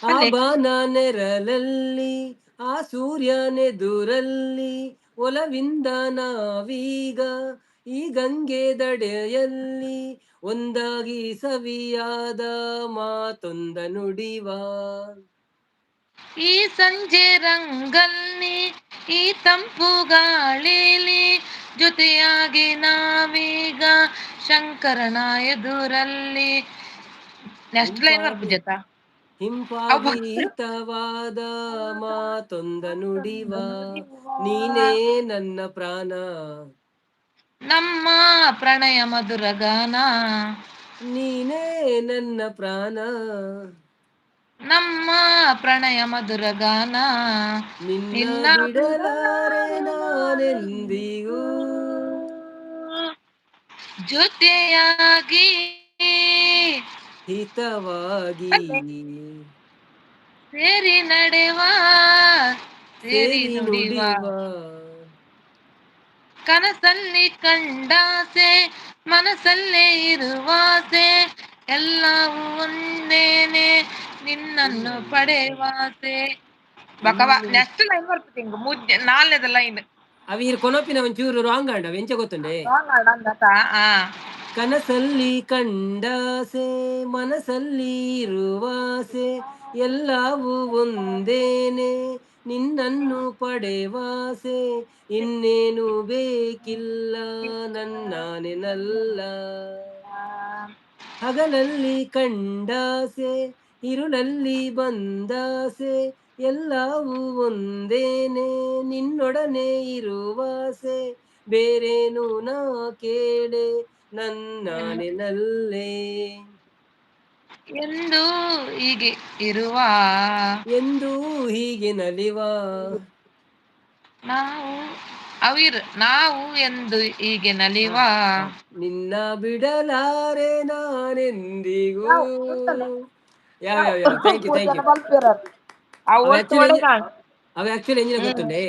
ಆ ಅಲ್ಲೇ. ಬಾನ ನೆರಳಲ್ಲಿ, ಆ ಸೂರ್ಯನೆದುರಲ್ಲಿ, ಒಲವಿಂದ ನಾವೀಗ ಈ ಗಂಗೆ ದಡೆಯಲ್ಲಿ ಒಂದಾಗಿ ಸವಿಯಾದ ಮಾತೊಂದ ನುಡಿವ. ಈ ಸಂಜೆ ರಂಗಲ್ಲಿ, ಈ ತಂಪು ಗಾಳಿಲಿ, ಜೊತೆಯಾಗಿ ನಾವೀಗ ಶಂಕರನ ಎದುರಲ್ಲಿ. Next line ಹಿಂಪಾಗಿ ಬರ್ಪುಜತ. ಹಿಂಪಾಗಿ ಹಿತವಾದ ಮಾತೊಂದ ನುಡಿವ, ನೀನೇ ನನ್ನ ಪ್ರಾಣ. ನಮ್ಮ ಪ್ರಣಯ ಮಧುರ ಗಾನ. ನೀನೇ ನನ್ನ ಪ್ರಾಣ. ನಮ್ಮ ಪ್ರಣಯ ಮಧುರ ಗಾನ. ನಿನ್ನ ನಿನ್ನ ಬಿಡಲಾರೆ ಬಿಡಲಾರೆ ನಾನೆಂದಿಗೂ. ನಾನೆಂದಿಗೂ. ಜೊತೆಯಾಗಿ ಹಿತವಾಗಿ ಅಲ್ಲೇ. ಸೇರಿ ನಡೆವ, ಸೇರಿ ಸೇರಿ ನುಡಿವ, ನುಡಿವ. ಕನಸಲ್ಲಿ ಕಂಡಾಸೆ, ಮನಸ್ಸಲ್ಲೇ ಇರುವಾಸೆ, ಎಲ್ಲವೂ ಒಂದೇನೆ, ನಿನ್ನನ್ನು ಪಡೆವಾಸೆ. ಬಕವ ನಿನ್ನ ನೆಕ್ಸ್ಟ್ ಲೈನ್ ಬರ್ತದೆ ಹಿಂಗ ಮುಜ್ಜೆ ನಾಲ್ನೇದ ಲೈನ್. ಅವಿ ಇರ್ ಕೊನೊಪಿನ ಒಂಚೂರು ರಾಂಗ್ ಆಂಡ ಎಂಚ ಗೊತ್ತುಂಡೆ? ಆ. ಕನಸಲ್ಲಿ ಕಂಡಾಸೆ, ಮನಸ್ಸಲ್ಲಿ ಇರುವಾಸೆ, ಎಲ್ಲವೂ ಒಂದೇನೆ, ನಿನ್ನನ್ನು ಪಡೆವಾಸೆ, ಇನ್ನೇನು ಬೇಕಿಲ್ಲ ನನ್ನಾನೆನಲ್ಲ. ಹಗಲಲ್ಲಿ ಕಂಡಾಸೆ, ಇರುಳಲ್ಲಿ ಬಂದಾಸೆ, ಎಲ್ಲವೂ ಒಂದೇನೆ, ನಿನ್ನೊಡನೆ ಇರುವಾಸೆ, ಬೇರೇನು ನಾ ಕೇಳೆ ನನ್ನಾನೆನಲ್ಲೇ. ಎಂದು ಹೀಗೆ ಇರುವ, ಎಂದೂ ಹೀಗೆ ನಲಿವ. ನಾವು ಅವಿರ್ ನಾವು ಎಂದು ಹೀಗೆ ನಲಿವ. ನಿನ್ನ ಬಿಡಲಾರೆ ನಾನೆಂದಿಗೂ. Yeah yeah yeah, thank you, thank you. ಅವು ಅವು ಒಟ್ಟು ಆಕ್ಚುಲಿ ಒಡೆದಾಂಡ್. ಅವು ಆಕ್ಚುಲಿ ಎಂಜಿನ ಗೊತ್ತುಂಡೆ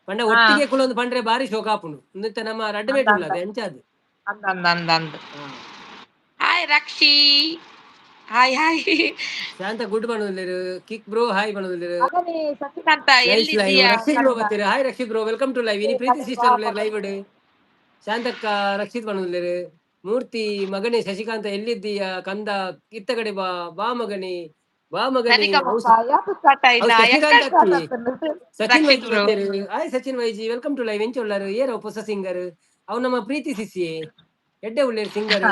ಪಂಡ, ಒಟ್ಟಿಗೆ ಕುಲೊಂದು ಪಂಡ್ರೆ ಬಾರಿ ಶೋಕ ಆಪುಂಡು. ಇಂದೆತ್ತ ನಮ್ಮ ರಡ್ಡ್ ಅಂದ ಮೇಟ್ ಅಂದ. ಉಳ್ಳದು ಎಂಚಾದ್. ಅಂದ ಅಂದ ಅಂದ ಅಂದ. Hi Rakshi, hi hi. Shanta good ಪನೊಂದುಲ್ಲೆರ್. ಕಿಕ್ ಬ್ರೋ ಹಾಯ್ ಪನೊಂದುಲ್ಲೆರ್. ಮಗನೇ ಸಸಿಕಾಂತ. Nice live. ಎಲ್ಲಿದ್ದೀಯಾ ರಕ್ಷಿತ್ ಬ್ರೋ ಕಂದ? ಬತ್ತೆರ್. Hi Rakshith bro, welcome to live. ಇನಿ ಪ್ರೀತಿ ಸಿಸ್ಟರ್ ಉಲ್ಲೆರ್ ಲೈವ್ ಡ್. ಶಾಂತಕ್ಕ, ರಕ್ಷಿತ್ ಪನೊಂದುಲ್ಲೆರ್. ಮೂರ್ತಿ, ಮಗನೇ ಶಶಿಕಾಂತ ಎಲ್ಲಿದ್ದೀಯಾ ಕಂದ, ಇತ್ತ ಕಡೆ ಬಾ, ಬಾ ಮಗನೇ, ಬಾ ಮಗನೇ. ಸರಿಗಮಪ ಯಾಕೆ ಸ್ಟಾರ್ಟ್ ಅವು ಆಯ್ನಾ? ಶಶಿಕಾಂತ್ ಎಕ್ಕ ಸ್ಟಾರ್ಟ್ ಅತ್ತಿ. ಆಗ್ತದೆ? ಸಚಿನ್ ರಕ್ಷಿತ್ ವೈಜಿ ಬ್ರೋ. ಬತ್ತೆರ್. Hi Sachin Vaiji, welcome to live. ಎಂಚ ಉಳ್ಳಾರ್? ಏರ್ ಅವು ಪೊಸ ಸಿಂಗರ್? ಅವು ನಮ್ಮ ಪ್ರೀತಿ ಸಿಸಿ ಎಡ್ಡೆ ಉಳ್ಳೇರ್ ಸಿಂಗರ್.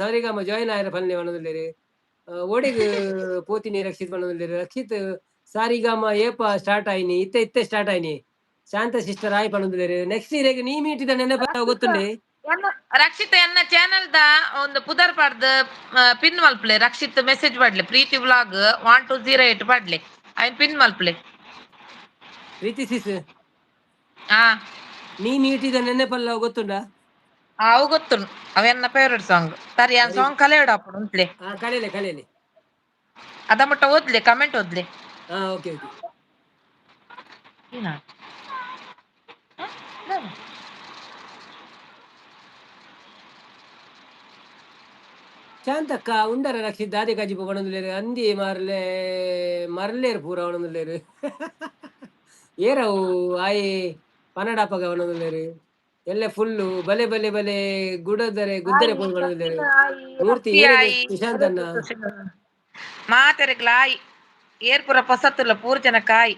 ಸರಿಗಮ ಜಾಯಿನ್ ಆಯರ ಪನ್ಲೆ ಪನೊಂದುಲ್ಲೆರ್. ಓಡೆಗ್ ಪೋತಿನಿ ರಕ್ಷಿತ್ ಪನೊಂದುಲ್ಲೆರ್. ರಕ್ಷಿತ್, ಸಾರಿಗಾಮ ಏಪ ಸ್ಟಾರ್ಟ್ ಆಯ್ನಿ? ಇತ್ತೆ ಇತ್ತೆ ಸ್ಟಾರ್ಟ್ ಆಯ್ನಿ. ಶಾಂತ ಸಿಸ್ಟರ್ ಹಾಯ್ ಪನೊಂದುಲ್ಲೆರ್. ನೆಕ್ಸ್ಟ್ ಇರೆಗ್ ನೀ ಮೀಟಿದ ನೆನಪ ಗೊತ್ತುಂಡೆ? ಎನ್ನ ರಕ್ಷಿತ ಎನ್ನ ಚಾನೆಲ್ ದ ಒಂದು ಪುದರ್ ಪಾಡ್ದ್ ಪಿನ್ ಮಲ್ಪಲೆ. ರಕ್ಷಿತ್ ಮೆಸೇಜ್ ಪಾಡ್ಲೆ, ಪ್ರೀತಿ ವ್ಲಾಗ್ 1208 ಪಾಡ್ಲೆ, ಐನ್ ಪಿನ್ ಮಲ್ಪಲೆ. ಪ್ರೀತಿ ಸಿಸ್. ಹಾ. ನೀ ಮೀಟಿದ ನೆನಪಲ್ಲ ಗೊತ್ತುಂಡ? ಅವು ಗೊತ್ತುಂಡು, ಅವ ಎನ್ನ ಫೇವರೇಟ್ ಸಾಂಗ್. ಸರಿ, ಆ ಸರಿ. ಸಾಂಗ್ ಕಲೆಯಡಾಪುಂಡು ಉಂತ್ಲೆ. ಹಾ, ಕಲೆಲೆ ಕಲೆಲೆ. ಅದ ಮುಟ್ಟ ಓದ್ಲೆ, ಕಮೆಂಟ್ ಓದ್ಲೆ. ಹಾ, ಓಕೆ ಓಕೆ. ಏನ? ಹ? ದಾದ? ಶಾಂತಕ್ಕ ಉಂಡರ ರಕ್ಷಿತ್ ದಾದೆ ಕಜಿಪು ಪನೊಂದುಲ್ಲೆರ್. ಅಂದಿ ಮಾರ್ಲೆ ಮರ್ಲೇರ್ ಪೂರ ಪನೊಂದುಲ್ಲೆರ್. ಏರವು ಆಯೆ ಪನಡಾಪಗ ಪನೊಂದುಲ್ಲೆರ್. ಎಲ್ಲೆ ಫುಲ್ಲು ಬಲೆ ಬಲೆ ಬಲೆ ಗುಡದರೆ ಗುದ್ದರೆ ಆಯಿ ಪೋದು ಪನೊಂದುಲ್ಲೆರ್. ಸಚಿನ್ ಆಯಿ. ಮೂರ್ತಿ ರಕ್ಷಿ ಏರೆಗ್ ಆಯಿ. ಸುಶಾಂತ್ ಅಣ್ಣ. ಮಾತೆರೆಗ್ಲ ಆಯಿ, ಏರ್ಪುರ ಪೊಸತ್ತುಲ್ಲ ಪೂರು ಜನ ಕಾಯಿ.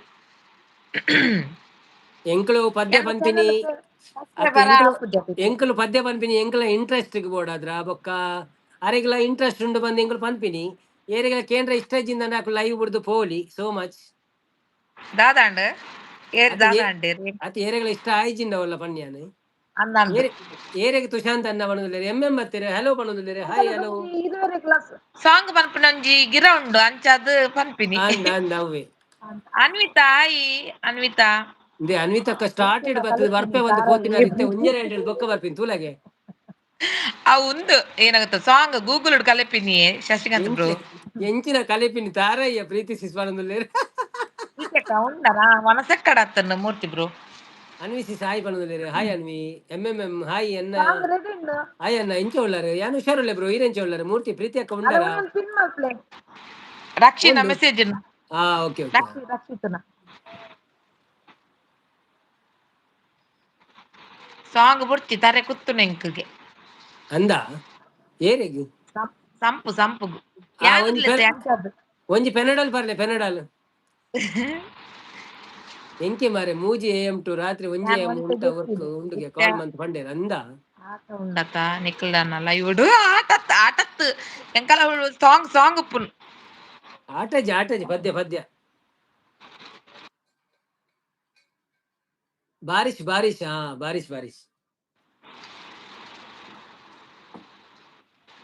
ಎಂಕುಲು ಪದ್ಯ ಎನ್ನ ಪನ್ಪಿನಿ ಚಾನೆಲ್ ಅತ್ತ ಸಬ್ಸ್ಕ್ರೈಬರ್ ಎಂಕುಲು ಆಪುಜ. ಎಂಕುಲು ಪದ್ಯ ಪನ್ಪಿನಿ ಎಂಕುಲ ಇಂಟ್ರೆಸ್ಟ್ ಬೋಡಾದ್ರ. ಬೊಕ್ಕ ಅರೆಗ್ಲ ಇಂಟ್ರೆಸ್ಟ್ ಉಂಡು ಬಂದು ಎಂಕುಲು ಪನ್ಪಿನಿ. ಏರೆಗ್ಲ ಕೇಂದ್ರ ಇಷ್ಟ ಇಜ್ಜಿಂದ ಅಕುಲು ಲೈವ್ ಬುಡ್ದು ಪೋಲಿ. ಸೋ ಮಚ್. ದಾದಾಂಡ್ ಏರ್? ಅತ್ತ ದಾದಾಂಡೇರ್? ಅತ್ತ ಏರೆಗ್ಲ ಇಷ್ಟ ಆಯ್ಜಿಂಡ ಅವಲ್ಲ ಪನ್ಯಾನ್. ಅಂದಂದು. ಏರೆ ಏರೆಗ್ ತುಶಾಂತ್ ಅನ್ನ ಪನೊಂದುಲ್ಲೆರ್, ಎಂ ಎಂ ಬತ್ತೆರ್, ಹಲೋ ಪನೊಂದುಲ್ಲೆರ್, ಹಾಯ್ ಹಲೋ. ಇರುವರೆ ಕ್ಲಾಸ್. ಸಾಂಗ್ ಪನ್ಪಿನ ಒಂಜಿ ಗಿರ ಉಂಡು, ಅಂಚಾದ್ ಪನ್ಪಿನಿ. ಅಂದ್ ಅಂದ್ ಅವ್ವೆ. ಅನ್ವಿತಾ, ಹಾಯ್ ಅನ್ವಿತಾ. ಇಂದೆ ಅನ್ವಿತಕ್ಕ ಸ್ಟಾರ್ಟೆಡ್ ಬತ್ತದ್ ಬರ್ಪೆ ಒಂದು ಪೋತಿನ ಇತ್ತೆ ಒಂಜರೆ ಎರಡ್ ಬೊಕ್ಕ ಬರ್ಪಿನಿ ತೂಲಗೆ. ಆ ಉಂದು ಏನಾಗುತ್ತೆ ಸಾಂಗ್ ಗೂಗಲ್ ಕಲೆಪಿನಿ ಶಶಿಕಾಂತ್ ಬ್ರೋ. ಎಂಚಿನ ಕಲೆಪಿನಿ ತಾರಯ್ಯ ಪ್ರೀತಿ ಸಿಸ್ ಪನೊಂದುಲ್ಲೆರ್. ಉಂಡನಾ ಮನಸಕ್ಕಡ ಅತ್ತನ್ನ Murthy bro. Anvi sis hi ಪನೊಂದುಲ್ಲೆರ್, ಹಾಯ್ ಅನ್ವಿ. ಎಂ ಎಂ ಎಂ ಹಾಯ್ ಎನ್ನ. ಸಾಂಗ್ ರೆಡಿ ಉಂಡು. ಹಾಯ್ ಅಣ್ಣ, ಎಂಚ ಉಳ್ಳಾರು? ಯಾನ್ ಹುಷಾರುಲ್ಲೆ ಬ್ರೋ, ಈರ್ ಎಂಚ ಉಳ್ಳಾರು? ಮೂರ್ತಿ ಪ್ರೀತಿ ಅಕ್ಕ ಅಲ್ಲ ಉಂಡರಾ? ಒಂದೊಂದು ಪಿನ್ ಮಲ್ಪ್ಲೆ. ರಕ್ಷಿನ ಉಂಡು. ಮೆಸೇಜ್. ಹಾ, ಓಕೆ ಓಕೆ. ರಕ್ಷಿ ರಕ್ಷಿತನ ಸಾಂಗ್ ಬುಡ್ಚಿ ತರೆ ಕುತ್ತು ನೆಂಕುಗೆ. ಅಂದ ಏರೆಗ್? ಸಂಪು ಸಂಪುಗು. ಆ ಒಂಜಿ ಯಾನಿಲ್ಲೆತೆ ಅಂಚಾದ್. ಒಂಜಿ ಪೆನಡಾಲ್ ಬರ್ಲೆ, ಪೆನಡಾಲ್. ಎಂಕೆ ಮಾರೆ 3 ಎಂ ಟು ರಾತ್ರಿ 1 ಯಾನ್ ಎಂ ಒಂತೆ ಉಂಟ ವರ್ಕ್ ಗೊತ್ತಿಲ್ಲ. ಉಂಡುಗೆ ಇತ್ತೆ ಕಾಲ್ ಮಂತ್ ಪಂಡೇರ್ ಅಂದ. ಆಟ ಉಂಡತ ನಿಕ್ಲನ ಲೈವ್ ಆಟತ್ ಆಟತ್ ಎಂಕಲ ಸಾಂಗ್ ಸಾಂಗ್ ಉಪ್ಪುನು. ಆಟಜಿ ಆಟಜಿ, ಪದ್ಯ ಪದ್ಯ. ಬಾರಿಶ್ ಬಾರಿಶ್, ಹಾ ಬಾರಿಶ್ ಬಾರಿಶ್.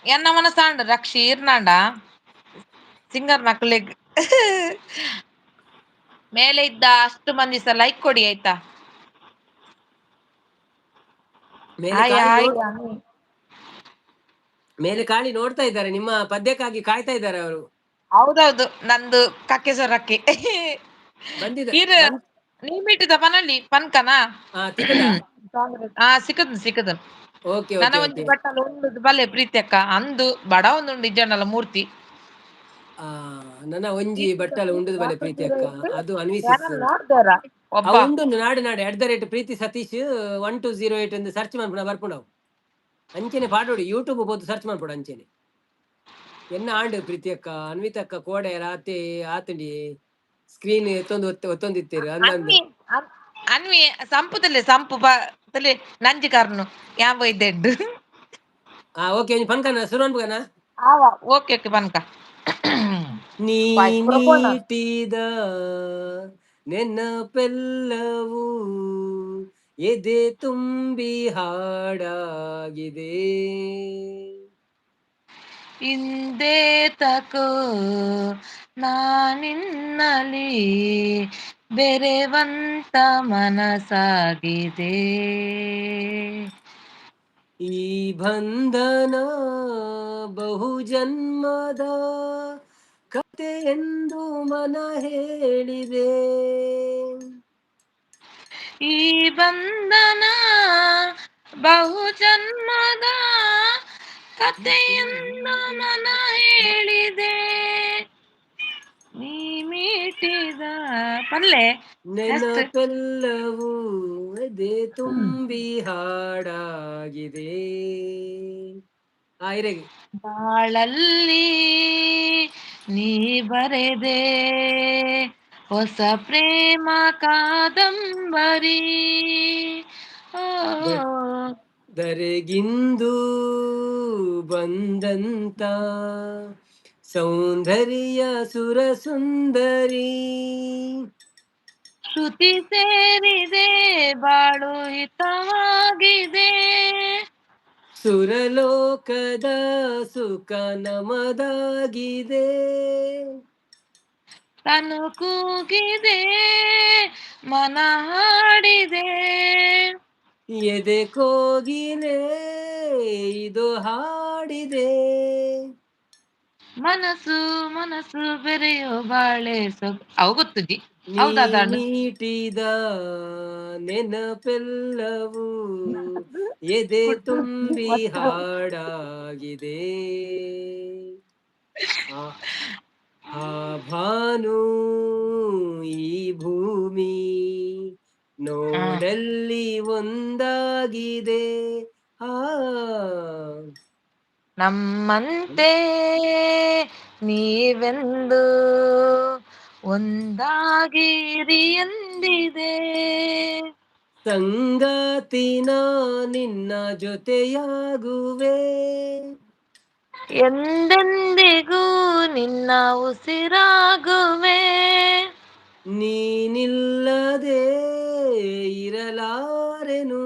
ಎನ್ನ ಮನಸಾಂಡ್ ರಕ್ಷಿ ಇರ್ನಾಂಡ ಸಿಂಗರ್ ನಕುಲೆಗ್ ಮೇಲೆ ಇದ್ದ ಅಷ್ಟು ಮಂದಿ ಸಹ ಲೈಕ್ ಕೊಡಿ ಆಯ್ತಾ. ಮೇಲೆ ಹಾಯ್ ಕಾಳಿ ಹಾಯ್. ಮೇಲೆ ಕಾಳಿ ನೋಡ್ತಾ ಇದ್ದಾರೆ, ನಿಮ್ಮ ಪದ್ಯಕ್ಕಾಗಿ ಕಾಯ್ತಾ ಇದ್ದಾರೆ ಅವರು. ಹೌದೌದು, ನಂದು ಕಕ್ಕೆ ಸೊರಕ್ಕೆ. ಬಂದಿದೆ. ಇರ್ ನೀಮಿಟ್ಟಿದ ಪನಲ್ಲಿ ಪನ್ಕನಾ? ಹಾ, ತಿಕ್ಕದ. ಹಾ, ಸಿಕ್ಕದ್ ಸಿಕ್ಕದ್. ಓಕೆ. ನನ್ನ ಓಕೆ. ಒಂಜಿ ಓಕೆ. ಬಟ್ಟಲು ಉಂಡು ಬಲ್ಲೆ ಪ್ರೀತಿ ಅಕ್ಕ ಅಂದು ಬಡ ಒಂದು ಇಜ್ಜಂಡಲ್ಲ ಮೂರ್ತಿ. ಆ ನನ್ನ ಒಂಜಿ ಬಟ್ಟಲು ಉಂಡುದು ಬಲೆ ಪ್ರೀತಿ ಅಕ್ಕ, ಅದು ಅನ್ವಿಸಿಸ್. ನೋಡ್ದಾರ ಒಬ್ಬ. ಉಂಡು ನಾಡು ನಾಡು @ಪ್ರೀತಿ ಸತೀಶ್ 1208 ಎಂದು ಸರ್ಚ್ ಮನ್ಪುಣ ಬರ್ಪುಂಡವು. ಅಂಚೆನೆ ಪಾಡೋಡಿ ಯೂಟ್ಯೂಬ್ ಪೋತು ಸರ್ಚ್ ಮನ್ಪುಡು ಅಂಚೆನೆ. ಎನ್ನ ಆಂಡ್ ಪ್ರೀತಿ ಅಕ್ಕ, ಅನ್ವಿತ ಅಕ್ಕ ಕೋಡೆ ರಾತ್ರಿ ಆತಂಡಿ ಸ್ಕ್ರೀನ್ ಎತ್ತೊಂದು ಒತ್ತೊಂದಿತ್ತೇರು ಅಂದಂದು. ಅನ್ವಿ ಅನ್ವಿ ಸಂಪುದಲ್ಲೇ ಸಂಪು ಬ ತಲೆ ನಂಜಿ ಕಾರ್ನು ಯಾವ ಇದ್ದೆಡ್ಡು. ಹಾ ಓಕೆ, ಒಂಜಿ ಪನ್ಕನ ಸುರು ಅನ್ಪುಗನ. ಆವ, ಓಕೆ ಓಕೆ, ಪನ್ಕ. ನೀ ವಾಯ್ಸ್ ಕೊರಪೋಣ. ಮೀಟಿದ ನೆನಪೆಲ್ಲವೂ ಎದೆ ತುಂಬಿ ಹಾಡಾಗಿದೆ. ಇಂದೇ ತಕೋ ನಾನಿನ್ನಲಿ ಬೆರೆವಂತ ಮನಸಾಗಿದೆ. ಈ ಬಂಧನ ಬಹು ಜನ್ಮದ ಕತೆ ಎಂದು ಮನ ಹೇಳಿದೆ. ಈ ಬಂಧನ ಬಹು ಜನ್ಮದ ಕಥೆಯನ್ನು ಮನ ಹೇಳಿದೆ. ನೀ ಮೀಟಿದ ಪಲ್ಲೆ. ನೆನಪೆಲ್ಲವೂ ಎದೆ ತುಂಬಿ ಹಾಡಾಗಿದೆ. ಆ ಇರೆಗೆ. ಬಾಳಲ್ಲಿ ನೀ ಬರೆದೆ ಹೊಸ ಪ್ರೇಮ ಕಾದಂಬರಿ ಓ. ಧರೆಗಿಂದು ಬಂದಂತ ಸೌಂದರ್ಯ ಸುರ ಸುಂದರಿ. ಶ್ರುತಿ ಸೇರಿದೆ ಬಾಳು ಹಿತವಾಗಿದೆ. ಸುರಲೋಕದ ಸುಖ ನಮದಾಗಿದೆ. ತನು ಕೂಗಿದೆ ಮನ ಹಾಡಿದೆ. ಎದೆ ಕೋಗಿಲೆ ಇದು ಹಾಡಿದೆ. ಮನಸ್ಸು ಮನಸ್ಸು ಬೆರೆಯೋ ಬಾಳೆ ಅವು ಗೊತ್ತುಜಿ. ನೀ ಹೌದಾ ದಾಂಡು? ಮೀಟಿದ ನೆನಪೆಲ್ಲವೂ ಎದೆ ತುಂಬಿ ಹಾಡಾಗಿದೆ. ಆ ಆ ಭಾನು ಈ ಭೂಮಿ ನೋಡಲ್ಲಿ ಒಂದಾಗಿದೆ ಆ. ನಮ್ಮಂತೆ ನೀವೆಂದು ಒಂದಾಗಿರಿ ಎಂದಿದೆ. ಸಂಗಾತಿನ ನಿನ್ನ ಜೊತೆಯಾಗುವೆ. ಎಂದೆಂದಿಗೂ ನಿನ್ನ ಉಸಿರಾಗುವೆ. ನೀನಿಲ್ಲದೆ ಇರಲಾರೆನು.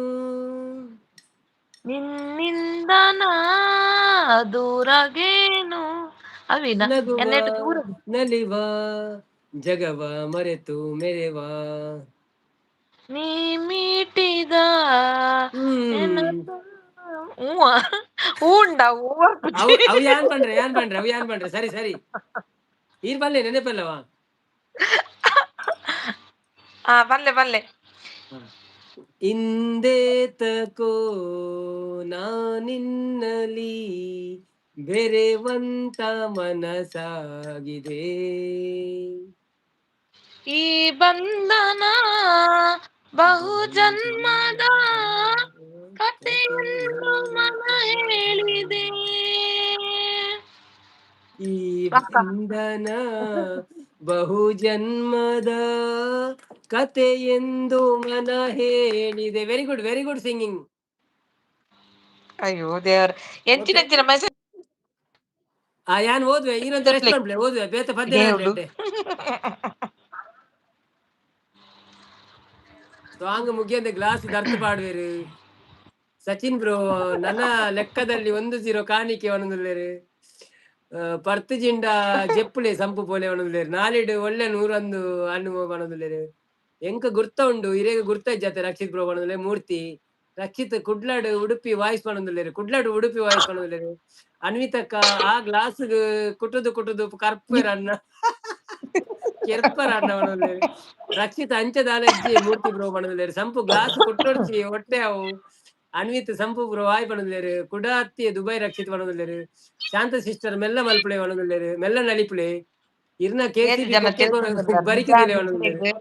ದೂರಗೇನು ಅವಿನ ನಗುವ ಎನ್ನೆಟ್ಟು ದೂರ. ನಲಿವ ಜಗವ ಮರೆತು ಮೆರೆವ. ನೀ ಮೀಟಿದ ಹೂವ ಹೂಂಡ ಹೂವ. ಅವ್ ಅವ್ ಯಾನ್ ಪಂಡ್ರೆ, ಯಾನ್ ಪಂಡ್ರೆ, ಅವ್ ಯಾನ್ ಪಂಡ್ರೆ? ಸರಿ ಸರಿ, ಈರ್ ಬಲ್ಲೆ ನೆನಪಲ್ಲವಾ? ಹಾ, ಬಲ್ಲೆ ಬಲ್ಲೆ. ಇಂದೇತಕೋ ನಾನಿನ್ನಲಿ ಬೆರೆವಂತ ಮನಸಾಗಿದೆ. ಈ ಬಂಧನ ಬಹು ಜನ್ಮದ ಕಥೆಯನ್ನು ಮನ ಹೇಳಿದೆ. ಈ ಪಕ್ಕ. ಬಂಧನ ಬಹು ಜನ್ಮದ ಕಥೆಯೆಂದು ಮನ ಹೇಳಿದೆ. Very good, very good singing. ಅಯ್ಯೋ ದೇವ್ರ, ಎಂಚಿನ ಎಂಚಿನ ಮೆಸೇಜ್. ಆ ಯಾನ್ ಓದ್ವೆ, ಈನೊಂದು ರೆಸ್ಟ್ ಮಾಡ್ಲೆ, ಓದ್ವೆ ಬೇತ ಪದ್ಯ. దేవుడు. ಸಾಂಗ್ ಮುಗಿಯಂದೆ ಗ್ಲಾಸ್ ದರ್ತ್ ಪಾಡ್ವೇರು. ಸಚಿನ್ ಬ್ರೋ, ನನ್ನ ಲೆಕ್ಕದಲ್ಲಿ 1-0 ಕಾಣಿಕೆ ಒಣದುಲ್ಲೇರು. ಪರ್ತು ಜಿಂಡ ಜೆಪ್ಪುಲೆ ಸಂಪು ಪೋಲೆ ಒಣದುಲ್ಲೇರು. ನಾಲಿಡು ಒಳ್ಳೆ ನೂರೊಂದು ಅಣ್ಣು ಪಣದುಲ್ಲೇರು. ಎಂಕ ಗುರ್ತ ಉಂಡು, ಇರೇಗ ಗುರ್ತ ಇಜ್ಜಾತೆ ರಕ್ಷಿತ್ ಬ್ರೋ ಪಣದುಲ್ಲೆ. ಮೂರ್ತಿ ರಕ್ಷಿತ್ ಕುಡ್ಲಾಡು ಉಡುಪಿ ವಾಯ್ಸ್ ಪಣದುಲ್ಲೇರು. ಕುಡ್ಲಾಡು ಉಡುಪಿ ವಾಯ್ಸ್ ಪಣದುಲ್ಲೇರು. ಅನ್ವಿತಕ್ಕ, ಆ ಗ್ಲಾಸ್ ಕುಟುದು ಕುಟುದು ಕರ್ಪೇರ್ ಅಣ್ಣ, ಕೆರ್ಪರ್ ಅಣ್ಣ ಪಣದುಲ್ಲೇರು. ರಕ್ಷಿತ್ ಅಂಚದಾಲಜ್ಜಿ ಮೂರ್ತಿ ಬ್ರೋ ಪಣದುಲ್ಲೇರು. ಸಂಪು ಗ್ಲಾಸ್ ಕುಟ್ಟೊಡ್ಚಿ ಹೊಟ್ಟೆ ಅವು. ಅನ್ವಿತ್ ಸಂಪು ಬ್ರೋ ಹಾಯ್ ಪಣದುಲ್ಲೇರು. ಕುಡ ಅತ್ತಿ ದುಬೈ ರಕ್ಷಿತ್ ಪಣದುಲ್ಲೇರು. ಶಾಂತ ಸಿಸ್ಟರ್ ಮೆಲ್ಲ ಮಲ್ಪುಳೆ ಪಣದುಲ್ಲೇರು. ಮೆಲ್ಲ ನಲಿಪುಳೆ ಇರ್ನ ಏತ್ ಜನ ಕೆಸಿಬಿ ಬರಿಕಿದಿಲೆ ಪಣದುಲ್ಲೇರು.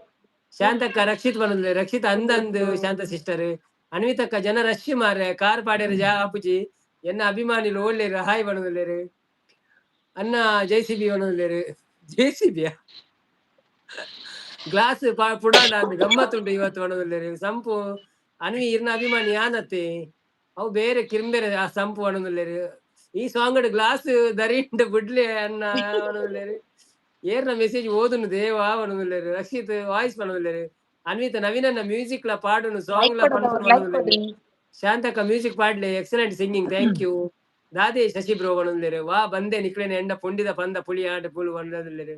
ಶಾಂತಕ್ಕ ರಕ್ಷಿತ್ ಪಣದುಲ್ಲೇರು. ರಕ್ಷಿತ್ ಅಂದಂದು ಶಾಂತ ಸಿಸ್ಟರ್. ಅನ್ವಿತಕ್ಕ, ಜನ ರಶ್ ಮಾರೆ, ಕಾರ್ ಪಾಡೇರು ಜಾ ಆಪುಜಿ. ಎನ್ನ ಅಭಿಮಾನಿಲು ಓಲ್ಲೇರು, ಹಾಯ್ ಪಣದುಲ್ಲೇರು. ಅನ್ನ ಜೆಸಿಬಿ ಪಣದುಲ್ಲೇರು. ಜೆಸಿಬಿಯಾ? ಗ್ಲಾಸ್ ಪುಡಾಂಡ ಅಂದ್ ಗಮ್ಮತ್ತುಂಟು ಇವತ್ತು ಪಣದುಲ್ಲೇರು. ಸಂಪು ಅನ್ವಿ ಇರ್ನ ಅಭಿಮಾನಿ ಯಾನತ್ತೆ, ಅವು ಬೇರೆ ಕಿರ್ಂಬೆರೆ ಆ ಸಂಪು ಪಣದುಲ್ಲೇರು. ಈ ಸಾಂಗ್ ಗ್ಲಾಸ್ ದರಿಂಡ ಬುಡ್ಲೆ ಅನ್ನ ಪಣದುಲ್ಲೇರು. ಏರ್ನ ಮೆಸೇಜ್ ಓದುನು ದೇವಾ ಪಣದುಲ್ಲೇರು. ರಕ್ಷಿತ್ ವಾಯ್ಸ್ ಪಣದುಲ್ಲೇರು. ಅನ್ವಿತ ನವೀನನ್ನ ಮ್ಯೂಸಿಕ್ ಲ ಪಾಡುನು ಸಾಂಗ್ ಲೈಕ್ ಲ ಕೊಡದವ್ರು ಪನ್ಪುನು ಲೈಕ್ ಪಣದುಲ್ಲೇರು. ಕೊಡಿ. ಶಾಂತಕ್ಕ ಮ್ಯೂಸಿಕ್ ಪಾಡ್ಲೆ, ಎಕ್ಸಲೆಂಟ್ ಸಿಂಗಿಂಗ್, thank you. ದಾದೆ ಶಶಿ ಬ್ರೋ ಪಣದುಲ್ಲೇರು. ವಾ ಬಂದೆ ನಿಕ್ಲೆನ ಎಂಡ ಪುಂಡಿದ ಪಂದ ಪುಳಿ ಆಟ ಪುಲು ಪಣದುಲ್ಲೇರು.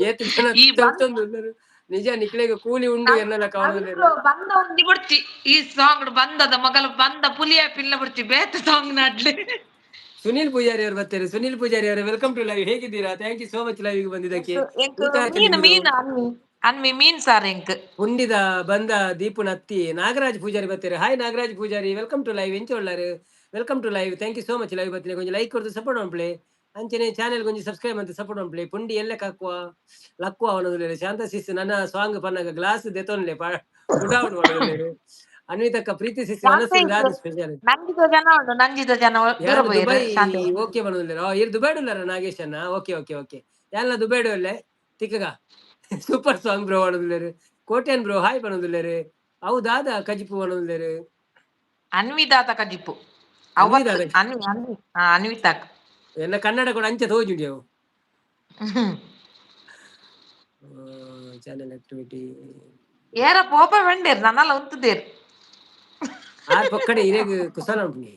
ಏತ್ ಜನ ಈ ಬಂದ ತರ್ತೊಂದುಲ್ಲೇರು. ನಿಜ ನಿಕ್ಲೆಗ್ ಕೂಲಿ ಉಂಡು ಎನ್ನಲ ಕಾಣುಲ್ಲೇರು. ಬಂದ ಒಂಜಿ ಬುಡ್ಚಿ ಈ ಸಾಂಗ್ ಬಂದದ ಮಗಲ ಬಂದ ಪುಲಿಯ ಪಿಲ್ಲ ಬುಡ್ಚಿ ಬೇತೆ ಸಾಂಗ್ ನಾಡ್ಲೆ. ಸುನಿಲ್ ಪೂಜಾರಿ ಅವರು ಬರ್ತಾರೆ. ಸುನಿಲ್ ಪೂಜಾರಿ ಅವರೇ, welcome to live. ಹೇಗಿದ್ದೀರಾ? Thank you so much live ಬಂದಿದ್ದಕ್ಕೆ. ಎಂಕ್ ಊಟ ಆಯ್ತಾ ಮೀನು ನಿಮ್ದು? ಮೀನು ಅನ್ವಿ ಅನ್ವಿ ಮೀನ್ ಸಾರ್ ಎಂಕ್. ಪುಂಡಿದ ಬಂದ ದೀಪು ನತ್ತಿ. ನಾಗರಾಜ್ ಪೂಜಾರಿ ಬರ್ತಾರೆ. Hi Nagaraj Poojary, welcome to live. ಎಂಚ ಉಳ್ಳಾರು? Welcome to live, thank you so much live ಬತ್ತಿನ. ಕೊಂಚ ಲೈಕ್ ಕೊಡ್ದು ಸಪೋರ್ಟ್ ಮನ್ಪುಲೆ. ಅಂಚನೆ ಚಾನೆಲ್ ಕೊಂಚ ಸಬ್ಸ್ಕ್ರೈಬ್ ಅಂತ ಸಪೋರ್ಟ್ ಮನ್ಪುಲೆ. ಪುಂಡಿ ಎಲ್ಲೆ ಕಕ್ವ ಲಕ್ವ ಅವನದು. ಶಾಂತ ಸಿಸ್, ನನ್ನ ಸಾಂಗ್ ಪನ್ನಗ ಗ್ಲಾಸ್ ದೆತೊನ್ಲೆ ಪುಡಾವಣು ಪನೊಂದುಲ್ಲೆರ್. ಅನ್ವಿತಕ್ಕ, ಪ್ರೀತಿ ಸಿಸ್ ಮನಸ್ಸು ದಾದ ಸ್ಪೆಷಲ್? ನಂಜಿದ ಜನ ಉಂಡು, ನಂಜಿದ ಜನ ದೂರ ಯಾರು? ಪೋಯೆರ್. ದುಬೈ. ಶಾಂತ. ಓಕೆ ಪನೊಂದುಲ್ಲೆರ್. ಇರ್ ದುಬೈಡ್ ಉಲ್ಲಾರ ನಾಗೇಶ್ ಅಣ್ಣ? ಓಕೆ ಓಕೆ ಓಕೆ, ಯಾನ್ಲ ದುಬೈಡ್ ಉಲ್ಲೆ. ತಿಕ್ಕಗ ಸೂಪರ್ ಸಾಂಗ್ ಬ್ರೋ ಪನೊಂದುಲ್ಲೆರ್. ಕೋಟ್ಯಾನ್ ಬ್ರೋ ಹಾಯ್ ಪನೊಂದುಲ್ಲೆರ್. ಅವು ದಾದ ಕಜಿಪು ಪನೊಂದುಲ್ಲೆರ್. ಅನ್ವಿದಾತ ಕಜಿಪು. ಅನ್ವಿದಾತ. ಅವತ್ತು ಅನ್ವಿ ಅನ್ವಿ ಹಾ ಅನ್ವಿತಾಕ್. ಎನ್ನ ಕನ್ನಡ ಕೂಡ ಅಂಚೆ ತೋಜುಂಡಿ ಅವು. Channel activity. ಏರ ಪೋಪ ಬಂಡೇರ್ ನನ್ನಲ್ಲ ಉಂತುದೇರ್. ಆರ್ ಪೊಕ್ಕಡೆ ಇರೆಗ್ ಕುಸಲ ಉಂಟು.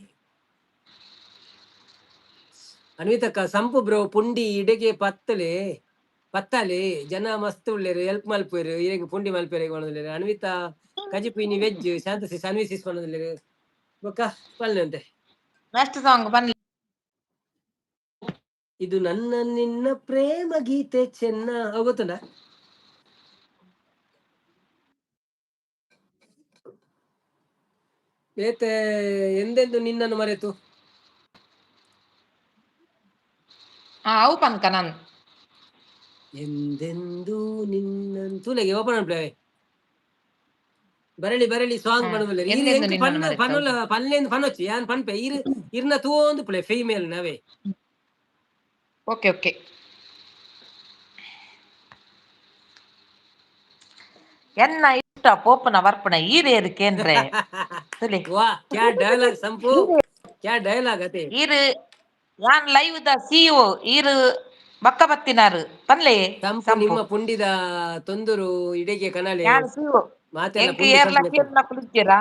ಅನ್ವಿತಕ್ಕ, ಸಂಪು ಬ್ರೋ ಪುಂಡಿ ಇಡೆಗೆ ಪತ್ತಲೆ ಪತ್ತಾಲೆ ಜನ ಮಸ್ತ್ ಉಲ್ಲೆರ್, ಹೆಲ್ಪ್ ಮಲ್ಪುವೆರ್ ಇರೆಗ್ ಪುಂಡಿ ಮಲ್ಪೆರೆ ಪನೊಂದುಲ್ಲೆರ್. ಅನ್ವಿತಾ ಕಜಿಪು ಇನಿ ವೆಜ್. ಶಾಂತ ಸಿಸ್, ಅನ್ವಿ ಸಿಸ್ ಪನೊಂದುಲ್ಲೆರ್. ಬೊಕ್ಕ ಪಲ್ಲೆ ಅಂತೆ. ನೆಕ್ಸ್ಟ್ ಸಾಂಗ್ ಬನ್ನಿ. ಇದು ನನ್ನ ನಿನ್ನ ಪ್ರೇಮ ಗೀತೆ ಚೆನ್ನ, ಅವು ಗೊತ್ತುಂಡ? ಬೇತೆ ಎಂದೆಂದು ನಿನ್ನನ್ನು ಮರೆತು. ಹಾ, ಅವು ಪನ್ಕ ನನ್. ಎಂದೆಂದು ನಿನ್ನ ತೂಲೆಗೆ ಓಪನ್ ಪ್ಲೇ ಬರಳಿ ಬರಳಿ ಸಾಂಗ್ ಪಣುಲ್ಲೆರ್. ಈರ್ ಎಂದೆಂದು ಎಂಕ್ ನಿನ್ನನ್ನು ಪನ್ ಮರೆತು. ಪನ್ನುಲ ಪನ್ಲೇಂದ್ ಪನೊಚ್ಚಿ ಯಾನ್ ಪನ್ಪೆ. ಈರ್ ಇರ್ನ ತೂವೊಂದು ಪ್ಲೇ ಫೀಮೇಲ್ ನವೇ. ಓಕೆ ಓಕೆ, ಎನ್ನ ಇಷ್ಟ ಪೋಪುನ ಬರ್ಪುನ ಈರೇರು ಕೇಂದ್ರೆ ತುಲಿ. ವಾ, ಕ್ಯಾ ಡೈಲಾಗ್ ಸಂಪು, ಕ್ಯಾ ಡೈಲಾಗ್ ಅತೆ. ಈರು ಯಾನ್ ಲೈವ್ the CEO ಈರು ಬಕ್ಕ ಬತ್ತಿನಾರು ಪನ್ಲೆ. ಸಂಪು ಸಂಪು. ನಿಮ್ಮ ಪುಂಡಿದ ತೊಂದರು ಇಡೆಗೆ ಕನಲೆ. ಯಾನ್ ಸಿಇಒ. ಮಾತೆಲ್ಲ ಎಂಕ್ ಪುಂಡಿ ಏರ್ಲ ಕಲ್ಪನೆ. ಕೇರ್ನಕುಲು ಇಜ್ಜೆರಾ?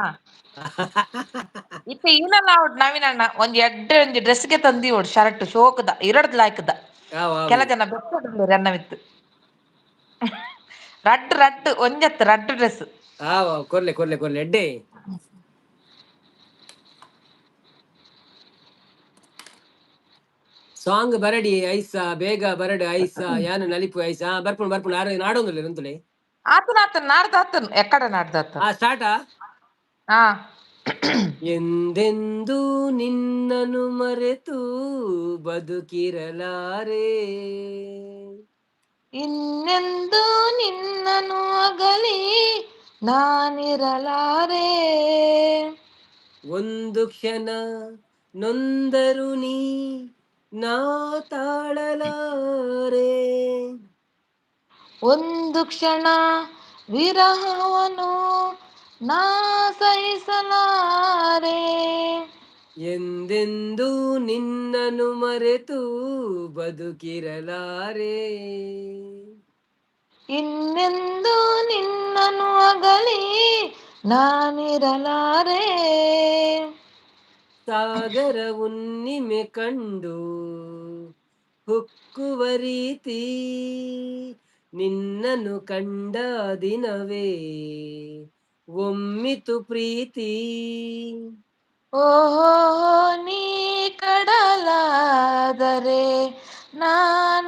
ಇತ್ತೆ ಈನಲ ಆವಡ್ ನವೀನಣ್ಣ, ಒಂಜಿ ಎಡ್ಡೆ ಒಂಜಿ ಡ್ರೆಸ್ಗೆ ತಂದಿವೊಡು, ಶರ್ಟ್ ಶೋಕುದ ಇರಡ್ದ್ ಲಾಯ್ಕದ. ಆವ್ ಕೆಲ ಆವು. ಜನ ಬೆಪ್ಪುಡುಲ್ಲೆರ್ ಎನ್ನ ಮಿತ್ತ್. ರಡ್ಡ್ ರಡ್ಡ್ ಒಂಜತ್ ರಡ್ಡ್ ಡ್ರೆಸ್. ಆವ್ ಆವ್, ಕೊರ್ಲೆ ಕೊರ್ಲೆ ಕೊರ್ಲೆ ಎಡ್ಡೆ. ಸಾಂಗ್ ಬರಡಿ ಐಸಾ, ಬೇಗ ಬರಡು ಐಸಾ, ಯಾನು ನಲಿಪು ಐಸಾ. ಬರ್ಪುಂಡು ಬರ್ಪುಂಡು, ಆರು ನಾಡೊಂದುಲ್ಲೆರ್ ಉಂತುಲೆ. ಆತನ ಆತನ ನಾಡ್ದಾತನ್ ಎಕ್ಕಡ ನಾಡ್ದಾತನ್. ಆ ಸ್ಟಾರ್ಟಾ? ಹಾ. ಎಂದೆಂದೂ ನಿನ್ನನು ಮರೆತು ಬದುಕಿರಲಾರೆ, ಇನ್ನೆಂದು ನಿನ್ನನು ಅಗಲಿ ನಾನಿರಲಾರೆ, ಒಂದು ಕ್ಷಣ ನೊಂದರು ನೀ ನಾ ತಾಳಲಾರೆ, ಒಂದು ಕ್ಷಣ ವಿರಹವನು ನಾ ಸಹಿಸಲಾರೆ, ಎಂದೆಂದೂ ನಿನ್ನನು ಮರೆತು ಬದುಕಿರಲಾರೆ, ಇನ್ನೆಂದು ನಿನ್ನನು ಅಗಲಿ ನಾನಿರಲಾರೆ, ಸಾಗರ ಹುಣ್ಣಿಮೆ ಕಂಡು ಹುಕ್ಕುವ ರೀತಿ ನಿನ್ನನು ಕಂಡ ದಿನವೇ ಒಮ್ಮಿತು ಪ್ರೀತಿ, ಓಹೋ ನೀ ಕಡಲಾದರೆ ನಾ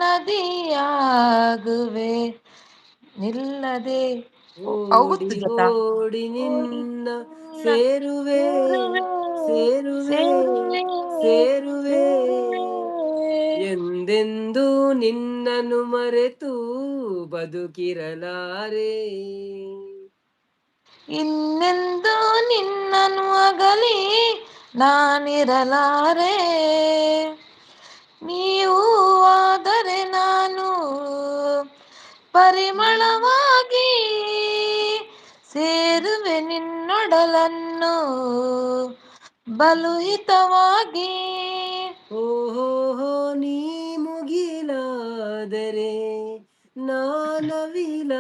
ನದಿಯಾಗುವೆ, ನಿಲ್ಲದೆ ಅವು ಓಡಿ ಗೊತ್ತು ಜೊತಾ ಓಡಿ ಓಡಿ ನಿನ್ನ ನಿನ್ನ ಸೇರುವೆ ಸೇರುವೆ ಸೇರುವೆ ಸೇರುವೆ ಸೇರುವೆ, ಸೇರುವೆ, ಎಂದೆಂದೂ ನಿನ್ನನು ಮರೆತು ಬದುಕಿರಲಾರೆ, ಇನ್ನೆಂದು ನಿನ್ನನು ಅಗಲಿ ನಾನಿರಲಾರೆ, ನೀವು ಆದರೆ ನಾನು ಪರಿಮಳವಾಗಿ ಸೇರುವೆ ನಿನ್ನೊಡಲನ್ನು ಬಲು ಹಿತವಾಗಿ, ಓಹೋ ನೀ ಮುಗಿಲಾದರೆ ನಾನವಿಲಾಗುವೆ,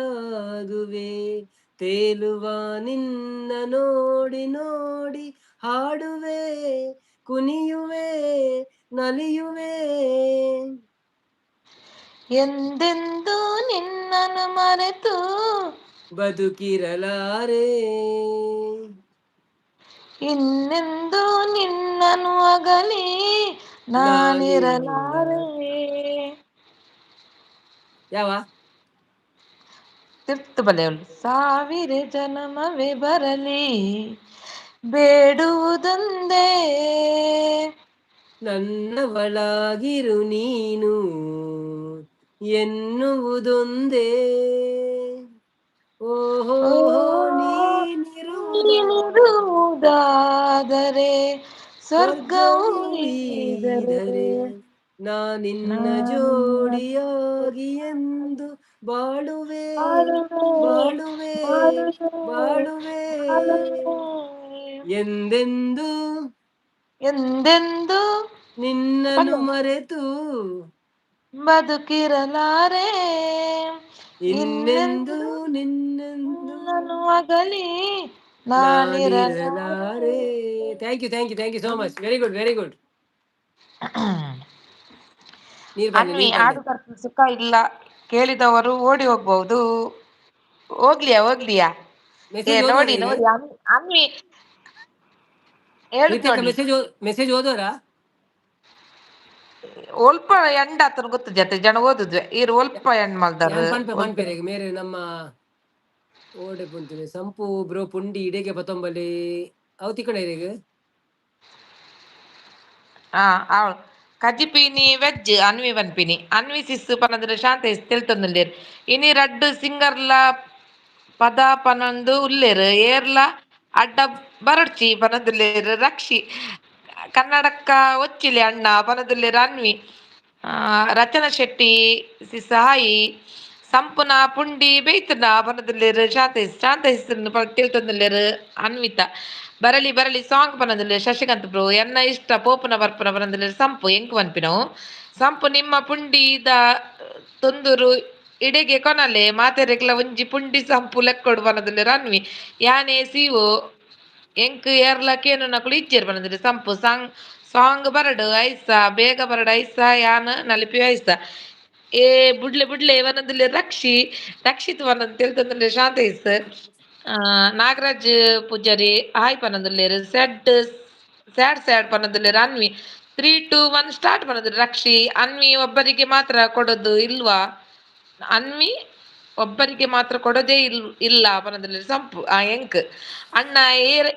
ತೇಲುವ ನಿನ್ನ ನೋಡಿ ನೋಡಿ ಹಾಡುವೆ ಕುಣಿಯುವೆ ನಲಿಯುವೆ, ಎಂದೆಂದು ನಿನ್ನನ್ನು ಮರೆತು ಬದುಕಿರಲಾರೆ, ಇನ್ನೆಂದು ನಿನ್ನನು ಅಗಲಿ ನಾನಿರಲಾರೆ. ನಾನಿರಲಾರೆ. ಯಾವ ತಿರ್ತು ಬಲೆಯವಳು ಸಾವಿರ ಜನಮವೇ ಬರಲಿ ಬೇಡುವುದೊಂದೇ, ನನ್ನವಳಾಗಿರು ನೀನು ಎನ್ನುವುದೊಂದೇ, ಓಹೋ ಓ ನೀನಿರುವುದಾದರೆ ನೀನಿರುವುದಾದರೆ ಸ್ವರ್ಗವು ಸ್ವರ್ಗವು ಈದರೆ ಈದರೆ ನಾ ನಿನ್ನ ನಾನು ಜೋಡಿಯಾಗಿ ಎಂದು ಬಾಳುವೆ ಬಾಳುವೆ ಬಾಳುವೆ ಬಾಳುವೆ ಬಾಳುವೆ, ಬಾಳುವೆ, ಎಂದೆಂದು ಎಂದೆಂದು ನಿನ್ನನು ಮರೆತು ಬದುಕಿರಲಾರೆ, ಇನ್ನೆಂದು ಇನ್ನೆಂದು ನಿನ್ನೆಂದು ನಿನ್ನನು ಅಗಲಿ ನಾನಿರಲಾರೆ. ನಾನಿರಲಾರೆ. Thank you thank you thank you so much, very good very good. ನೀರ್ ಬನ್ನಿ ಅನ್ವಿ ನೀರ್ ಬನ್ನಿ. ಆಡು ಕರ್ತು ಸುಖ ಇಲ್ಲ ಕೇಳಿದವರು ಓಡಿ ಹೋಗ್ಬಹುದು. ಹೋಗ್ಲಿಯಾ ಹೋಗ್ಲಿಯಾ? ಏ ಮೆಸೇಜ್ ನೋಡಿ ಓದೋರಾ ಈಗ? ನೋಡಿ ಅನ್ವಿ ಅನ್ವಿ ಹೇಳುದು ಪ್ರೀತಿ ಅಕ್ಕ ನೋಡಿ. Message message ಓದೋರಾ? ಒಲ್ಪ ಎಂಡ ಆತನ ಗೊತ್ತು ಜೊತೆ ಜನ ಓದುದ್ವೆ ಈರ್ ಒಲ್ಪ ಎಂಡ್ ಮಲ್ದಾರ್ ಯಾನ್ ಪನ್ಪೆ ಒಲ್ಪ. ಪನ್ಪೆರೆ ಮೇರೆ ನಮ್ಮ ಓಡೆ ಪುಂತಿನಿ ಸಂಪು ಬ್ರೋ ಪುಂಡಿ ಇಡೆಗೆ ಪತೊಂಬಲಿ ಅವು ತಿಕ್ಕಣ ಇರೆಗ್. ಆ ಆವಳು ಕಜಿಪೀನಿ ವೆಜ್ ಅನ್ವಿ ಪನ್ಪಿನಿ ಅನ್ವಿ ಸಿಸ್ಸು ಪನಂದ್ರೆ ಶಾಂತ ತೆಲ್ತೊಂದುಲ್ಲೆರ್ ಇನಿ ರಡ್ಡ್ ಸಿಂಗರ್ಲ ಪದ ಪನೊಂದು ಉಲ್ಲೆರ್ ಏರ್ಲ ಅಡ್ಡ ಬರೊಡ್ಚಿ ಪನೊಂದುಲ್ಲೆರ್ ರಕ್ಷಿ ಕನ್ನಡಕ್ಕ ಒಚ್ಚಿಲೆ ಅಣ್ಣ ಪನೊಂದುಲ್ಲೆರ್ ಅನ್ವಿ ರಚನಾ ಶೆಟ್ಟಿ ಸಿಸಾಯಿ ಸಂಪುನ ಪುಂಡಿ ಬೇಯ್ತುನ ಪನೊಂದುಲ್ಲೆರ್ ಶಾಂತ ಶಾಂತ ತೆಲ್ತೊಂದುಲ್ಲೆರ್ ಅನ್ವಿತಾ ಬರಲಿ ಬರಲಿ ಸಾಂಗ್ ಪನೊಂದುಲ್ಲೆರ್ ಶಶಿಕಾಂತ್ ಬ್ರೋ ಎನ್ನ ಇಷ್ಟ ಪೋಪುನ ಬರ್ಪುನ ಪನೊಂದುಲ್ಲೆರ್ ಸಂಪು ಎಂಕ್ ಪನ್ಪಿನವು ಸಂಪು ನಿಮ್ಮ ಪುಂಡಿದ ತೊಂದುರು ಇಡೆಗೆ ಕೊನಲೆ ಮಾತೆರೆಗ್ಲ ಒಂಜಿ ಪುಂಡಿ ಸಂಪು ಲೆಕ್ಕೊಡು ಪನೊಂದುಲ್ಲೆರ್ ಅನ್ವಿ. ಯಾನೆ ಸಿಒ ಎಂಕ್ ಏರ್ಲ ಕೇನುನಕುಲು ಇಜ್ಜೆರ್ ಪನೊಂದುಲ್ಲೆರ್ ಸಂಪು. ಸಾಂಗ್ ಸಾಂಗ್ ಬರಡ್ ಐಸ ಬೇಗ ಬರಡ್ ಐಸ ಯಾನ್ ನಲಿಪಿ ಐಸ. ಏ ಬುಡ್ಲೆ ಬುಡ್ಲೆ ಪನೊಂದುಲ್ಲೆರ್ ರಕ್ಷಿ. ರಕ್ಷಿತ್ ಪನೊಂದು ತೆಲ್ತೊಂದುಲ್ಲೆರ್ ಶಾಂತೇಶ್. ನಾಗರಾಜ್ ಪೂಜಾರಿ ಹಾಯ್ ಪನೊಂದುಲ್ಲೆರ್. ಸ್ಯಾಡ್ ಸ್ಯಾಡ್ ಸ್ಯಾಡ್ ಪನೊಂದುಲ್ಲೆರ್ ಅನ್ವಿ. 3 2 1 ಸ್ಟಾರ್ಟ್ ಪನೊಂದುಲ್ಲೆರ್ ರಕ್ಷಿ. ಅನ್ವಿ ಒಬ್ಬರಿಗೆ ಮಾತ್ರ ಕೊಡೋದು ಇಲ್ವಾ? ಅನ್ವಿ ಒಬ್ಬರಿಗೆ ಮಾತ್ರ ಕೊಡೋದೇ ಇಲ್ಲ ಪನೊಂದುಲ್ಲೆರ್ ಸಂಪು. ಆ ಎಂಕ್ ಅಣ್ಣ ಏರ್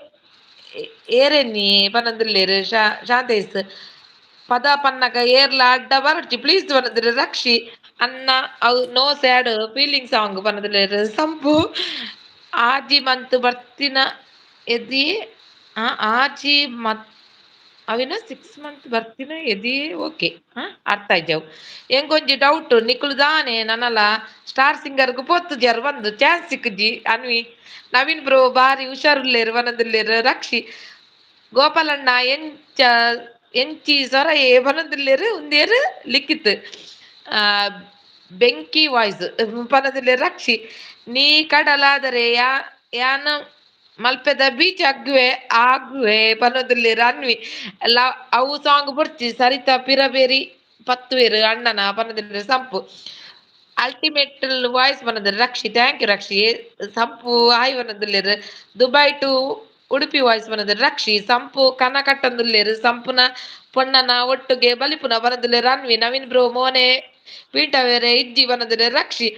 ಏರೆನ್ನಿ ಪನೊಂದುಲ್ಲೆರ್ ಶಾಂತೇಶ್. ಪದ ಪನ್ನಗ ಏರ್ಲ ಅಡ್ಡ ಬರೊಡ್ಚಿ ಪ್ಲೀಸ್ ಪನೊಂದುಲ್ಲೆರ್ ರಕ್ಷಿ. ಅಣ್ಣ ಅವು ನೋ ಸ್ಯಾಡ್ ಫೀಲಿಂಗ್ ಸಾಂಗ್ ಪನೊಂದುಲ್ಲೆರ್ ಸಂಪು. ಆಜಿ ಮಂತ್ ಬರ್ತಿನ ಎದಿ ಆಜಿ ಮತ್ ಅವಿನ 6 ಮಂತ್ ಬರ್ತಿನ ಎದಿ ಓಕೆ. ಅರ್ಥ ಆಯ್ಜವು. ಎಂಕೊಂಜಿ ಡೌಟ್, ನಿಕುಲು ದಾನೆ ನನಲ ಸ್ಟಾರ್ ಸಿಂಗರ್ಗ್ ಪೋತುಜರ್ ಬಂದು ಚಾನ್ಸ್ ಸಿಕ್ಕುಜಿ ಅನ್ವಿ. ನವೀನ್ ಬ್ರೋ ಬಾರಿ ಹುಷಾರುಲ್ಲೇರು ಪನೊಂದುಲ್ಲೆರ್ ರಕ್ಷಿ. ಗೋಪಾಲಣ್ಣ ಎಂಚ ಎಂಚಿ ಸೊರಯೆ ಪನೊಂದುಲ್ಲೆರ್ ಉಂದೇರ್ ಲಿಖಿತ್. ಬೆಂಕಿ ವಾಯ್ಸ್ ಪನೊಂದುಲ್ಲೆರ್ ರಕ್ಷಿ. ನೀ ಕಡಲಾದರೆ ಯಾನ್ ಮಲ್ಪೆದ ಬೀಚ್ ಅಗ್ಗುವೆ ಆಗುವೆ ಪನೊಂದುಲ್ಲೆರ್ ಅನ್ವಿ. ಅವು ಸಾಂಗ್ ಬೊಡ್ಚಿ ಸರಿತಾ ಪಿರಬೇರಿ ಪತ್ತುವೆರ್ ಅಣ್ಣನ ಪನೊಂದುಲ್ಲೆರ್ ಸಂಪು. ಅಲ್ಟಿಮೇಟ್ ವಾಯ್ಸ್ ಪನೊಂದುಲ್ಲೆರ್ Rakshi. Thank you Rakshi. Sampu hi ಪನೊಂದುಲ್ಲೆರ್. ದುಬೈ ಟು ಉಡುಪಿ ವಾಯ್ಸ್ ಪನೊಂದುಲ್ಲೆರ್ ರಕ್ಷಿ. ಸಂಪು ಕನ ಕಟ್ಟೊಂದುಲ್ಲೆರ್. ಸಂಪುನ ಪೊಣ್ಣನ ಒಟ್ಟುಗೆ ಬಲಿಪುನ ಪನೊಂದುಲ್ಲೆರ್ ಅನ್ವಿ. ನವೀನ್ ಬ್ರೋ ಮೋನೆ ಪೀಟವೇರೆ ಇಜ್ಜಿ ಪನೊಂದುಲ್ಲೆರ್ ರಕ್ಷಿ.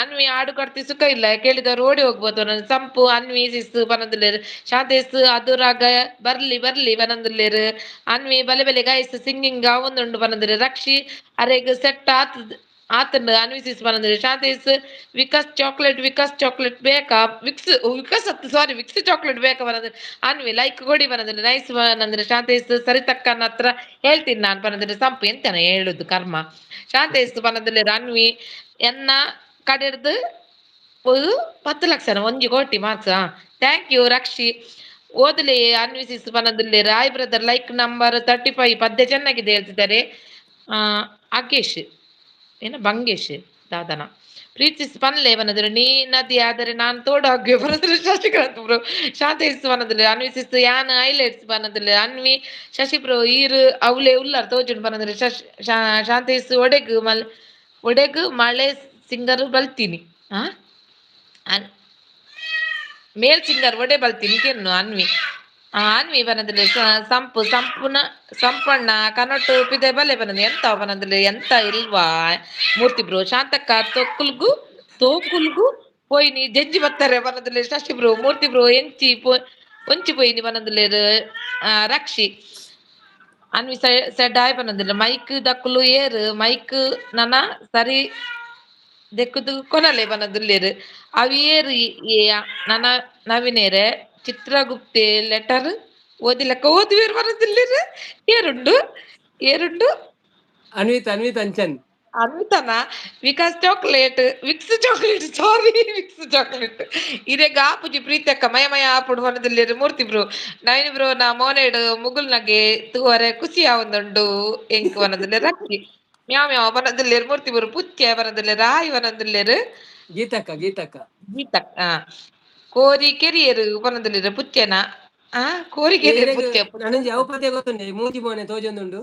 ಅನ್ವಿ ಹಾಡು ಕಡ್ತಿ ಸುಖ ಇಲ್ಲ ಕೇಳಿದವರು ಓಡಿ ಹೋಗ್ಬೋದು ಸಂಪು. ಅನ್ವಿ ಸಿಸ್ ಪನೊಂದುಲ್ಲೆರ್. ಶಾಂತೇಶ್ ಅದುರಾಗ ಬರ್ಲಿ ಬರ್ಲಿ ಪನೊಂದುಲ್ಲೆರ್. ಅನ್ವಿ ಬಲೆ ಬಲೆ ಗೈಸ್ ಸಿಂಗಿಂಗ್ ಆವೊಂದುಂಡು ಪನೊಂದುಲ್ಲೆರ್ ರಕ್ಷಿ. ಅರೆಗ್ ಸೆಟ್ ಆತ್ ಆತಂಡ್ Anvi sis ಪನೊಂದುಲ್ಲೆರ್. Shantesh Vikas chocolate Vikas chocolate ಬೇಕಾ ವಿಕ್ಸ್ ವಿಕಾಸ್ ಅತ್ತು ಸಾರಿ ವಿಕ್ಸ್ ಚಾಕ್ಲೇಟ್ ಬೇಕಾ ಪನೊಂದು ಅನ್ವಿ. ಲೈಕ್ ಕೊಡಿ ಪನೊಂದುಲ್ಲೆರ್. ನೈಸ್ ಪನೊಂದುಲ್ಲೆರ್ ಶಾಂತೇಶ್. ಸರಿತಕ್ಕನ ಹತ್ರ ಹೇಳ್ತೀನಿ ನಾನು ಪನೊಂದುಲ್ಲೆರ್ ಸಂಪು. ಎಂತನ ಹೇಳುದು ಕರ್ಮ. ಶಾಂತೇಶ್ ಪನೊಂದುಲ್ಲೆರ್ ಅನ್ವಿ ಎನ್ನ ಕಡೆರ್ದು 10 ಲಕ್ಷ 1 ಕೋಟಿ ಮಾರ್ಕ್ಸ್. Thank you Rakshi. ಓದಲೇ ಅನ್ವಿ ಸಿಸ್ ಪನೊಂದುಲ್ಲೆರ್. ಹಾಯ್ ಬ್ರದರ್ ಲೈಕ್ ನಂಬರ್ 35 ಪದ್ಯ ಚೆನ್ನಾಗಿದೆ ಹೇಳ್ತಿದ್ದಾರೆ. ಅಕೇಶ್ ಏನ ಬಂಗೇಶ್ ದಾದನ ಪ್ರೀತಿಸ್ ಪನ್ಲೆ ಪನೊಂದುಲ್ಲೆರ್. ನೀ ನದಿ ಆದರೆ ನಾನು ತೋಡು ಆಗುವೆ ಪನೊಂದುಲ್ಲೆರ್ ಶಶಿಕಾಂತ್ ಬ್ರೋ. ಶಾಂತೇಶ್ ಪನೊಂದುಲ್ಲೆರ್. ಅನ್ವಿ ಸಿಸ್ ಯಾನ್ ಹೈಲೈಟ್ಸ್ ಪನೊಂದುಲ್ಲೆರ್ ಅನ್ವಿ. ಶಶಿ ಬ್ರೋ ಈರ್ ಅವ್ಲೆ ಉಲ್ಲರ್ ತೋಜುಂಡು ಪನೊಂದುಲ್ಲೆರ್ ಶಾಂತೇಶ್. ಒಡೆಗ್ ಮಲ್ ಒಡೆಗ್ ಮಳೆ ಸಿಂಗರ್ ಬಲ್ತೀನಿ ಮೇಲ್ ಸಿಂಗರ್ ಒಡೆ ಬಲ್ತೀನಿ ಕೆನ್ನು ಅನ್ವಿ. ಅನ್ವಿ ಪನೊಂದುಲ್ಲೆರ್ ಸಂಪು. ಸಂಪುನ ಸಂಪಣ್ಣ ಕನಟು ಪಿದೆ ಬಲೆ ಪನೊಂದು ಎಂತ ಪನೊಂದುಲ್ಲೆರ್ ಎಂತ ಇಲ್ವಾ ಮೂರ್ತಿ ಬ್ರೋ. ಶಾಂತಕ್ಕ ತೊಕ್ಕುಲ್ಗು ತೋಕುಲ್ಗು ಪೋಯಿನಿ ಜಂಜಿ ಬತ್ತಾರೆ ಪನೊಂದುಲ್ಲೆರ್ ಶಶಿ ಬ್ರೋ. ಮೂರ್ತಿ ಬ್ರೋ ಎಂಚಿ ಒಂಚಿ ಪೋಯಿನಿ ಪನೊಂದುಲ್ಲೆರ್ ರಕ್ಷಿ. ಅನ್ವಿ ಸೆಡ್ ಆಯ್ ಪನೊಂದುಲ್ಲೆರ್. ಮೈಕ್ ದಕ್ಕುಲು ಏರ್ ಮೈಕ್ ನನ ಸರಿ ದೆಕ್ಕುದು ಕೊನಲೆ ಪನೊಂದುಲ್ಲೆರ್. ಅವು ಏರ್ ನನ ನವಿನೇರೆ ಚಿತ್ರಗುಪ್ತೆ ಲೆಟರ್ ಓದಿಲೆಕ್ಕ ಓದುವೆರ್ ಪನೊಂದುಲ್ಲೆರ್. ಏರುಂಡು ಏರುಂಡು? ಅನ್ವಿತ್ ಅನ್ವಿತ್ ಅಂಚನ್. ಅನ್ವಿತನ? Vikas chocolate Vicks chocolate sorry Vicks chocolate ಇರೆಗ್ ಆಪುಜಿ ಪ್ರೀತಕ್ಕ ಮಯ ಮಯ ಆಪುಡು ಪನೊಂದುಲ್ಲೆರ್ ಮೂರ್ತಿ ಬ್ರೋ. ನವೀನ್ ಬ್ರೋ ನಾ ಮೋನೆಡ್ ಮುಗುಲ್ನಗೆ ತೂವರೆ ಖುಷಿ ಆವೊಂದುಂಡು ಎಂಕ್ ಪನೊಂದುಲ್ಲೆರ್ ರಕ್ಷಿ. ಮ್ಯಾವ್ ಮ್ಯಾವ್ ಪನೊಂದುಲ್ಲೆರ್ ಮೂರ್ತಿ ಬ್ರೋ. ಪುಚ್ಚೆ ಪನೊಂದುಲ್ಲೆರ್. ಹಾಯ್ ಪನೊಂದುಲ್ಲೆರ್. ಗೀತಕ್ಕ ಗೀತಕ್ಕ. ಗೀತಕ್ಕ ಕೋರಿ ಕೆರಿಯರ್ ಪನೊಂದುಲ್ಲೆರ್ ಪುಚ್ಚೆನ ಕೋರಿ ಕೆರಿಯರ್ ಪುಚ್ಚೆ. ನನಂಜಿ ಅವು ಪದ್ಯ ಗೊತ್ತುಂಡೆ ಮೂಜಿ ಮೋನೆ ತೋಜೊಂದುಂಡು.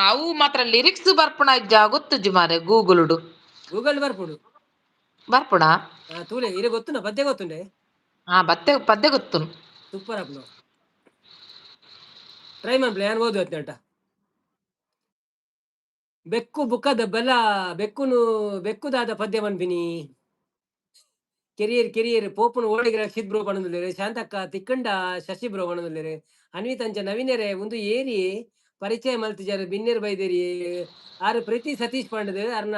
ಅವು ಮಾತ್ರ ಲಿರಿಕ್ಸ್ ಬರ್ಪುಣ ಇಜ್ಜ ಗೊತ್ತುಜ್ಜಿ ಮಾರೆ ಗೂಗಲ್ ಗೂಗಲ್ ಬರ್ಪುಂಡು. ಬರ್ಪುಣ? ತೂಲೆ ಇರೆ ಗೊತ್ತುಂಡ ಪದ್ಯ ಗೊತ್ತುಂಡೆ? ಬತ್ತೆ ಪದ್ಯ ಗೊತ್ತು. ಸೂಪರ್ ಆಪುಂಡು. ಟ್ರೈ ಮನ್ಪುಲೆ ಯಾನ್ ಓದು ಅತ್ನಟ. ಬೆಕ್ಕು ಬುಕ್ಕದ ಬಲ ಬೆಕ್ಕುನು ಬೆಕ್ಕುದಾದ ಪದ್ಯ ಮನ್ಪಿನಿ. ಕೆರಿಯರ್ ಕೆರಿಯರ್ ಪೋಪುನು ಓಡಿಗೆ ರಕ್ಷಿತ್ ಬ್ರೋ ಪನೊಂದುಲ್ಲೆರ್. ಶಾಂತಕ್ಕ ತಿಕ್ಕಂಡ ಶಶಿ ಬ್ರೋ ಪನೊಂದುಲ್ಲೆರ್. ಅನ್ವಿತ್ ಅಂಚ ನವೀನೆರೆ ಉಂದು ಏರಿ ಪರಿಚಯ ಮಲ್ತಿಜಾರ್ ಬಿನ್ನೆರ್ ಬೈದೇರಿ ಆರ್ ಪ್ರೀತಿ ಸತೀಶ್ ಪಂಡದು ಅರ್ನ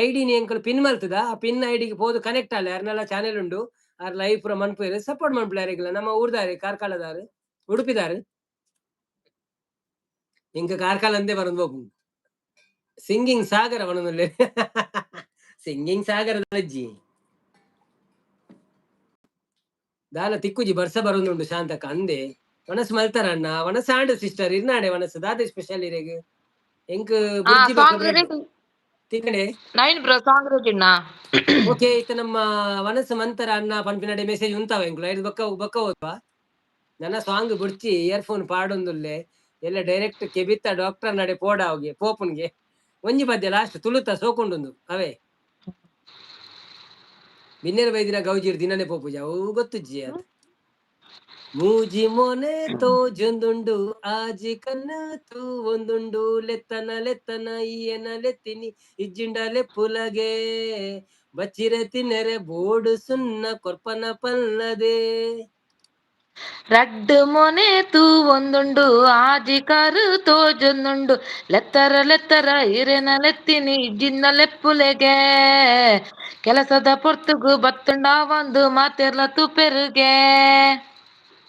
ಐಡಿನಿ ಎಂಕುಲು ಪಿನ್ ಮಲ್ತದ ಆ ಪಿನ್ ಐಡಿಗೆ ಪೋದು ಕನೆಕ್ಟ್ ಆಲೆ ಅರ್ನಲ ಚಾನೆಲ್ ಉಂಡು. ಆರ್ ಲೈವ್ ಪೂರ ಮನ್ಪುವೆರ್ ಸಪೋರ್ಟ್ ಮನ್ಪುಲೆ ಅರೆಗ್ಲ ನಮ್ಮ ಊರ್ದಾರೆ ಕಾರ್ಕಳದಾರ್ ಉಡುಪಿದಾರ್. ಎಂಕ್ ಕಾರ್ಕಳ ಅಂದೇ ಬರೊಂದು ಪೋಪುಂಡು. ಸಿಂಗಿಂಗ್ ಸಾಗರ ಪನೊಂದುಲ್ಲೆರ್. ಸಿಂಗಿಂಗ್ ಸಾಗರದ ಅಜ್ಜಿ ದಾಲ ತಿಕ್ಕುಜಿ ಬರ್ಸ ಬರೊಂದುಂಡು ಶಾಂತಕ್ಕ ಅಂದೆ. ವನಸ್ ಮಲ್ತಾರ ಅಣ್ಣ ವನಸ್ ಆಂಡ್ ಸಿಸ್ಟರ್ ಇರ್ನಾಡೆ ವನಸ್ ದಾದೆ ಸ್ಪೆಷಲ್ ಇರೆಗ್ ಎಂಕ್ ಬುರ್ಜಿ ಬೊಕ್ಕ ಸಾಂಗ್ ಬ್ರೆಡ್. ರೆಡಿ. ತಿಕ್ಕಡೆ. ನವೀನ್ ಬ್ರೋ, ಸಾಂಗ್ ರೆಡಿನಾ? ಓಕೆ, ಇತ್ತ ನಮ್ಮ ವನಸ್ ಮಂತರ ಅಣ್ಣ ಪನ್ಪಿನಡೆ ಮೆಸೇಜ್ ಉಂತಾವ ಎಂಕುಲು ಐದು ಬೊಕ್ಕ ಬೊಕ್ಕ ಓದ್ವಾ. ನನ್ನ ಸಾಂಗ್ ಬುಡ್ಚಿ, ಇಯರ್ಫೋನ್ ಪಾಡೊಂದುಲ್ಲೆ. ಎಲ್ಲ ಡೈರೆಕ್ಟ್ ಕೆಬಿತ್ತ ಡಾಕ್ಟರ್ ನಡೆ ಪೋಡ ಅವಿಗೆ ಪೋಪುನ್ಗೆ. ಒಂಜಿ ಪದ್ಯ ಲಾಸ್ಟ್ ತುಳುತ ಸೋಕುಂಡುಂದು ಅವೇ. ಬಿನ್ನೆರ ಬೈದಿನ ಗೌಜಿರ್ ದಿನನೆ ಪೋಪುಜ, ಅವು ಗೊತ್ತುಜ್ಜಿ ಅದು. ಮೂಜಿ ಮೋನೆ ತೋಜೊಂದುಂಡು, ಆಜಿ ಕಣ್ಣು ತೂವೊಂದುಂಡು, ಲೆತ್ತನ ಲೆತ್ತನ ಈಯನ ಲೆತ್ತಿನಿ ಇಜ್ಜಿಂಡ ಲೆಪ್ಪುಲಗೆ, ಬಚ್ಚಿರೆ ತಿನ್ನೆರೆ ಬೋಡು ಸುನ್ನ ಕೊರ್ಪನ ಪಲ್ಲದೆ. ರಡ್ಡು ಮೊನೆ ತೂವೊಂದುಂಡು, ಆಜಿ ಕಾರು ತೋಜೊಂದುಂಡು, ಲೆತ್ತರ ಲೆತ್ತರ ಇರೆನ ಲೆತ್ತಿನಿ ಜಿನ್ನ ಲೆಪ್ಪುಲೆಗೆ, ಕೆಲಸದ ಪೊರ್ತುಗು ಬತ್ತುಂಡ ಒಂದು ಮಾತೆರ್ಲ ತೂಪೆರುಗೆ.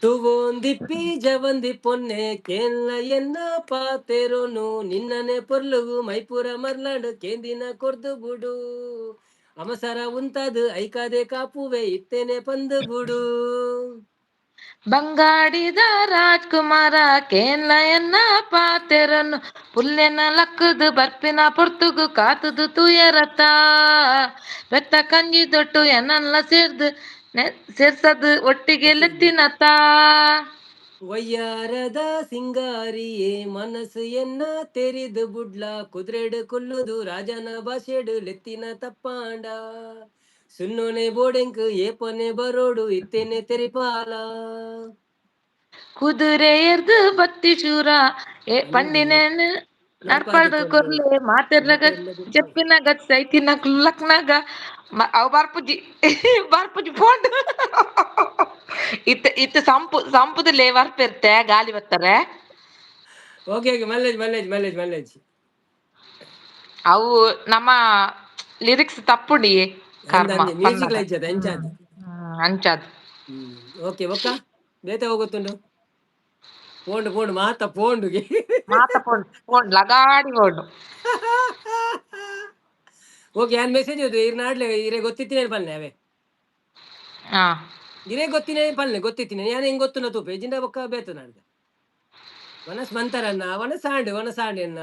ತೂವೊಂದಿಪ್ಪಿ ಜವಂದಿ ಪೊನ್ನೆ ಕೇನ್ಲ ಎನ್ನ ಪಾತೆರೋನು, ನಿನ್ನನೆ ಪೊರ್ಲುಗು ಮೈಪುರ ಮರ್ಲಾಂಡ್ ಕೇಂದಿನ ಕೊರ್ದು ಬುಡು, ಅಮಸರ ಉಂತಾದು ಐಕಾದೆ ಕಾಪುವೆ ಇತ್ತೇನೆ ಪಂದು ಬುಡು. ಬಂಗಾಡಿದ ರಾಜ್ಕುಮಾರ ಕೇನ್ಲ ಎನ್ನ ಪಾತೆರನು, ಪುಲ್ಲೆನ ಲಕ್ಕದು ಬರ್ಪಿನ ಪೊರ್ತುಗು ಕಾತುದು ತೂಯರತ, ಬೆತ್ತ ಕಂಜಿ ದೊಟ್ಟು ಎನ್ನಲ್ಲ ಸೇರ್ದು ಸೇರ್ಸದು ಒಟ್ಟಿಗೆ ಲೆತ್ತಿನತ. ವಯ್ಯಾರದ ಸಿಂಗಾರಿಯೇ ಮನಸ್ಸು ಎನ್ನ ತೆರಿದು ಬುಡ್ಲ, ಕುದುರೆಡು ಕೊಲ್ಲುದು ರಾಜನ ಭಾಷೆಡು ಲೆತ್ತಿನ ತಪ್ಪಾಂಡ, ಸುನ್ನೋನೆ ಬೋಡೆಂಕ್ ಏಪನೆ ಬರೋಡು ಇತ್ತೇನೆ ತೆರಿಪಾಲ. ಕುದುರೆ ಎರ್ದು ಬತ್ತಿ ಶೂರ ಏ ಪಂಡಿನೇನು ನಡ್ಪಾಡು ಕೊರ್ಲೆ ಮಾತೆರ್ಲಗ చెప్పిన ಗತ್ ಸೈತಿನ ಲಕ್ನಾಗ ಅವು ಬರ್ಪುಜಿ ಬರ್ಪುಜಿ ಫೋನ್ ಇತ್ತ ಇತ್ತ ಸಂಪು ಸಂಪುದಲೇ ಬರ್ಪಿರ್ತೆ ಗಾಲಿ ಬರ್ತಾರೆ. ಓಕೆ ಓಕೆ, ಮಲ್ಲೇಜ್ ಮಲ್ಲೇಜ್ ಮಲ್ಲೇಜ್ ಮಲ್ಲೇಜ್. ಅವು ನಮ್ಮ ಲಿರಿಕ್ಸ್ ತಪ್ಪುಡಿ ಕರ್ಮ. ಮ್ಯೂಸಿಕ್ ಲೈಚದ ಎಂಚಾದ. ಅಂಚಾದ್. ಓಕೆ, ಬೊಕ್ಕ ಬೇತೆ ಹೋಗುತ್ತುಂಡು. ಪೋಂಡು ಪೋಂಡು ಮಾತ ಪೋಂಡುಗೆ. ಮಾತ ಪೋಂಡು ಪೋಂಡು ಲಗಾಡಿ ಪೋಂಡು. ಓಕೆ, ಯಾನ್ ಮೆಸೇಜ್ ಓದು ಇರ್ ನಾಡ್ಲೆ ಇರೆ ಗೊತ್ತಿತ್ತಿನೇ ಪಲ್ಲೆ ಅವೇ. ಇರೇ ಗೊತ್ತಿನೇ ಪಲ್ಲೆ ಗೊತ್ತಿತ್ತಿನಿ ಯಾನ್ ಹೆಂಗ್ ಗೊತ್ತುನ ತೂಪೆ ಜಿಂಡ ಬೊಕ್ಕ ಬೇತ ನಾಡ್ದ. ವನಸ್ ಮಂತರನ್ನ ವನಸಾಂಡ್ ವನಸಾಂಡ್ ಎನ್ನ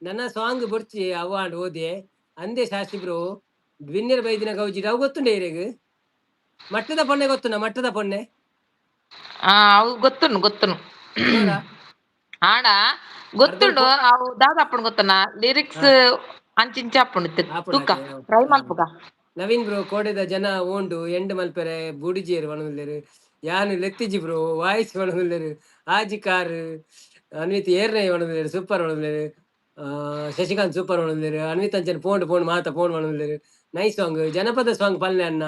ನನ್ನ ಸಾಂಗ್ ಬೊಡ್ಚಿ ಅವು ಆಂಡ್ ಓದೆ ಅಂದೆ. ಶಾಸ್ತ್ರಿ ಬ್ರೋ, ಬಿನ್ನೆರ್ ಬೈದಿನ ಗೌಜಿ ಅವು ಗೊತ್ತುಂಡೆ ಇರೆಗ್? ಮಟ್ಟದ ಪೊನ್ನೆ ಗೊತ್ತುಂಡ? ಮಟ್ಟದ ಪೊನ್ನೆ? ಆ, ಅವು ಗೊತ್ತುಂಡು ಗೊತ್ತುಂಡು. ಜೋರಾ? ಆಂಡ ಗೊತ್ತುಂಡು. ಅವು ದಾದ ಅಪ್ಪುಂಡು ಗೊತ್ತನ, ಲಿರಿಕ್ಸ್ ಅಂಚಿಂಚ ಅಪ್ಪುಂಡು. ತೂಕ, ಟ್ರೈ ಮಲ್ಪುಗ. ನವೀನ್ ಬ್ರೋ, ಕೋಡೆದ ಜನ ಓಂಡು ಎಂಡ್ ಮಲ್ಪೆರೆ ಬುಡಿಜಿಯರು ಪನೊಂದುಲ್ಲೆರ್. ಯಾನ್ ಲೆತ್ತಿಜಿ ಬ್ರೋ ವಾಯ್ಸ್ ಪನೊಂದುಲ್ಲೆರ್. ಆಜಿ ಕಾರ್ ಅನ್ವಿತ್ ಏರ್ನೆ ಪನೊಂದುಲ್ಲೆರ್. ಸೂಪರ್ ಪನೊಂದುಲ್ಲೆರ್. ಶಶಿಕಾಂತ್ ಸೂಪರ್ ಪನೊಂದುಲ್ಲೆರ್. ಅನ್ವಿತ್ ಅಂಚನ್ ಪೋಂಡು ಪೋಂಡು ಮಾತ ಪೋಂಡು ಪನೊಂದುಲ್ಲೆರ್. Nice song. ಜನಪದ ಸಾಂಗ್ ಪಲ್ಲೆ ಅಣ್ಣ.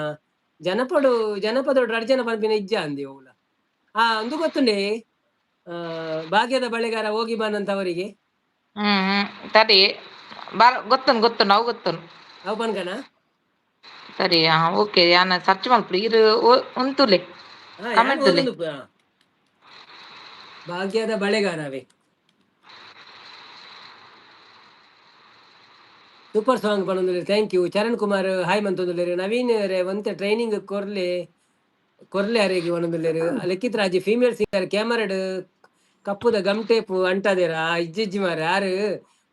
ಜನಪಡು ಜನಪದೊಡು ರಡ್ಡ್ ಜನ ಪನ್ಪಿನ ಇಜ್ಜ ಅಂದಿ ಒವ್ಲ. ಆ ಉಂದು ಗೊತ್ತುಂಡೆ, ಭಾಗ್ಯದ ಬಳೆಗಾರ ಹೋಗಿ ಬಾನಂತ ಅವರಿಗೆ. ಹ್ಮ್ ಹ್ಮ್ ಸರಿ, ಬಾರ ಗೊತ್ತುಂಡು ಗೊತ್ತುಂಡು, ಅವು ಗೊತ್ತುಂಡು. ಅವು ಪನ್ಕನ. ಸರಿ, ಹಾ, ಓಕೆ, ಯಾನ ಸರ್ಚ್ ಮಲ್ಪುಡು. ಇರು ಉಂತುಲೆ. ಯಾನ್ ಕಮೆಂಟ್ ತುಲೆ. ಓದೊಂದು ಭಾಗ್ಯದ ಬಳೆಗಾರವೇ. ಸೂಪರ್ ಸಾಂಗ್ ಪನೊಂದುಲ್ಲೆರ್. Thank you. Charan Kumar hi ಮಂತೊಂದುಲ್ಲೆರ್. ನವೀನ್ ರೇ ಒಂತೆ ಟ್ರೈನಿಂಗ್ ಕೊರ್ಲೆ ಕೊರ್ಲೆ ಅರೆಗ್ ಪನೊಂದುಲ್ಲೆರ್. ಲಿಖಿತ್ ರಾಜಿ, ಫೀಮೇಲ್ ಸಿಂಗರ್ ಕ್ಯಾಮರಾಡ್ ಕಪ್ಪುದ ಗಮ್ ಟೇಪ್ ಅಂಟಾದೇರ? ಇಜ್ಜಿ ಮಾರ್ರೆ, ಆರು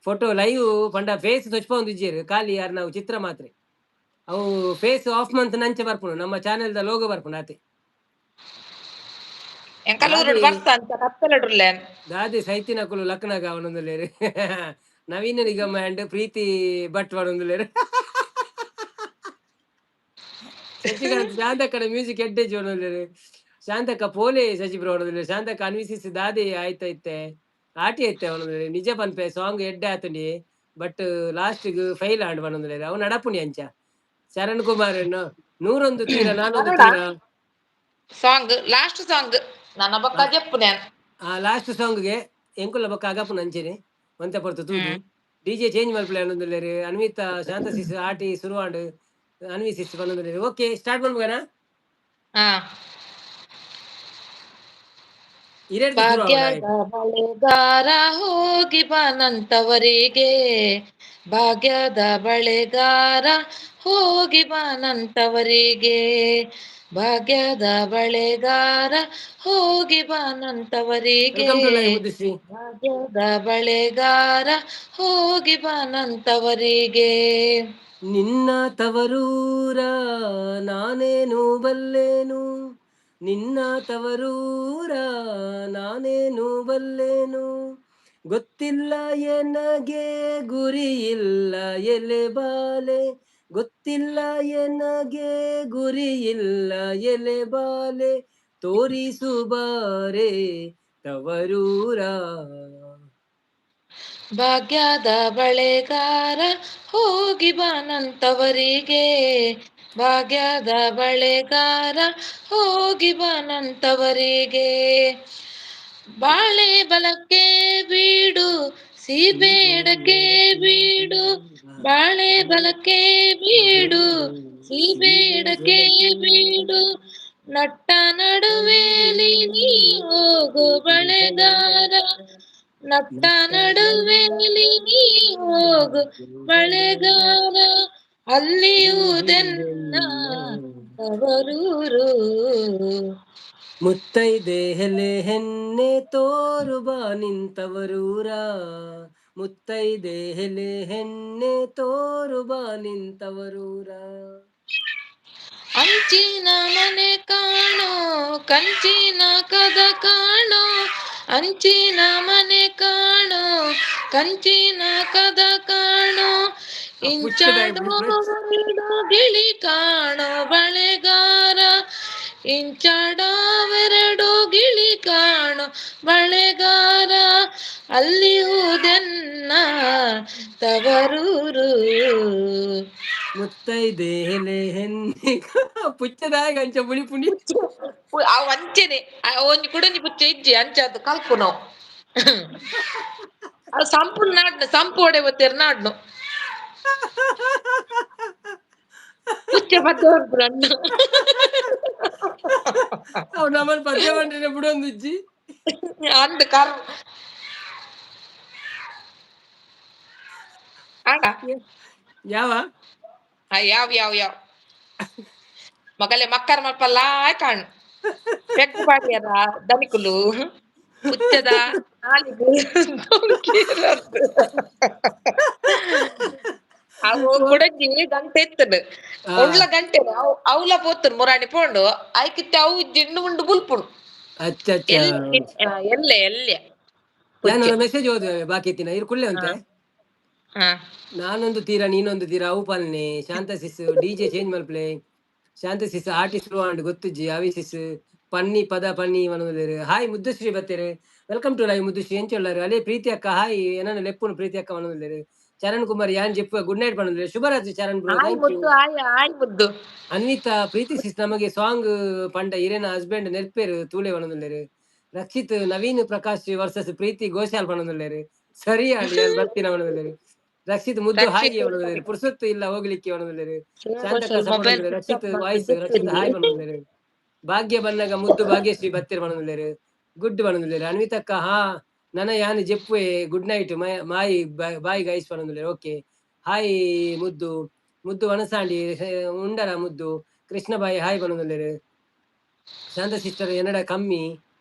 ಫೋಟೋ ಲೈವ್ ಪಂಡ ಫೇಸ್ ತೊಚ್ಪೊಂದು ಇಜ್ಜೆರ್. ಖಾಲಿ ಯಾರ್ ನಾವು ಚಿತ್ರ ಮಾತ್ರೆ. ಅವು ಫೇಸ್ ಆಫ್ ಮಂತ್ ನಂಚ ಬರ್ಪುಂಡು, ನಮ್ಮ ಚಾನೆಲ್ ದ ಲೋಗೋ ಬರ್ಪುಂಡು ಆತೆ. ಎಂಕಲ್ ಊರುಡು ಬರ್ಸ ಅಂಚ ಕತ್ತಲೆಡುಲ್ಲೆ. ದಾದೆ ಸೈತಿನಕುಲು ಲಕ್ನಗ ಪನೊಂದುಲ್ಲೆರ್. ನವೀನ ನಿಗಮ ಅಂಡ್ ಪ್ರೀತಿ ಭಟ್ ಪನೊಂದುಲ್ಲೆರ್. ಶಶಿಕಾಂತ್, ಶಾಂತಕ್ಕನ ಮ್ಯೂಸಿಕ್ ಎಡ್ಡೆಜ್ ಪನೊಂದುಲ್ಲೆರ್. ಶಾಂತಕ್ಕ ಪೋಲೆ ಶಶಿ ಬ್ರೋ ಪನೊಂದುಲ್ಲೆರ್. ಶಾಂತಕ್ಕ ಅನ್ವಿಸಿಸ್ ದಾದೆ ಆಯ್ತೈತೆ ಆಟಿ ಐತೆ ಪನೊಂದುಲ್ಲೆರ್. ನಿಜ ಪನ್ಪೆ, ಸಾಂಗ್ ಎಡ್ಡೆ ಆತುಂಡಿ ಬಟ್ ಲಾಸ್ಟ್ ಗ್ ಫೈಲ್ ಆಂಡ್ ಪನೊಂದುಲ್ಲೆರ್. ಅವು ನಡಪುನಿ ಅಂಚ. ಶರಣ್ ಕುಮಾರ್, ನೂರೊಂದು ತೀರ ನಾನೊಂದು ತೀರ. ಸಾಂಗ್, ಲಾಸ್ಟ್ ಸಾಂಗ್ ನನ್ನ ಬೊಕ್ಕ ಜೆಪ್ಪುನೆ. ಆ ಲಾಸ್ಟ್ ಸಾಂಗ್ ಗೆ ಎಂಕುಲ ಬೊಕ್ಕ ಅಗಪುನ ಅಂಚೆನೆ ಒಂತೆ ಪೊರ್ತು ತೂದು. ಡಿಜೆ ಚೇಂಜ್ ಮಲ್ಪುಲೆ ಪನೊಂದುಲ್ಲೆರ್. ಅನ್ವಿತಾ ಶಾಂತ ಸಿಸ್ ಆಟಿ ಸುರುವಾಂಡ್ ಅನ್ವಿ ಸಿಸ್ ಪನೊಂದುಲ್ಲೆರ್. ಓಕೆ, ಸ್ಟಾರ್ಟ್ ಮಲ್ಪುಗನಾ? ಹಾ. ಇರೆಡ್ದ್ ಶುರು ಆವೊಡು. ಭಾಗ್ಯದ ಬಳೆಗಾರ ಹೋಗಿ ಬಾನಂತವರಿಗೆ, ಭಾಗ್ಯದ ಬಳೆಗಾರ ಹೋಗಿ ಬಾನಂತವರಿಗೆ, ಭಾಗ್ಯದ ಬಳೆಗಾರ ಹೋಗಿ ಬಾನಂತವರಿಗೆ, welcome to live Muddushree. ಭಾಗ್ಯದ ಬಳೆಗಾರ ಹೋಗಿ ಬಾನಂತವರಿಗೆ. ನಿನ್ನ ತವರೂರ ನಾನೇನು ಬಲ್ಲೇನು, ನಿನ್ನ ತವರೂರ ನಾನೇನು ಬಲ್ಲೇನು, ಗೊತ್ತಿಲ್ಲ ಎನಗೆ ಗುರಿಯಿಲ್ಲ ಎಲೆ ಬಾಲೆ, ಗೊತ್ತಿಲ್ಲ ಎನಗೆ ಗುರಿಯಿಲ್ಲ ಎಲೆ ಬಾಲೆ, ತೋರಿಸು ಬಾರೆ ತವರೂರ. ಭಾಗ್ಯದ ಬಳೆಗಾರ ಹೋಗಿ ಬಾನಂತವರಿಗೆ, ಭಾಗ್ಯದ ಬಳೆಗಾರ ಹೋಗಿ ಬಾನಂತವರಿಗೆ. ಬಾಳೆ ಬಲಕ್ಕೆ ಬೀಡು ಸೀಬೇಡಕ್ಕೆ ಬೀಡು, ಬಾಳೆ ಬಲಕ್ಕೆ ಬೀಡು ಸೀಬೇಡಕ್ಕೆ ಬೀಡು, ನಟ್ಟ ನಡುವೆಲಿ ನೀ ಹೋಗು ಬಳೆಗಾರ, ನಟ್ಟ ನಡುವೆಲಿ ನೀ ಹೋಗು ಬಳೆಗಾರ, ಅಲ್ಲಿಯುವುದೆನ್ನ ತವರೂರು. ಮುತ್ತೈದೆ ಹೆಲೆ ಹೆನ್ನೆ ತೋರು ಬಾ ನಿಂತವರೂರ, ಮುತ್ತೈದೆ ಹೆಲೆ ಹೆನ್ನೆ ತೋರು ಬಾ ನಿಂತವರೂರ. ಅಂಚಿನ ಮನೆ ಕಾಣೋ ಕಂಚಿನ ಕದ ಕಾಣೋ, ಅಂಚಿನ ಮನೆ ಕಾಣೋ ಕಂಚಿನ ಕದ ಕಾಣೋ, ಇಂಚಾಡೋ ಗಿಳಿ ಕಾಣೋ ಬಳೆಗಾರ, ಇಂಚಾಡವೆರಡು ಗಿಳಿ ಕಾಣೋ ಬಳೆಗಾರ, ಅಲ್ಲಿಯುವುದೆನ್ನ ತವರೂರು. ಮುತ್ತೈದೆ ಹೆಲೆ ಹೆನ್ನೆ ಪುಚ್ಚದಾಗ ಅಂಚ ಬುಳಿ ಪುಣಿ. ಅವು ಅಂಚೆನೆ ಒಂಜಿ ಕುಡೊಂಜಿ ಪುಚ್ಚೆ ಇಜ್ಜಿ ಅಂಚ ಅದು ಕಲ್ಪು ನಾವು ಅದು ಸಂಪು ನಾಡ್ನು ಸಂಪು ಒಡೆ ಬತ್ತೇರು ನಾಡ್ನು ಪುಚ್ಚೆ ಪದ್ಯ ಬರ್ಪುನಣ್ಣ. ಅವು ನಮ್ಮನ್ ಪದ್ಯ ಪಂಡ್ರೆ ಬುಡೊಂದುಜ್ಜಿ. ಅಂದ್ ಕರ್ ಅಣ್ಣ. ಯಾವ? ಯಾವ ಯಾವ ಯಾವ ಮಗಲೆ ಮಕ್ಕರ್ ಮಲ್ಪಲ್ಲ ಕಾಣು ಪೆಗ್ ಪಾಡ್ಯರ ದನಿಕುಲು ಪುಚ್ಚದ ನಾಲಿಗ್. ಅವು ಕುಡಂಜಿ ಗಂಟೆ ಇತ್ತುಂಡು ಉಳ್ಳ ಗಂಟೆ ಅವು ಅವ್ಲ ಪೋತುಂಡು ಮುರಾಣಿ ಪೋಂಡು ಐಕಿತ್ತೆ ಅವು ಜಿಂಡು ಉಂಡು ಬುಲ್ಪುಂಡು. ಅಚ್ಚ ಅಚ್ಚ. ಎಲ್ಲೆ ಎಲ್ಲೆ. ನಾನು ಮೆಸೇಜ್ ಓದುವೆ ಬಾಕಿ ಇತ್ತಿನ ಇರು ಕುಳ್ಳೆ ಅಂತೆ. ನಾನೊಂದು ತೀರ ನೀನೊಂದು ತೀರ ಅವು ಪಲ್ನೆ ಶಾಂತ ಸಿಸ್ ಡಿಜೆ ಚೇಂಜ್ ಮಲ್ಪ್ಲೆ ಶಾಂತ ಸಿಸ್ ಆರ್ಟಿಸ್ಟ್ ಅಂಡ್ ಗೊತ್ತುಜ್ಜಿ ಅವಿ ಸಿಸ್ ಪನ್ನಿ ಪದ ಪನ್ನಿ ಮನೋದೇರು. ಹಾಯ್ ಮುದ್ದುಶ್ರೀ ಬತ್ತೇರು, welcome to live Muddushree. ಎಂಚೊಳ್ಳಾರು ಅಲೇ ಪ್ರೀತಿ ಅಕ್ಕ ಹಾಯ್ ಏನನ್ನ ಲೆಪ್ಪುನು ಪ್ರೀತಿ ಅಕ್ಕ ಮನೋದೇರು. ಚರಣ್ ಕುಮಾರ್ ಯಾನ್ ಜೆಪ್ಪು ಗುಡ್ ನೈಟ್ ಪನೊಂದುಲ್ಲೆರ್. ಶುಭರಾತ್ರಿ ಚರಣ್ ಬ್ರೋ. ಆಯ್ thank you. ಮುದ್ದು ಆಯ್ ಆಯ್ ಮುದ್ದು. ಅನ್ವಿತಾ ಪ್ರೀತಿ ಸಿಸ್ ನಮಗೆ ಸಾಂಗ್ ಪಂಡ ಇರೆನ ಹಸ್ಬೆಂಡ್ ನೆರ್ಪೇರು ತೂಲೆ ಪನೊಂದುಲ್ಲೆರ್. ರಕ್ಷಿತ್ ನವೀನ್ ಪ್ರಕಾಶ್ ವರ್ಸಸ್ ಪ್ರೀತಿ ಗೋಶಾಲ್ ಪನೊಂದುಲ್ಲೆರ್. ಸರಿ ಆಂಡ್ ಯಾನ್ ಬರ್ತಿನ ಪನೊಂದುಲ್ಲೆರ್. ರಕ್ಷಿತ್ ಮುದ್ದು ಹಾಯ್ ರಕ್ಷಿತ್ ಪನೊಂದುಲ್ಲೆರ್. ಪುರ್ಸೊತ್ತು ಇಲ್ಲ ಹೋಗ್ಲಿಕ್ಕೆ ಪನೊಂದುಲ್ಲೆರ್. ಶಾಂತಕ್ಕ mobile support Rakshith voice Rakshith hi ಪನೊಂದುಲ್ಲೆರ್. ಭಾಗ್ಯ ಬನ್ನಗ ಮುದ್ದು ಭಾಗ್ಯಶ್ರೀ ಬತ್ತೆರ್ ಪನೊಂದುಲ್ಲೆರ್. ಗುಡ್ ಪನೊಂದುಲ್ಲೆರ್. ಅನ್ವಿತಕ್ಕ ಹಾ ನನ ಯಾನ್ ಜೆಪ್ಪುವೆ ಗುಡ್ ನೈಟ್ ಮಾಯಿ ಬಾಯ್ ಗೈಸ್ ಪನೊಂದುಲ್ಲೆರ್. ಓಕೆ ಹಾಯ್ ಮುದ್ದು ಮುದ್ದು ವನಸಾಂಡಿ ಉಂಡರ ಮುದ್ದು ಕೃಷ್ಣ ಬಾಯಿ ಹಾಯ್ ಪನೊಂದುಲ್ಲೆರ್. ಶಾಂತ ಸಿಸ್ಟರ್ ಎನ್ನಡ ಕಮ್ಮಿ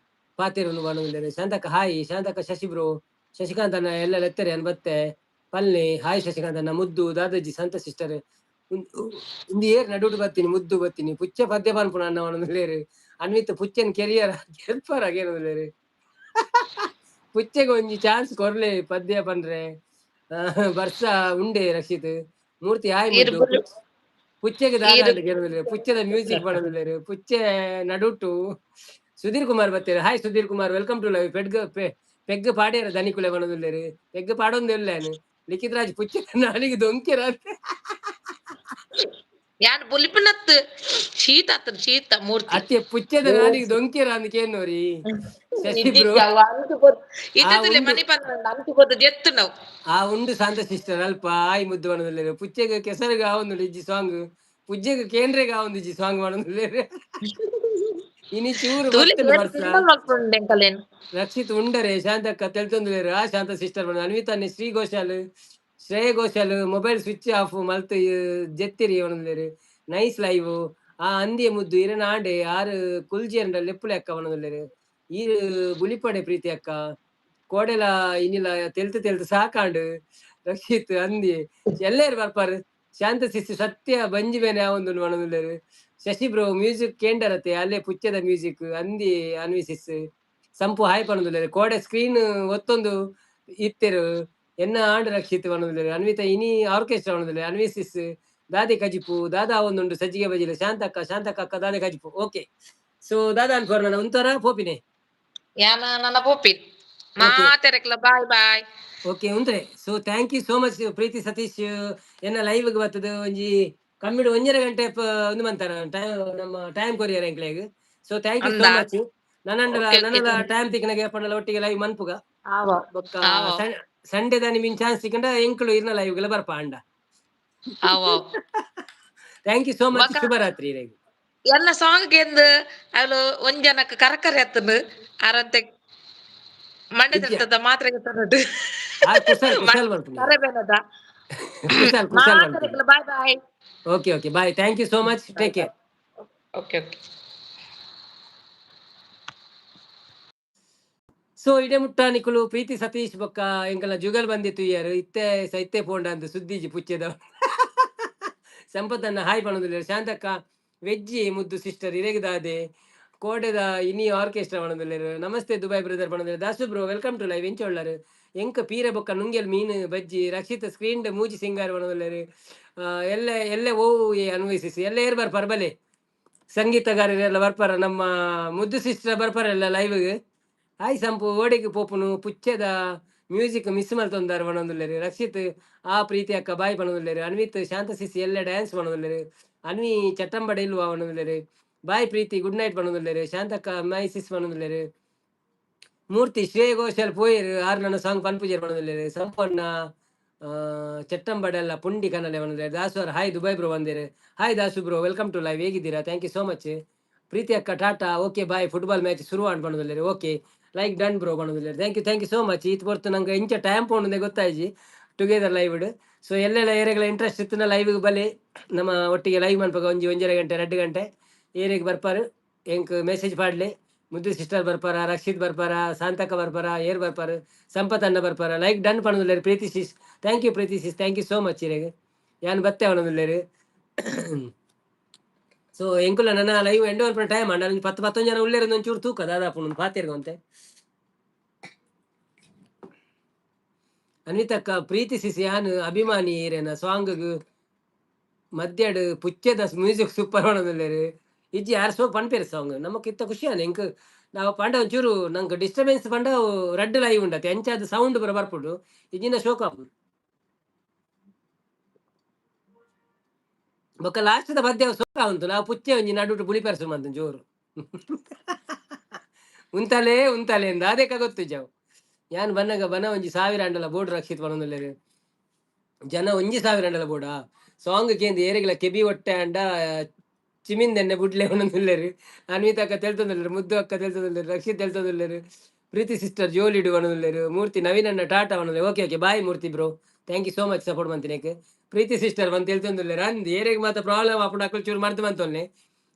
ಪಾತೆರುನು ಪನೊಂದುಲ್ಲೆರ್. ಶಾಂತಕ್ಕ ಹಾಯ್ ಶಾಂತಕ್ಕ ಶಶಿ ಬ್ರೋ ಶಶಿಕಾಂತ್ ಅಣ್ಣ ಎಲ್ಲ ಲೆತ್ತರೆ ಅನ್ ಬತ್ತೆ ಪಲ್ಲೆ ಹಾಯ್ ಶಶಿಕಾಂತ್ ಅಣ್ಣ ಮುದ್ದು ದಾದಾಜಿ ಶಾಂತ ಸಿಸ್ಟರ್ ಇಂದು ಏರ್ ನಡುಟು ಬತ್ತೀನಿ ಮುದ್ದು ಬತ್ತೀನಿ ಪುಚ್ಚೆ ಪದ್ಯ ಪನ್ಪುನ ಅಣ್ಣ ಪನೊಂದುಲ್ಲೆರ್. ಅನ್ವಿತ್ ಪುಚ್ಚೆನ್ ಕೆರಿಯರ್ ಕೆರ್ಪರ ಕೇನೊಂದುಲ್ಲೆರ್. ಪುಚ್ಚೆಗ್ ಒಂಜಿ ಚಾನ್ಸ್ ಕೊರ್ಲೆ ಪದ್ಯ ಪನ್ರೆ ಬರ್ಸ ಉಂಡೆ ರಕ್ಷಿತ್ ಮೂರ್ತಿ ಹಾಯ್ ಈರ್ ಮುದ್ದು ಪುಚ್ಚೆಗ್ ದಾದ ಈರ್ ಅಂದ್ ಕೇನೊಂದುಲ್ಲೆರ್. ಪುಚ್ಚೆದ ಮ್ಯೂಸಿಕ್ ಪನೊಂದುಲ್ಲೆರ್. ಪುಚ್ಚೆ ನಡುಟು ಸುಧೀರ್ ಕುಮಾರ್ ಬತ್ತೆರ್. Hi Sudhir Kumar welcome to live. ಪೆಡ್ಗ್ ಪೆಗ್ ಪಾಡ್ಯರ ದನಿಕುಲೆ ಪನೊಂದುಲ್ಲೆರ್. ಪೆಗ್ ಪಾಡೊಂದು ಇಲ್ಲೇನ್ ಲಿಖಿತ್ ರಾಜ್ ಪುಚ್ಚೆ ನಾಲಿಗೆ ದೊಂಕೆರ. ಯಾನ್ ಬುಲಿಪುನತ್ ಶೀತ ಆತುಂಡು ಶೀತ ಮೂರ್ತಿ. ಅತ್ತೆ ಪುಚ್ಚೆದ ನಾಲಿಗೆ ದೊಂಕೆರ ಅಂದ್ ಕೇನ್ನೋರಿ ಶಶಿ ಬ್ರೋ. ಇತ್ತುಲೆ ಮನಿ ಪಂಡ ಅಂಚು ಪೊದು ಜೆತ್ತು ನಾವು. ಆ ಉಂಡು ಶಾಂತ ಸಿಸ್ಟರ್ ಅಲ್ಪ ಆಯ್ ಮುದ್ದು ಪನೊಂದುಲ್ಲೆರ್. ಪುಚ್ಚೆಗ್ ಕೆಸರುಗ್ ಆವೊಂದುಂಡು ಇಜ್ಜಿ ಸಾಂಗ್ ಪುಜ್ಜೆಗ್ ಕೇಂದ್ರೆಗ್ ಆವೊಂದಿಜ್ಜಿ ಸಾಂಗ್ ಪನೊಂದುಲ್ಲೆರ್. ಇನಿ ಚೂರು ತೂಲೆ ಬತ್ತುಂಡು ಏತ್ ಬರ್ಸ. ಕಿಂಡಲ್ ಮಲ್ಪುಂಡು ಎಂಕಲೆನ್. ರಕ್ಷಿತ್ ಉಂಡರೆ ಶಾಂತಕ್ಕ ತೆಲ್ತೊಂದುಲ್ಲೆರ್. ಆ ಶಾಂತ ಸಿಸ್ಟರ್ ಪಂಡ ಅನ್ವಿತಾನೆ Shri Ghoshal, Shreya Ghoshal mobile switch off ಮಲ್ತ್ ಜೆತ್ತಿರಿ ಪನೊಂದುಲ್ಲೆರ್. Nice live. ಆ ಅಂದಿಯ ಮುದ್ದು ಇರೆನ ಆಂಡೆ ಆರ್ ಕುಲ್ಜೆರ್ಂಡ ಲೆಪ್ಪುಲೆ ಅಕ್ಕ ಪನೊಂದುಲ್ಲೆರ್. ಈರ್ ಬುಲಿಪಡೆ ಪ್ರೀತಿ ಅಕ್ಕ. ಕೋಡೆಲ ಇನಿಲ ತೆಲ್ತ್ ತೆಲ್ತ್ ಸಾಕಾಂಡ್. ರಕ್ಷಿತ್ ಅಂದಿ ಎಲ್ಲೇರ್ ಬರ್ಪಾರ್. ಶಾಂತ ಸಿಸ್ ಸತ್ಯ ಬಂಜಿ ಬೇನೆ ಆವೊಂದುಂಡು ಪನೊಂದುಲ್ಲೆರ್. ಶಶಿ ಬ್ರೋ ಮ್ಯೂಸಿಕ್ ಕೇಂಡರತೆ ಅಲ್ಲೇ ಪುಚ್ಚದ ಮ್ಯೂಸಿಕ್ ಅಂದಿ ಅನ್ವಿಸಿಸ್. ಸಂಪು ಹಾಯ್ ಪನೊಂದುಲ್ಲೆರ್. ಕೋಡೆ ಸ್ಕ್ರೀನ್ ಒತ್ತೊಂದು ಇತ್ತೆರ್. ಎನ್ನ ಆಂಡ್ ರಕ್ಷಿತ್ ಪನೊಂದುಲ್ಲೆರ್. ಅನ್ವಿತ ಇನಿ ಆರ್ಕೆಸ್ಟ್ರಾ ಪನೊಂದುಲ್ಲೆರ್. ಅನ್ವಿಸಿಸ್ ದಾದೆ ಕಜಿಪು ದಾದಾ ಆವೊಂದುಂಡು ಸಜ್ಜಿಗೆ ಬಜಿಲ್ ಶಾಂತಕ್ಕ ಶಾಂತಕ್ಕ ಅಕ್ಕ ದಾದೆ ಕಜಿಪು ಓಕೆ. ಸೊ ದಾದಾ ಅನ್ಪೋರ್ ನನ ಉಂತೋರ ಪೋಪಿನೆ. ಯಾನ್ ನನ ಪೋಪಿ. ಓಕೆ. ಮಾತೆರೆಗ್ಲ ಬಾಯ್ ಬಾಯ್. ಓಕೆ ಉಂತ್ರೆ. So thank you so much Preethi Satish ಎನ್ನ ಲೈವ್ಗ್ ಬತ್ತದು ಒಂಜಿ ಕಮ್ಮಿಡ್ 1.5 ಗಂಟೆ ಉಂದು ಮಂತಾರ ಟೈಮ್ ನಮ್ಮ ಟೈಮ್ ಕೊರಿಯರ್ ಎಂಕ್ಲೆಗ್. ಸೊ thank you so ಅಂದಾ? ಮಚ್. ನನಂಡಲ ಓಕೆ ಓಕೆ. ನನಲ ಟೈಮ್ ತಿಕ್ಕನಗ ಪಂಡಲ ಒಟ್ಟಿಗೆ ಲೈವ್ ಮನ್ಪುಗ. ಆವ. ಬೊಕ್ಕ ಆವ. ಸಂಡೆ ದಾನಿ ಮಿನ್ ಚಾನ್ಸ್ ತಿಕ್ಕಂಡ ಎಂಕುಲು ಇರ್ನ ಲೈವ್ ಗೆಲ ಬರ್ಪ ಅಂಡ. ಆವ. Thank you so much. ಬೊಕ ಶುಭರಾತ್ರಿ ಇರೆಗ್. ಎನ್ನ ಸಾಂಗ್ ಕೇಂದ್ ಅವ್ಲು ಒಂಜಿ ಜನಕ್ ಕರಕರೆ ಅತ್ತುಂಡು ಆರಂತೆ ಮಂಡೆ ಇಜ್ಜ. ತರ್ತದ ಮಾತ್ರೆಗೆ ತನ್ನದು. ಆ Kushal Kushal ಬರ್ಪುನಿ. ತರಬೇನದ. Kushal Kushal ಬರ್ಪುನಿ. ಮಾತೆರೆಗ್ಲ bye bye. Okay okay bye. Thank you so much. Bye take bye. Care. Okay okay. So ಇಡೆ ಮುಟ್ಟ ನಿಕುಲು ಪ್ರೀತಿ ಸತೀಶ್ ಬೊಕ್ಕ ಎಂಕಲ್ನ ಜುಗಲ್ ಬಂದಿತ್ತು ಇಯರ್ ಇತ್ತೆ ಸೈತೆ ಪೋಂಡ ಅಂದ್ ಸುದ್ದಿಜಿ ಪುಚ್ಚೆದ. ಸಂಪತ್ತನ್ನ ಹಾಯ್ ಪನೊಂದುಲ್ಲೆರ್. ಶಾಂತಕ್ಕ ವೆಜ್ಜಿ ಮುದ್ದು ಸಿಸ್ಟರ್ ಇರೆಗ್ ದಾದೆ ಕೋಡೆದ ಇನಿ ಆರ್ಕೆಸ್ಟ್ರಾ ಪನೊಂದುಲ್ಲೆರ್. ನಮಸ್ತೆ ದುಬೈ ಬ್ರದರ್ ಪನೊಂದುಲ್ಲೆರ್. Dasu bro welcome to live ಎಂಚ ಉಳ್ಳರ್. ಎಂಕ್ ಪೀರೆ ಬೊಕ್ಕ ನುಂಗೆಲ್ ಮೀನ್ ಬಜ್ಜಿ ರಕ್ಷಿತ್ ಸ್ಕ್ರೀನ್ ಮೂಜಿ ಸಿಂಗಾರ್ ಪನೊಂದುಲ್ಲೆರ್. ಎಲ್ಲೆ ಎಲ್ಲೆ ಓ ಏ ಅನ್ವಯಿಸಿಸಿ ಎಲ್ಲೆ ಏರ್ ಬರ್ಪಾರ್ ಬಲೆ. ಸಂಗೀತಗಾರರೆಲ್ಲ ಬರ್ಪಾರ ನಮ್ಮ ಮುದ್ದು ಸಿಸ್ಟರ್ ಬರ್ಪಾರಲ್ಲ ಲೈವ್ಗ್. ಹಾಯ್ ಸಂಪು ಓಡೆಗ್ ಪೋಪುನು ಪುಚ್ಚೆದ ಮ್ಯೂಸಿಕ್ ಮಿಸ್ ಮಲ್ತೊಂದಾರ್ ಪನೊಂದುಲ್ಲೆರ್. ರಕ್ಷಿತ್ ಆ ಪ್ರೀತಿ ಅಕ್ಕ ಬಾಯ್ ಪನೊಂದುಲ್ಲೆರ್. ಅನ್ವಿತ್ ಶಾಂತ ಸಿಸಿ ಎಲ್ಲೆ ಡ್ಯಾನ್ಸ್ ಪನೊಂದುಲ್ಲೆರ್. ಅನ್ವಿ ಚಟ್ಟಂಬಡೆ ಇಲ್ವಾ ಪನೊಂದುಲ್ಲೆರ್. ಬಾಯ್ ಪ್ರೀತಿ ಗುಡ್ ನೈಟ್ ಪನೊಂದುಲ್ಲೆರ್. ಶಾಂತಕ್ಕ ಮೈ ಸಿಸ್ ಪನೊಂದುಲ್ಲೆರ್. ಮೂರ್ತಿ ಶ್ರೇಯ ಘೋಷಾಲ್ ಪೋಯೆರ್ ಆರ್ ನನ್ನ ಸಾಂಗ್ ಪನ್ಪುಜೆರ್ ಪನೊಂದುಲ್ಲೆರ್. ಸಂಪಣ್ಣ ಚಟ್ಟಂಬಡೆ ಅಲ್ಲ ಪುಂಡಿ ಕನಲೆ ಪನೊಂದುಲ್ಲೆರ್. Dasu are hi Dubai bro ಬಂದೆರ್. Hi Dasu bro welcome to live ಹೇಗಿದ್ದೀರಾ? Thank you so much. Preethi ಅಕ್ಕ tata okay bye football match ಶುರು ಆಂಡ್ ಪನೊಂದುಲ್ಲೆರ್. ಓಕೆ ಲೈಕ್ ಡನ್ ಬ್ರೋ ಪನೊಂದುಲ್ಲೆರ್. Thank you so much. ಈತ್ ಪೊರ್ತು ನಂಗೆ ಇಂಚ ಟೈಮ್ ಪೋಂಡುಂದೆ ಗೊತ್ತಾಯ್ಜಿ ಟುಗೆದರ್ ಲೈವ್. ಸೊ ಎಲ್ಲೆಲ್ಲ ಏರೆಗಳ ಇಂಟ್ರೆಸ್ಟ್ ಇತ್ತಿನ ಲೈವ್ ಬಲೆ ನಮ್ಮ ಒಟ್ಟಿಗೆ ಲೈವ್ ಮನ್ಪಗ ಒಂಜಿ 1.5 ಗಂಟೆ 2 ಗಂಟೆ ಏರೆಗ್ ಬರ್ಪಾರು ಎಂಕ್ ಮೆಸೇಜ್ ಪಾಡ್ಲೆ. ಮುದ್ದು ಸಿಸ್ಟರ್ ಬರ್ಪಾರ, ರಕ್ಷಿತ್ ಬರ್ಪಾರ, ಶಾಂತಕ್ಕ ಬರ್ಪಾರ, ಏರ್ ಬರ್ಪಾರು, ಸಂಪತ್ ಅಣ್ಣ ಬರ್ಪಾರ. ಲೈಕ್ ಡನ್ ಪನೊಂದುಲ್ಲೆರ್ Preethi sis. Thank you Preethi sis, thank you so much ಇರೆಗ್. ಯಾನ್ ಬತ್ತೆ ಪನೊಂದುಲ್ಲೆರ್. ಸೊ ಎಂಕುಲ ನನ್ನ ಲೈವ್ ಎಂಡ್ ಮನ್ಪುನ ಟೈಮ್ ಅಂಡ ಒಂಜಿ 10 11 ಜನ ಉಲ್ಲೆರ್ ಒಂಚೂರು ತೂಕ ದಾದಾಪುಂಡು ಪಾತೆರ್ಗ ಒಂತೆ. ಅನ್ವಿತಕ್ಕ ಪ್ರೀತಿ ಸಿಸ್ ಯಾನ್ ಅಭಿಮಾನಿ ಇರೆನ ಸಾಂಗ್ ಮಧ್ಯಡ್ ಪುಚ್ಚೆದ ಮ್ಯೂಸಿಕ್ ಸೂಪರ್ ಪನೊಂದುಲ್ಲೆರ್. ಇಜ್ಜಿ ಯಾರ್ ಸೋ ಪನ್ಪೆರ್ ಸಾಂಗ್ ನಮಕ್ ಇತ್ತ ಖುಷಿ ಆಂಡ್ ಎಂಕ್ ನಾವು ಪಂಡ ಒಂಚೂರು ನಂಕ್ ಡಿಸ್ಟರ್ಬೆನ್ಸ್ ಪಂಡ ರಡ್ಡ್ ಲೈವ್ ಉಂಡತೆ ಅಂಚಾದ್ ಸೌಂಡ್ ಪೂರ ಬರ್ಪುಂಡು ಇಜ್ಜಿಂಡ ಶೋಕ್ ಆಪುಂಡು. ಬೊಕ್ಕ ಲಾಸ್ಟ್ ದ ಪದ್ಯ ಶೋಕ ಉಂತು ನಾವು ಪುಚ್ಚೆ ಒಂಜಿ ನಡುಟು ಬುಳಿಪೆರ್ಸು ಮಂತು ಜೋರು. ಉಂತಲೇ ಉಂತಲೇ ಅಂದ್ ಅದೇಕ ಗೊತ್ತುಜವು. ಯಾನ್ ಬನ್ನಗ ಬನ ಒಂಜಿ 1000 ಅಂಡಲ ಬೋರ್ಡ್ ರಕ್ಷಿತ್ ಪನೊಂದುಲ್ಲೆರ್. ಜನ ಒಂಜಿ 1000 ಅಂಡಲ ಬೋರ್ಡಾ ಸಾಂಗ್ ಕೇಂದ್ ಏರೆಗ್ಲ ಕೆಬಿ ಒಟ್ಟೆ ಅಂಡ ಚಿಮಿಂದೆನ್ನೆ ಬುಡ್ಲೆ ಪನೊಂದುಲ್ಲೆರ್. ಅನ್ವಿತ ಅಕ್ಕ ತೆಲ್ತೊಂದುಲ್ಲೆರ್, ಮುದ್ದು ಅಕ್ಕ ತೆಲ್ತೊಂದುಲ್ಲೆರ್, ರಕ್ಷಿತ್ ತೆಲ್ತೊಂದುಲ್ಲೆರ್, ಪ್ರೀತಿ ಸಿಸ್ಟರ್ ಜೋಲಿಡು ಪನೊಂದುಲ್ಲೆರ್, ಮೂರ್ತಿ ನವೀನ್ ಅಣ್ಣ Tata ಪನೊಂದುಲ್ಲೆರ್. Okay okay bye Murthy bro, thank you so much support ಮಂತಿನೆಕ್. ಪ್ರೀತಿ ಸಿಸ್ಟರ್ ಬಂದು ತೆಲ್ತೊಂದುಲ್ಲೆರ್ ಅಂದ್ ಏರೆಗ್ ಮಾತ ಪ್ರಾಬ್ಲಮ್ ಆಪುಂಡು ಅಕುಲು ಚೂರು ಮರ್ದ್ ಮಂತೊಲ್ಲೆ.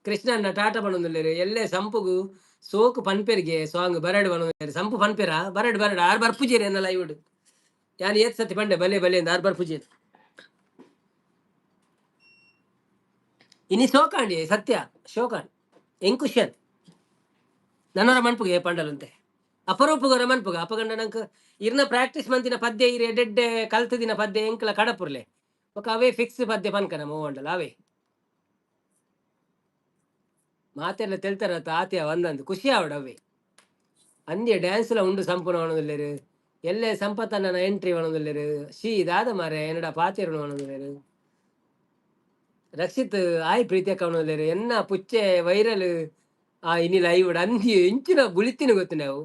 ಕೃಷ್ಣ ಅಣ್ಣ ಟಾಟಾ ಪನೊಂದುಲ್ಲೆರ್. ಎಲ್ಲೆ ಸಂಪುಗು ಸೋಕು ಪನ್ಪೆರ್ಗೆ ಸಾಂಗ್ ಬರಡ್ ಪನೊಂದುಲ್ಲೆರ್. ಸಂಪು ಪನ್ಪೆರಾ? ಬರಡ್ ಬರಡ್ ಆರ್ ಬರ್ಪುಜೆರ್ ಎನ್ನ ಲೈವ್ ಯಾನ್ ಏತ್ ಸತಿ ಪಂಡೆ ಬಲೆ ಬಲೆ ಅಂದ್ ಆರ್ ಬರ್ಪುಜೆರ್. ಇನಿ ಸೋಕಾಂಡಿ ಸತ್ಯ ಶೋಕಾಂಡ್ ಎಂಕುಷನ್ ನನೊರ ಮನ್ಪುಗೆ ಪಂಡಲಂತೆ ಅಪರೂಪಗೊರ ಮನ್ಪುಗ ಅಪಗಂಡ ನಂಕ್ ಇರ್ನ ಪ್ರಾಕ್ಟೀಸ್ ಮಂತಿನ ಪದ್ಯ ಇರ್ ಎಡ್ಡೆಡ್ಡೆ ಕಲ್ತದಿನ ಪದ್ಯ ಎಂಕ್ಲ ಕಡಪುರ್ಲೆ ಬೊಕ ಅವೇ ಫಿಕ್ಸ್ ಪದ್ಯ ಪನ್ಕನ ಮೋವಂಡಲ ಅವೇ ಮಾತೆಲ್ಲ ತೆಲ್ತಾರ ಆತಿಯ ಒಂದಂದು ಖುಷಿ ಆವಡ್ ಅವೇ ಅಂದ್ಯ ಡ್ಯಾನ್ಸ್ ಲ ಉಂಡು ಸಂಪೂರ್ಣ ಪನೊಂದುಲ್ಲೆರ್. ಎಲ್ಲೆ ಸಂಪತ್ತಣ್ಣನ ಎಂಟ್ರಿ ಪನೊಂದುಲ್ಲೆರ್. She ದಾದ ಮಾರೆ ಎನ್ನಡ ಪಾತೆರುನು ಪನೊಂದುಲ್ಲೆರ್. ರಕ್ಷಿತ್ ಆಯ್ ಪ್ರೀತಿ ಅಕ್ಕ ಪನೊಂದುಲ್ಲೆರ್. ಎನ್ನ ಪುಚ್ಚೆ ವೈರಲ್ ಆ ಇನಿ ಲೈವ್ ಅಂದಿ ಎಂಚಿನ ಬುಳಿತಿನ ಗೊತ್ತುಂಡೆ ಅವು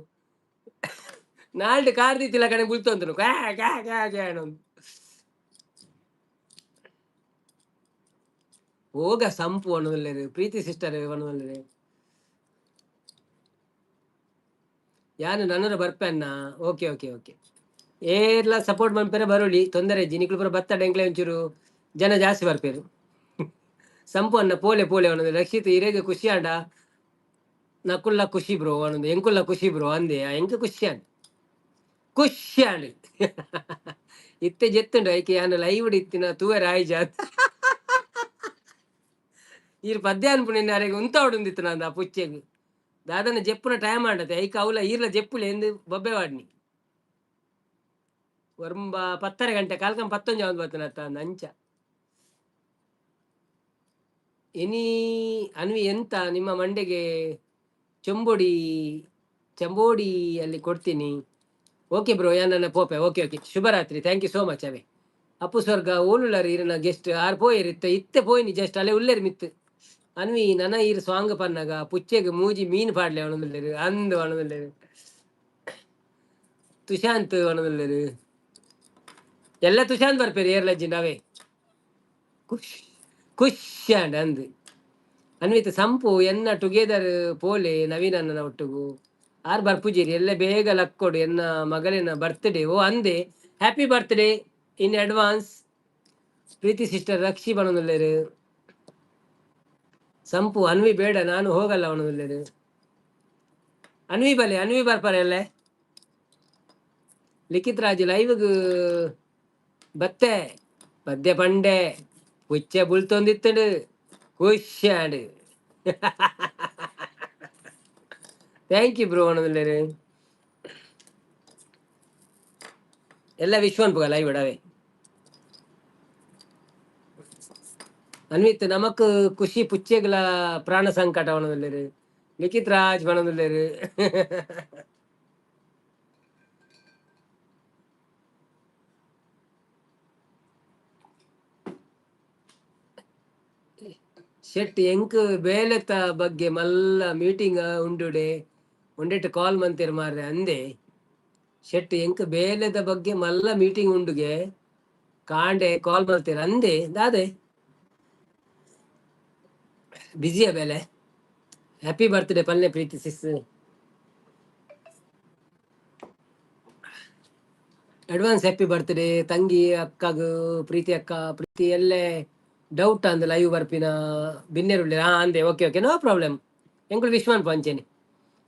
ನಾಲ್ಡ್ ಕಾರ್ ದೀತಿಲ ಕಡೆ ಬುಲ್ತೊಂದುಂಡು ಕ್ಯಾ ಕ್ಯಾ ಕ್ಯಾ ಕ್ಯಾ ಅನ್ನೊಂದು. ಹೋಗ ಸಂಪು ಪನೊಂದುಲ್ಲೆರ್. ಪ್ರೀತಿ ಸಿಸ್ಟರ್ ಪನೊಂದುಲ್ಲೆರ್. ಯಾನು ನನ್ನರ ಬರ್ಪೆ ಅನ್ನ. ಓಕೆ ಓಕೆ ಓಕೆ, ಏರ್ಲ ಸಪೋರ್ಟ್ ಮನ್ಪೆರೆ ಬರೋಳಿ, ತೊಂದರೆ ಇಜ್ಜಿ. ನಿಕ್ಲು ಪೂರ ಬತ್ತ ಎಂಕ್ಲೆ ಒಂಚೂರು ಜನ ಜಾಸ್ತಿ ಬರ್ಪೇರು. ಸಂಪು ಅನ್ನ ಪೋಲೆ ಪೋಲೆ ಅವನದು. ರಕ್ಷಿತ್ ಇರೆಗ್ ಖುಷಿ ಆಂಡ ನಕುಲ್ಲ ಖುಷಿ ಬ್ರೋ ಅವನದು, ಎಂಕುಲ್ಲ ಖುಷಿ ಬ್ರೋ ಅಂದೆ. ಎಂಕ್ ಖುಷಿ ಆಂಡ್, ಖುಷಿ ಆಂಡ್. ಇತ್ತೆ ಜೆತ್ತುಂಡು ಐಕೆ ಯಾನ್ ಲೈವ್ ಇತ್ತಿನ ತೂವೆರೆ ಆಯ್ಜ. ಈರ್ ಪದ್ಯ ಅನ್ಪುಣೆ ಅರೆಗ್ ಉಂತಾವಡುಂದಿತ್ತು ನಂದು ಆ ಪುಚ್ಚೆಗ್. ದಾದನ ಜೆಪ್ಪುನ ಟೈಮ್ ಆಂಡತೆ ಐಕ ಅವಲ ಈರ್ಲ ಜೆಪ್ಪುಲೆ ಎಂದು ಬೊಬ್ಬೆ ವಾಡ್ನಿ. ಒರ್ಂಬ 10:30 ಗಂಟೆ ಕಾಲ್ಕಂ ಪತ್ತೊಂಜಿ ಅವನ್ ಬತ್ತನ ಅಂಚ. ಎನಿ ಅನ್ವಿ ಎಂತ ನಿಮ್ಮ ಮಂಡೆಗೆ ಚೊಂಬೊಡಿ ಚಂಬೋಡಿ ಅಲ್ಲಿ ಕೊಡ್ತೀನಿ. ಓಕೆ ಬ್ರೋ, ಯಾನ್ ಪೋಪೆ. ಓಕೆ ಓಕೆ, ಶುಭರಾತ್ರಿ, thank you so much. ಅವೇ ಅಪ್ಪು ಸ್ವರ್ಗ ಓಲುಳ್ಳಾರ ಇರನ ಗೆಸ್ಟ್ ಆರ್ ಪೋಯೆರ್ ಇತ್ತೆ ಇತ್ತೆ ಪೋಯಿನಿ ಜಸ್ಟ್ ಅಲ್ಲೇ ಉಲ್ಲೇರು ಮಿತ್ತು. ಅನ್ವಿ ನನ ಈರ್ ಸ್ವಾಂಗ ಪನ್ನಗ ಪುಚ್ಚೆಗ್ ಮೂಜಿ ಮೀನ್ ಪಾಡ್ಲೆ ಅವನದುಲ್ಲೇರು ಅಂದು ಅವನದುಲ್ಲೇರು. ತುಶಾಂತ್ ಅವನದುಲ್ಲೇರು. ಎಲ್ಲ ತುಶಾಂತ್ ಬರ್ಪೇರು ಏರ್ಲಜ್ಜಿಂಡ ಅವೇ ಖುಷ್ ಖುಷಿ ಆಂಡ್ ಅಂದು. ಅನ್ವಿತ್ ಸಂಪು ಎನ್ನ ಟುಗೆದರ್ ಪೋಲೆ ನವೀನ್ ಅಣ್ಣನ ಒಟ್ಟುಗು ಆರ್ ಬರ್ಪುಜೇರಿ ಎಲ್ಲ ಬೇಗ ಲಕ್ಕೊಡು, ಎನ್ನ ಮಗಳಿನ ಬರ್ತ್ಡೇ. ಓ ಅಂದೆ, happy birthday in advance. Preethi sister Rakshi ಬಣದುಲ್ಲೇರು. ಸಂಪು ಅನ್ವಿ ಬೇಡ ನಾನು ಹೋಗಲ್ಲ ಅವನದುಲ್ಲೇರು. ಅನ್ವಿ ಬಲೆ ಅನ್ವಿ ಬರ್ಪಾರೆ ಅಲ್ಲೇ. ಲಿಖಿತ್ ರಾಜ್ ಲೈವ್ಗ್ ಬತ್ತೆ ಪದ್ಯ ಪಂಡೆ ಪುಚ್ಚೆ ಬುಳ್ತೊಂದಿತ್ತುಂಡು ಖುಷಿ and. Thank you bro ಅವನದುಲ್ಲೇರು. ಎಲ್ಲ ವಿಶ್ವನ್ ಪುಗ ಲೈವ್ ಇಡವೆ. ಅನ್ವಿತ್ ನಮಕ್ ಖುಷಿ ಪುಚ್ಚೆಗಳ ಪ್ರಾಣ ಸಂಕಟ ಅವನದುಲ್ಲೇರು. ಲಿಖಿತ್ ರಾಜ್ ಬಣದುಲ್ಲೇರು. ಶೆಟ್ಟಿ ಎಂಕ್ ಬೇಲೆತ ಬಗ್ಗೆ ಮಲ್ಲ ಮೀಟಿಂಗ್ ಉಂಡುಡೆ ಉಂಡೆಟ್ ಕಾಲ್ ಮಂತೇರ್ ಮಾರ್ರೆ ಅಂದೆ. ಶೆಟ್ಟಿ ಎಂಕ್ ಬೇಲೆದ ಬಗ್ಗೆ ಮಲ್ಲ ಮೀಟಿಂಗ್ ಉಂಡುಗೆ ಕಾಂಡೆ ಕಾಲ್ ಮಲ್ತೇರ್ ಅಂದೆ. ದಾದೆ ಬಿಸಿಯ ಬೇಲೆ. ಹ್ಯಾಪಿ ಬರ್ತ್ಡೇ ಪಲ್ಲೆ Preethi sis. Advance happy birthday ತಂಗಿ ಅಕ್ಕಗ್ ಪ್ರೀತಿ ಅಕ್ಕ. ಪ್ರೀತಿ ಎಲ್ಲೇ ಡೌಟ್ ಅಂದ್ ಲೈವ್ ಬರ್ಪಿನ ಬಿನ್ನೆರುಳ್ಳಿ ಹಾ ಅಂದೆ. Okay okay, no problem. ಎಂಕುಲು ವಿಶ್ವನ್ ಪಂಚೇನಿ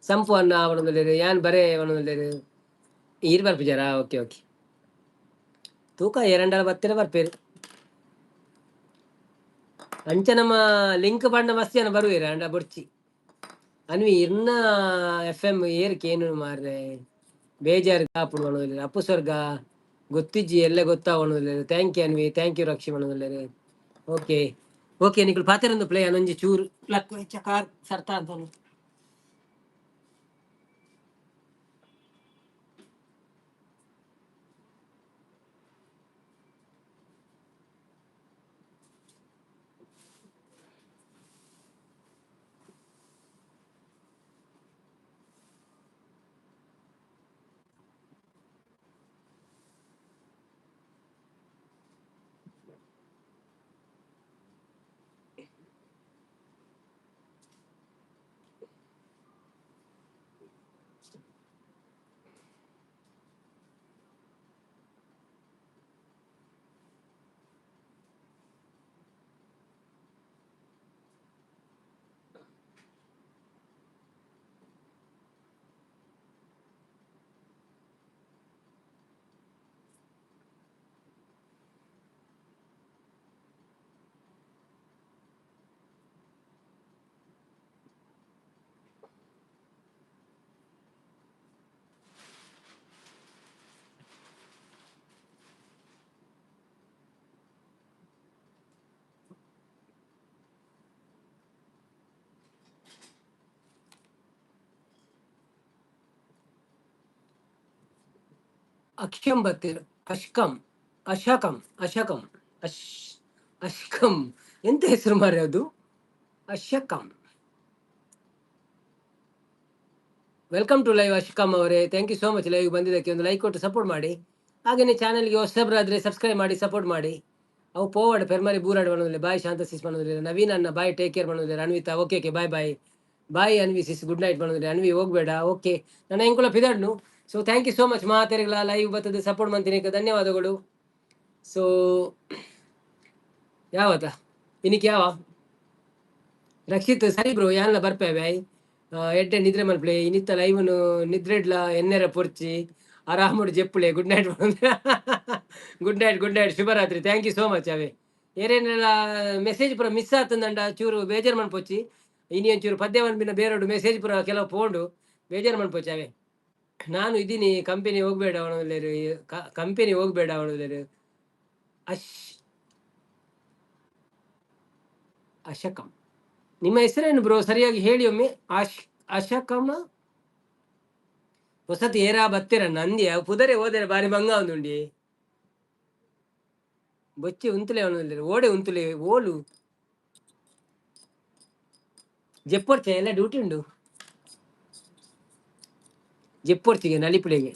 ಸಂಪು ಅನ್ನ ಅವನೊಂದುಲ್ಲೇರು ಯಾನ್ ಬರೇ ಅವನೊಂದುಲ್ಲೇರು ಈರ್ ಬರ್ಪಿಜಾರಾ. ಓಕೆ ಓಕೆ, ತೂಕ ಎರಂಡಲ ಬತ್ತಿರ ಬರ್ಪೇರು. ಅಂಚ ನಮ್ಮ ಲಿಂಕ್ ಪಂಡ ಮಸ್ತ್ ಜನ ಬರುವೇರು ಅಂಡ ಬೊರ್ಚಿ. ಅನ್ವಿ ಇರ್ನ ಎಫ್ ಎಂ ಏರ್ ಕೇನು ಮಾರ್ರೆ ಬೇಜಾರು ಕಾಪುಡು ಅವನೊಂದುಲ್ಲೇರು. ಅಪ್ಪು ಸ್ವರ್ಗ ಗೊತ್ತಿಜ್ಜಿ ಎಲ್ಲ ಗೊತ್ತಾವಣುಲ್ಲೇರು. Thank you Anvi, thank you Rakshi ಅವನೊಂದುಲ್ಲೇರು. Okay okay, ನಿಕುಲು ಪಾತೆರೊಂದು ಪ್ಲೇ ಅನೊಂಜಿ ಚೂರು ಲಕ್ಕು ಹೆಚ್ಚ ಕಾರ್ ಸರ್ತಾ ಅಂತನು. ಅಕ್ಷಂ ಬತ್ತೀರ್ ಅಶ್ಕಂ ಅಶಕಂ ಅಶಕಂ ಅಶ್ ಅಶ್ಕಂ ಎಂತ ಹೆಸರು ಮಾರ್ರೆ ಅದು. ಅಶಕಂ. Welcome to live ಅಶ್ಕಮ್ ಅವರೇ. Thank you so much live ಬಂದಿದ್ದಕ್ಕೆ. ಒಂದು ಲೈಕ್ ಕೊಟ್ಟು ಸಪೋರ್ಟ್ ಮಾಡಿ. ಹಾಗೆಯೇ ಚಾನಲ್ಗೆ ಹೊಸಬರಾದರೆ ಸಬ್ಸ್ಕ್ರೈಬ್ ಮಾಡಿ ಸಪೋರ್ಟ್ ಮಾಡಿ. ಅವು ಪೋವಾಡ್ ಪೆರ್ಮರಿ ಬೂರಾಡ್ ಮಾಡೋದಿಲ್ಲ. ಬಾಯ್ ಶಾಂತ ಸಿಸ್ ಮಾಡೋದಿಲ್ಲ. ನವೀನ್ ಅಣ್ಣ ಬಾಯ್, ಟೇಕ್ ಕೇರ್ ಮಾಡೋದಿಲ್ಲ. Anvita okay okay, bye bye. Bye Anvi sis, good night ಪನೊಂದುಲ್ಲೆ. ಅನ್ವಿ ಹೋಗ್ಬೇಡ. ಓಕೆ, ನನ್ನ ಎಂಕುಲ ಪಿದಡ್ನು. So thank you so much ಮಾತೆರೆಗ್ಲ live ಬತ್ತದ ಸಪೋರ್ಟ್ ಮಂತಿನಕ್ಕೆ ಧನ್ಯವಾದಗಳು. ಸೊ ಯಾವತ್ತ ಇನ್ನಿಕ್ ಯಾವ ರಕ್ಷಿತ್ ಸರಿ ಬ್ರೋ, ಯಾನ್ಲ ಬರ್ಪೆ ಬಾಯ್. ಎಡ್ಡೆ ನಿದ್ರೆ ಮಲ್ಪಲೆ. ಇನ್ನಿತ್ತ ಲೈವ್ನು ನಿದ್ರೆಡ್ಲ ಎನ್ನೆರ ಪೊರ್ಚಿ ಆರಾಮುಡು ಜೆಪ್ಪುಲೆ. Good night, good night, good night, ಶುಭರಾತ್ರಿ. Thank you so much. ಅವೇ ಏರೇನೆಲ್ಲ ಮೆಸೇಜ್ ಪೂರ ಮಿಸ್ ಆತಂದಂಡ ಚೂರು ಬೇಜಾರು ಮನ್ಪೊಚ್ಚಿ. ಇನಿ ಒಂಚೂರು ಪದ್ಯ ಮನ್ಪಿನ ಬೇರೋಡು ಮೆಸೇಜ್ ಪೂರ ಕೆಲವು ಪೋಂಡು, ಬೇಜಾರು ಮನ್ಪೊಚ್ಚಿ. ಅವೇ ನಾನು ಇದ್ದೀನಿ. ಕಂಪನಿ ಹೋಗ್ಬೇಡ ಅವನು, ಕಂಪನಿ ಹೋಗ್ಬೇಡ ಅವನು. ಅಶ್ ಅಶಕಂ, ನಿಮ್ಮ ಹೆಸರೇನು ಬ್ರೋ? ಸರಿಯಾಗಿ ಹೇಳಿ ಒಮ್ಮೆ. ಅಶ್ ಅಶಕಮ ಹೊಸತಿ ಏರಾ ಬತ್ತೀರ ನಂದಿಯ ಪುದರೆ ಹೋದರೆ ಬಾರಿ ಬಂಗ ಒಂದುಂಡಿ ಬೊಚ್ಚಿ ಉಂತುಲೆ ಅವನು ಓಡೆ ಉಂತುಲೆ ಓಲು ಜೆಪ್ಪೊರ್ಚೆ ಎಲ್ಲ ಡ್ಯೂಟಿ ಉಂಡು ಜೆಪ್ಪೊರ್ಚಿಗೆ ನಲಿಪುಲೆಗೆ.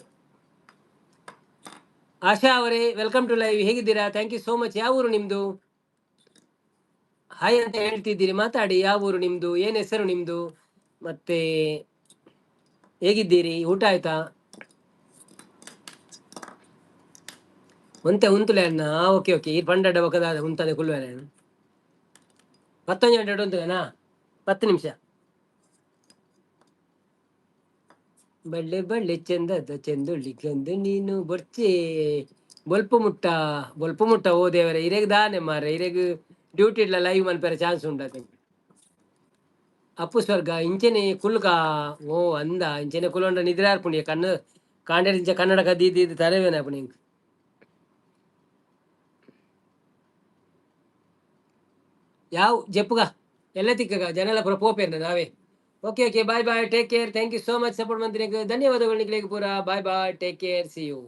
ಆಶಾ ಅವರೇ, welcome to live. ಹೇಗಿದ್ದೀರಾ? Thank you so much. ಯಾವ ಊರು ನಿಮ್ದು? ಹಾಯ್ ಅಂತ ಹೇಳ್ತಿದ್ದೀರಿ, ಮಾತಾಡಿ. ಯಾವ ಊರು ನಿಮ್ದು? ಏನ್ ಹೆಸರು ನಿಮ್ದು? ಮತ್ತೆ ಹೇಗಿದ್ದೀರಿ? ಊಟ ಆಯ್ತಾ? ಒಂತೆ ಉಂತುಲೆ ಅಣ್ಣ. ಓಕೆ ಓಕೆ, ಈ ಪಂಡಡ ಬೊಕದ ಉಂತದೆ ಕುಲ್ವೇನೆ. ಪತ್ತೊಂಜಿ ಗಂಟೆ ಉಂತುವೆನಾ? 10 ನಿಮಿಷ. ಬಳ್ಳೆ ಬಳ್ಳೆ ಚಂದದ ಚೆಂದುಳ್ಳಿ ಗಂದು ನೀನು ಬೊರ್ಚಿ ಬೊಲ್ಪು ಮುಟ್ಟ ಬೊಲ್ಪು ಮುಟ್ಟ. ಓ ದೇವರೇ, ಇರೆಗ್ ದಾನೆ ಮಾರ್ರೆ, ಇರೆಗ್ ಡ್ಯೂಟಿ ಇಡ್ಲ ಲೈವ್ ಮನ್ಪೆರೆ ಚಾನ್ಸ್ ಉಂಡತೆ. ಅಪ್ಪು ಸ್ವರ್ಗ ಇಂಚೆನೆ ಕುಲ್ಕ. ಓ ಅಂದ ಇಂಚೆನೆ ಕುಲೊಂಡ ನಿದ್ರೆ ಆರ್ಪುಂಡಿಯ ಕಣ್ಣು ಕಾಂಡೆ ಇಂಚ ಕನ್ನಡ ದೀದಿ ತರವೇನೆ ಅಪ್ಪು ನಿಂಕ್. ಯಾವ ಜೆಪ್ಪುಗ ಎಲ್ಲ ತಿಕ್ಕಗ ಜನಲ ಪೂರ ಪೋಪೇರ್ನ ನಾವೇ. Okay okay, bye bye, take care, thank you so much. Support ಮಂತಿನಕ್ಕೆ ಧನ್ಯವಾದಗಳು ನಿಕ್ಲೆಗ್ ಪೂರ. Bye bye, take care, see you.